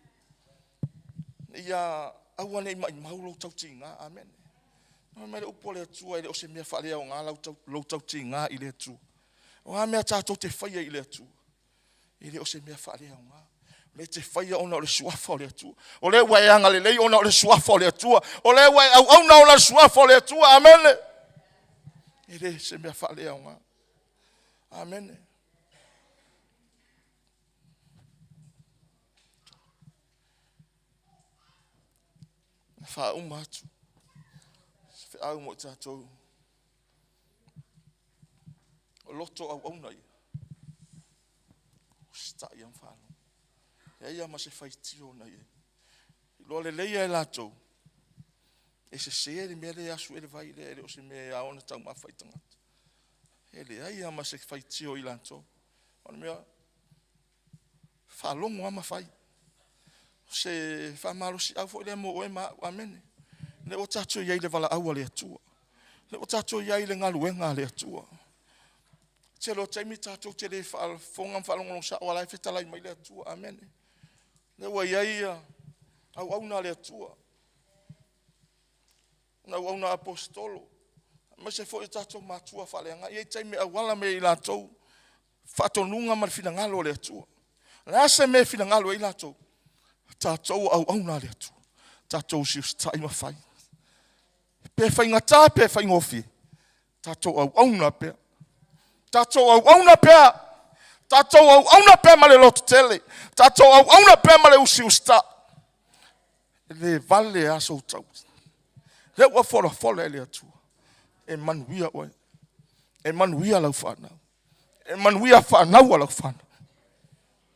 Ia aua ne i maimau lou tautiga. Amene. Fai mai le upu a le Atua, e le o se mea faaleaoga lau tau, lou tautiga i le Atua. O a mea tatou te faia i le Atua, e le o se mea faaleaoga. O lea e te faia ona o le suafa o le Atua. O lea ua e agalelei ona o le suafa o le Atua. O lea ua e auauna ona o le suafa o le Atua. Amene. E le se mea faaleaoga. Amene. Na faauma atu se feau mo i tatou o loto auauna ia. Usitai ia ma faalogo. Leai lava ma se faitio na i ai. Iloa lelei e latou, e sese le mea lea e asu ai le vai lea, e le o se mea e ao ona taumafa i tagata. E leai lava ma se faitio i latou. O le mea, faalogo lava ma fai. O se faamalosiau foi lea mo oe ma au. Amene. O lea ua tatou i ai i le valaau a le Atua. O lea ua tatou i ai i le galuega a le Atua. Tele o taimi tatou te le faafofoga ma faalogologo sao, a o la e fetalai mai le Atua. Amene. O lea ua i ai auauna a le Atua, na auauna aposetolo, aemaise foi o tatou matua faaleaga. E i ai taimi e auala mai ai i latou faatonuga ma le finagalo o le Atua. O le a se mea e finagalo ai latou? Tatou o auauna a le Atua. Tatou usiusitai ma fai. Pe faigata pe faigofie, tatou auauna pea. Tatou auauna pea. Tatou auauna pea ma le lototele. Tatou auauna pea ma le usiusitai. E le vale lava sou taui. Lea ua folafola e le Atua. E manuia oe. E manuia lau fanau. E manuia fanau a lau fanau.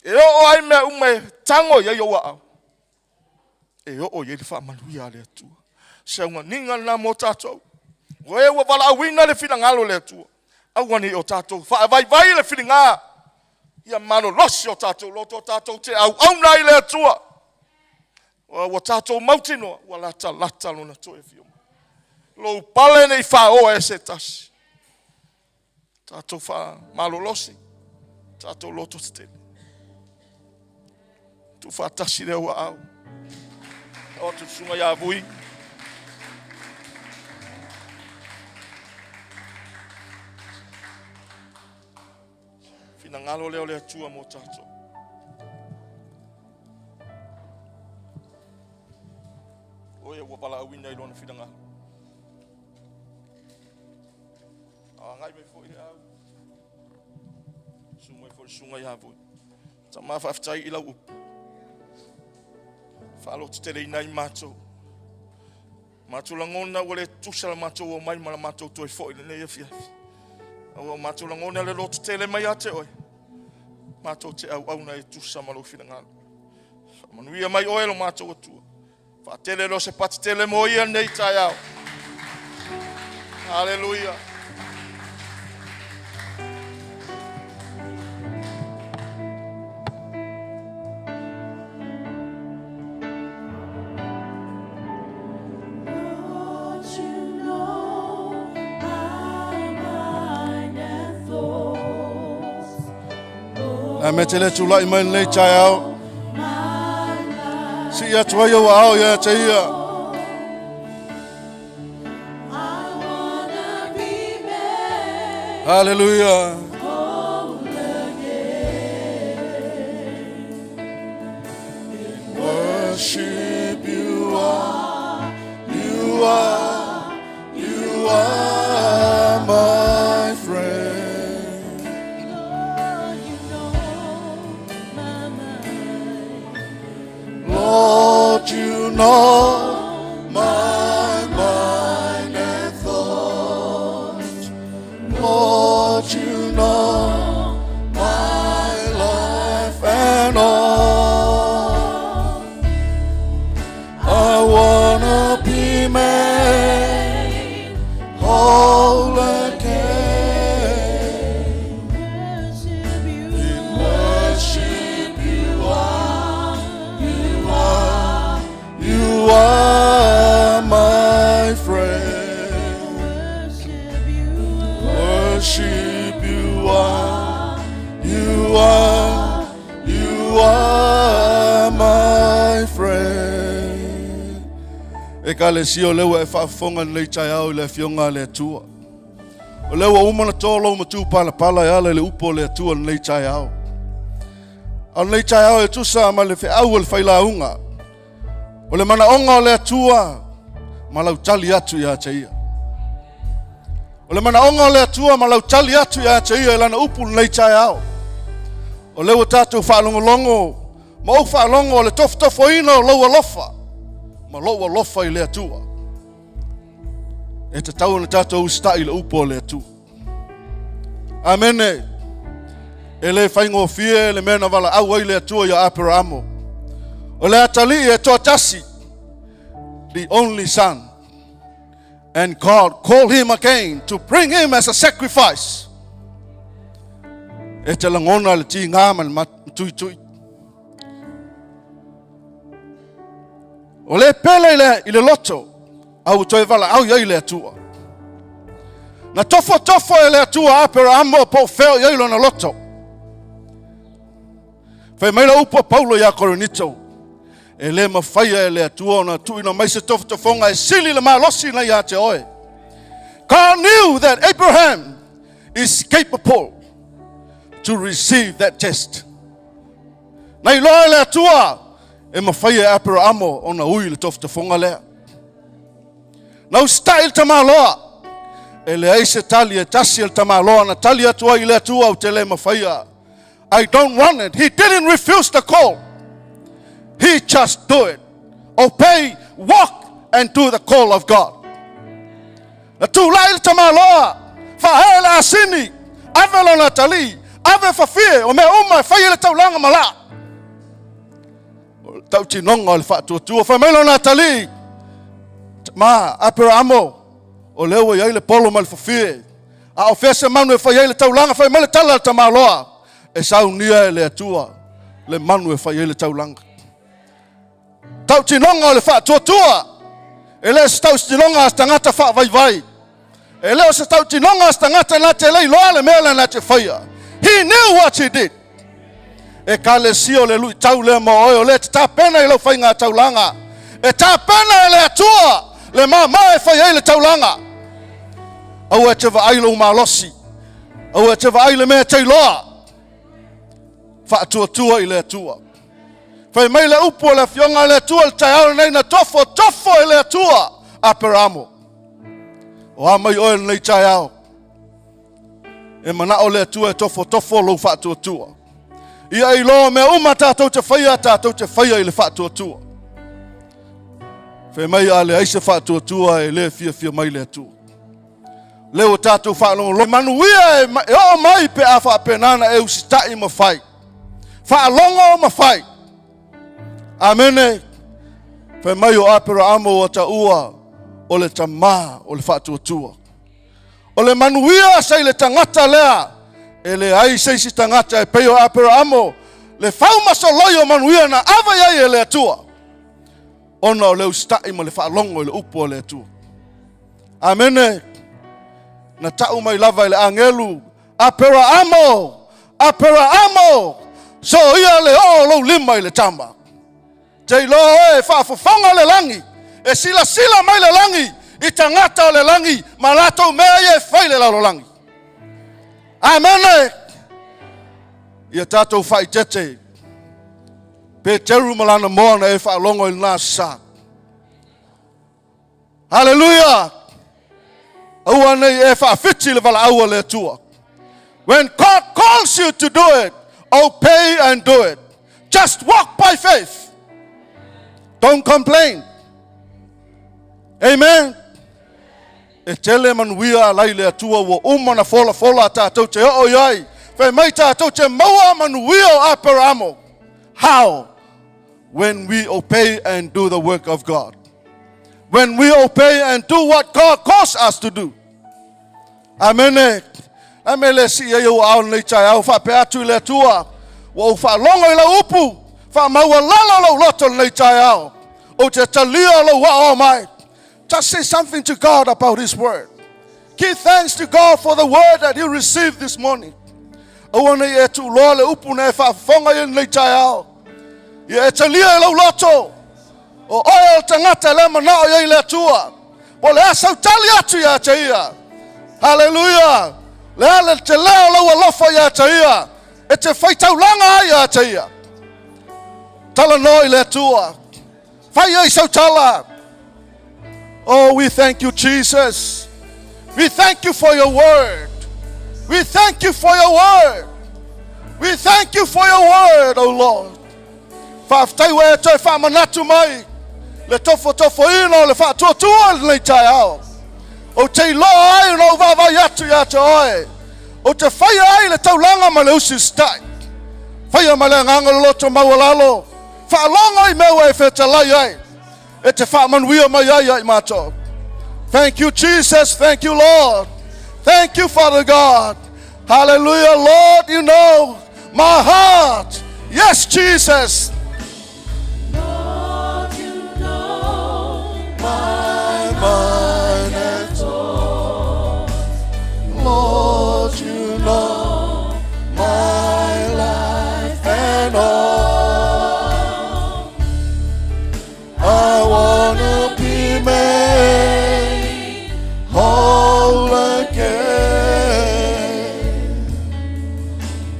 E oo ai mea uma e tago i ai ou aao. E oo i ai le faamanuia a le Atua. Se auganiga lena mo tatou. O e ua valaauina le finagalo o le Atua. Aua ne i o tatou faavaivai le filiga. Ia malolosi o tatou loto, tatou te auauna ai le Atua. Ua tatou mautinoa, ua latalata lona toe afio mai. Lou pale ne i faaoa e se tasi. Tatou faamalolosi, tatou loto tetele. Tuufaatasi lea ua au. O atu le susuga ia Vui. Finagalo lea o le Atua mo tatou. O ia ua valaauina i lona finagalo. Agai mai foi le au. Susu mai foi le susuga ia Vui. Tama faafetai i lau upu. Faalototeteleina ai matou. Matou lagona ua le tutusa la matou omai ma la matou toe foi lenei afiafi. Aua matou lagona le lototele mai ia te oe. Matou te auauna e tusa ma lou finagalo. Faamanuia mai oe lo matou Atua. Faatele lea o se pati tele mo ia lenei taeao. Haleluia. A mea te le tulai mai lenei taeao. Sii atu ai ou aao ia te ia. Hallelujah. Worship you are, you are, you are my friend. Lord, you know my mind. Lord, you know my mind and thoughts. Lord, you know my life and all. I wanna be made whole again. Worship you. Worship you are, you are, you are my friend. Worship you. Worship you are, you are, you are my friend. Ekalesia o lea ua e faafofoga lenei taeao i le Afioga a le Atua. O lea ua uma ona to lou matua palapala e ala i le upu o le Atua lenei taeao. A o lenei taeao e tusa ma le feau o le failauga. O le manaoga o le Atua ma lau tali atu ia te ia. O le manaoga o le Atua ma lau tali atu ia te ia i lana upu lenei taeao. O lea ua tatou faalogologo ma ou faalogo o le tofotofoina o lou alofa ma lou alofa i le Atua. E tatau ona tatou usitai i le upu o le Atua. Amene. E le faigofie le mea na valaau ai le Atua ia Aperamo. O le atalii e toatasi, the only son. And God called him again to bring him as a sacrifice. E te lagona le tiga ma le matuitui. O le pele i le, i le loto, a ua toe valaau i ai le Atua. Na tofotofo e le Atua Aperamo po o fea o i ai lona loto. Fai mai le upu a Paulo ia Korinito, e le mafaia e le Atua ona tuuina mai se tofotofoga e sili le malosi na ia te oe. God knew that Abraham is capable to receive that test. Na iloa e le Atua e mafai e Aperamo ona ui le tofotofoga lea. Na usitai le tamaloa. E leai se tali e tasi a le tamaloa na tali atu ai i le Atua ou te le mafaia. I don't want it. He didn't refuse the call. He just do it. Obey, walk and do the call of God. Na tulai le tamaloa, faaee le asini, ave lona atalii, ave fafie, o mea uma e fai ai le taulaga ma laa. O le tautinoga o le faatuatua. Fai mai lona atalii, ma Aperamo, o lea ua i ai le polo ma le fafie. A o fea se manu e fai ai le taulaga? Fai mai le tala a le tamaloa, e saunia e le Atua le manu e fai ai le taulaga. Tautinoga o le faatuatua, e le o se tautinoga a se tagata faavaivai. E le o se tautinoga a se tagata na te le iloa le mea lea na te faia. He knew what he did. Ekalesia o le luitau lea ma oe o lea e te tapena i lau faiga taulaga. E tapena e le Atua le māmā e fai ai le taulaga. Aua e te vaai lou malosi. Aua e te vaai le mea e te iloa. Faatuatua i le Atua. Fai mai le upu o le Afioga a le Atua le taeao lenei na tofo, tofo e le Atua Aperamo. O a mai oe lenei taeao. E manao le Atua e tofotofo lou faatuatua. Ia iloa mea uma tatou te faia, tatou te faia i le faatuatua. Fai mai a leai se faatuatua e le fiafia mai le Atua. Lea ua tatou faalogologo manuia e, e oo mai pe a faapena na e usitai ma fai. Faalogo ma fai. Amene. Fai mai o Aperaamo ua taua o le tamā o le faatuatua. O le manuia sa i le tagata lea, e leai se isi tagata e pei o Aperaamo, le fau ma soloi o manuia na ave i ai e le Atua, ona o le usitai ma le faalogo i le upu a le Atua. Amene. Na tau mai lava e le agelu, Aperaamo, Aperaamo, Soia le oo o lou lima i le tama. Te iloa oe e faafofoga le lagi, e silasila mai le lagi i tagata o le lagi ma latou mea ia e fai i le lalolagi. Amene! Ia tatou faaitete Peteru ma lana moa na e faalogo i lena sa. Haleluia! Aua nei e faafiti le valaau a le Atua. When God calls you to do it, obey and do it. Just walk by faith. Don't complain. Amen. E tele manuia alai le Atua ua uma na folafola a tatou te oo i ai. Fai mai tatou te maua manuia o Aperamo. How? When we obey and do the work of God. When we obey and do what God calls us to do. Amene. A me le si ai ou ao nei taeao faapea atu i le Atua. Ua ou faalogo i lau upu, faamaualalo lou loto lenei taeao. Ou te talia lou aoao mai. Just say something to God about His word. Give thanks to God for the word that you received this morning. Aua nei e tuuloa le upu na e faafofoga i lenei taeao. Ia e talia e lou loto. O oe o le tagata le manao i ai le Atua. Po o le a sau tali atu ia te ia. Haleluia! Le a le te leo lau alofa ia te ia. E te faitaulaga ai ia te ia. Talanoa i le Atua. Fai ai sau tala. Oh, we thank you, Jesus. We thank you for your word. We thank you for your word. We thank you for your word, oh Lord. Faafetai ua e toe faamanatu mai le tofotofoina o le faatuatua i lenei taeao. Ou te iloa ai ona ou vaavaai atu ia te oe. Ou te faia ai le taulaga ma le usiusitai. Faia ma le agaga o le loto maualalo. Faalogo i mea ua e fetalai ai. E te faamanuia mai ai ia i matou. Thank you, Jesus. Thank you, Lord. Thank you, Father God. Hallelujah, Lord. You know my heart. Yes, Jesus. Lord, you know My mind and thoughts. Lord, you know my life and all. I wanna be made whole again.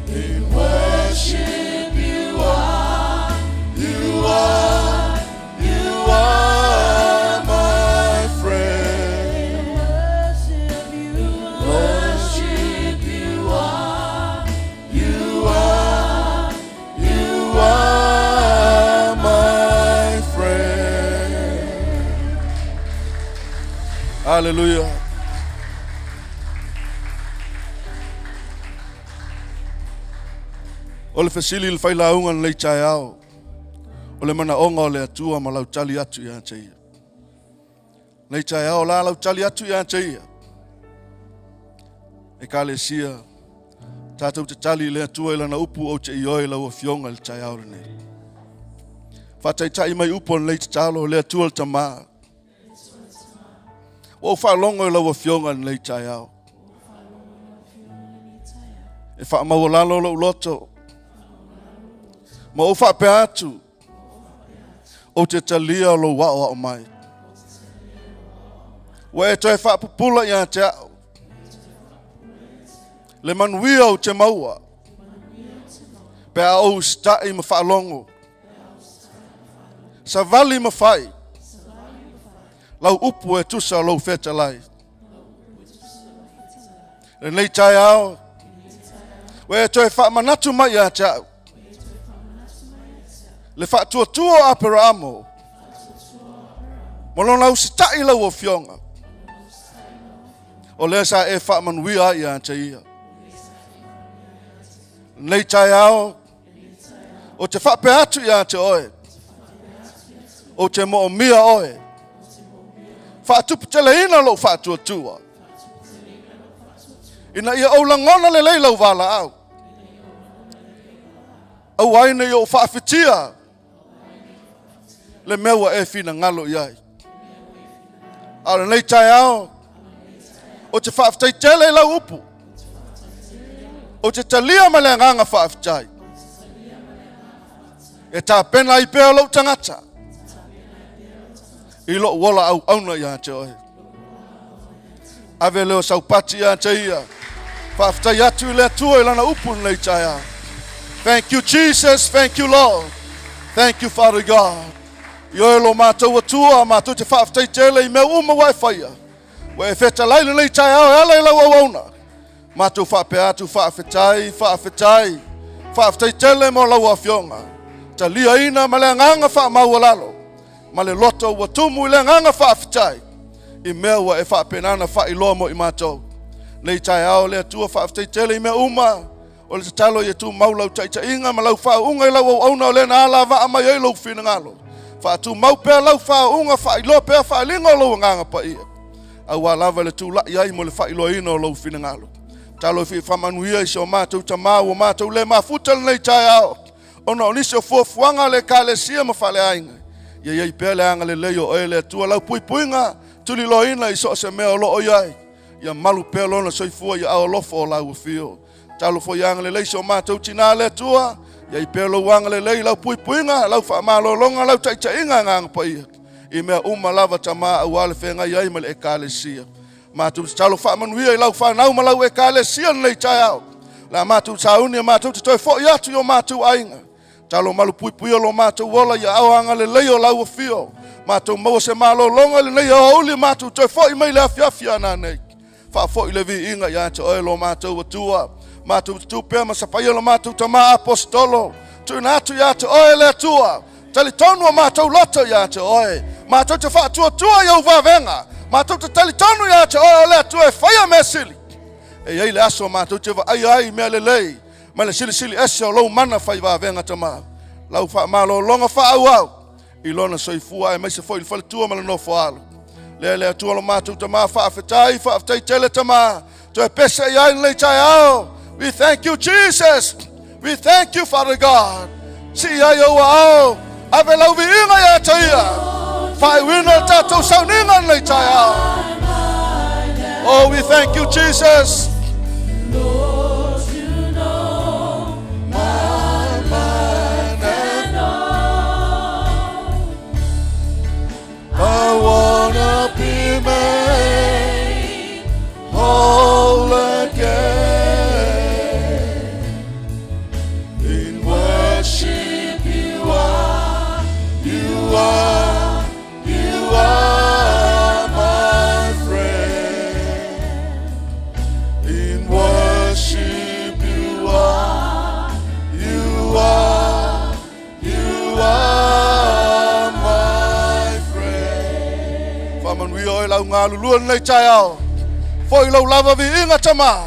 In worship you are, you are, you are my friend. Worship you, Worship you are, you are, you are my friend. Hallelujah. O le fesili i le failauga lenei taeao, o le manaoga o le Atua ma lau tali atu ia te ia. Nei taeao la lau tali atu ia te ia. Ekalesia, tatou te tali i le Atua i lana upu ou te ioe i lau afioga i le taeao lenei. Faataitai mai upu o lenei tatalo, le Atua le Tama. Ua ou faalogo i lau afioga i lenei taeao. E faamaualalo lou loto. Ma ou faapea atu, ou te talia lou aoao mai. Ua e toe faapupula ia te au. Le manuia ou te maua. Pe a ou usitai ma faalogo. Savali ma fai. Lau upu e tusa lou fetalai. Lenei taeao, ua e toe faamanatu mai ia te au. Le faatuatua o Aperaamo ma lona usitai lau afioga. O lea sa e faamanuia ai ia te ia. Lenei taeao, Ou te faapea atu ia te oe, ou te moomia oe. Faatuputeleina lou faatuatua, ina ia ou lagona lelei lau valaau. Aua ai nei ou faafitia le mea ua e finagalo i ai. A o lenei taeao, ou te faafetai tele i lau upu. Ou te talia ma le agaga faafetai. E tapena ai pea lou tagata i lou ola auauna ia te oe. Ave lea o saupati ia te ia. Faafetai atu i le Atua i lana upu lenei taeao. Thank you Jesus, thank you Lord. Thank you Father God. I oe lo matou Atua, matou te faafetai tele i mea uma ua e faia. Ua e fetalai lenei taeao e ala i lau auauna. Matou faapea atu, faafetai, faafetai, faafetai tele mo lau afioga. Taliaina ma le agaga faamaualalo, ma le loto ua tumu i le agaga faafetai, i mea ua e faapena ona faailoa mo i matou. Nei taeao le Atua faafetai tele i mea uma, o le tatalo ia tumau lau taitaiga ma lau faauuga i lau auauna o lea na alavaa mai ai lou finagalo. Faatumau pea lau faauuga, faailoa pea faaaliga o lou agaga paia. Aua lava le tulai ai mo le faailoaina o lou finagalo. Talo e faamanuia i si o matou tamā ua matou le mafuta lenei taeao, ona o nisi o fuafuaga a le Ekalesia ma faleaiga. Ia i ai pea le agalelei o oe le Atua lau puipuiga tuliloaina i so o se mea o lo o i ai. Ia malu pea lona soifua i aao alofa o lau afio. Talo foi ia agalelei si o matou tinā le Atua, ia i pea lou agalelei, lau puipuiga, lau faamalologa, lau taitaiga agaga paia i mea uma lava tamā aua le feagai ai ma le Ekalesia. Matou tatalo faamanuia i lau fanau ma lau Ekalesia lenei taeao. La matou sauni e matou te toe foi atu i o matou aiga. Talo malu puipuia lo matou ola i aao agalelei o lau afio. Matou maua se malologa i lenei aoauli matou toe foi mai le afiafi a nanei. Faafoi le viiga ia te oe lo matou Atua. Matou tutu pea ma sapaia lo matou tamā aposetolo. Tuuina atu ia te oe le Atua. Talitonu o matou loto ia te oe. Matou te faatuatua i ou vavega. Matou te talitonu ia te oe o le Atua e faia mea sili. E i ai le aso matou te vaaia ai mea lelei ma le silisili ese o lou mana fai vavega tamā. Lau faamalologa faaauau i lona soifua aemaise foi le faletua ma le nofo alo. Lea le Atua lo matou tamā faafetai, faafetai tele tamā. Toe pese i ai lenei taeao. We thank you Jesus. We thank you Father God. Sii ai ou aao. Ave lau viiga ia te ia. Faaiuina le tatou sauniga lenei taeao. Oh, we thank you Jesus. Lord, you know my mind and all. I wanna be made whole again. In worship you are, you are, you are my friend. In worship you are, you are, you are my friend. Faamanuia oe lau galulua lenei taeao. Foi lou lava viiga tamā.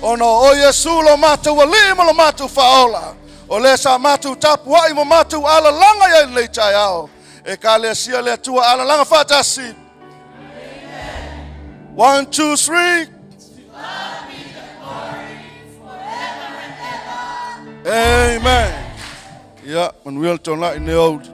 Ona o Iesu lo matou alii ma lo matou faaola. O lea sa matou tapuai ma matou alalaga i ai lenei taeao. Ekalesia le Atua alalaga faatasi. 1, 2, 3. Amen. Ia, manuia le tonai nei aoauli.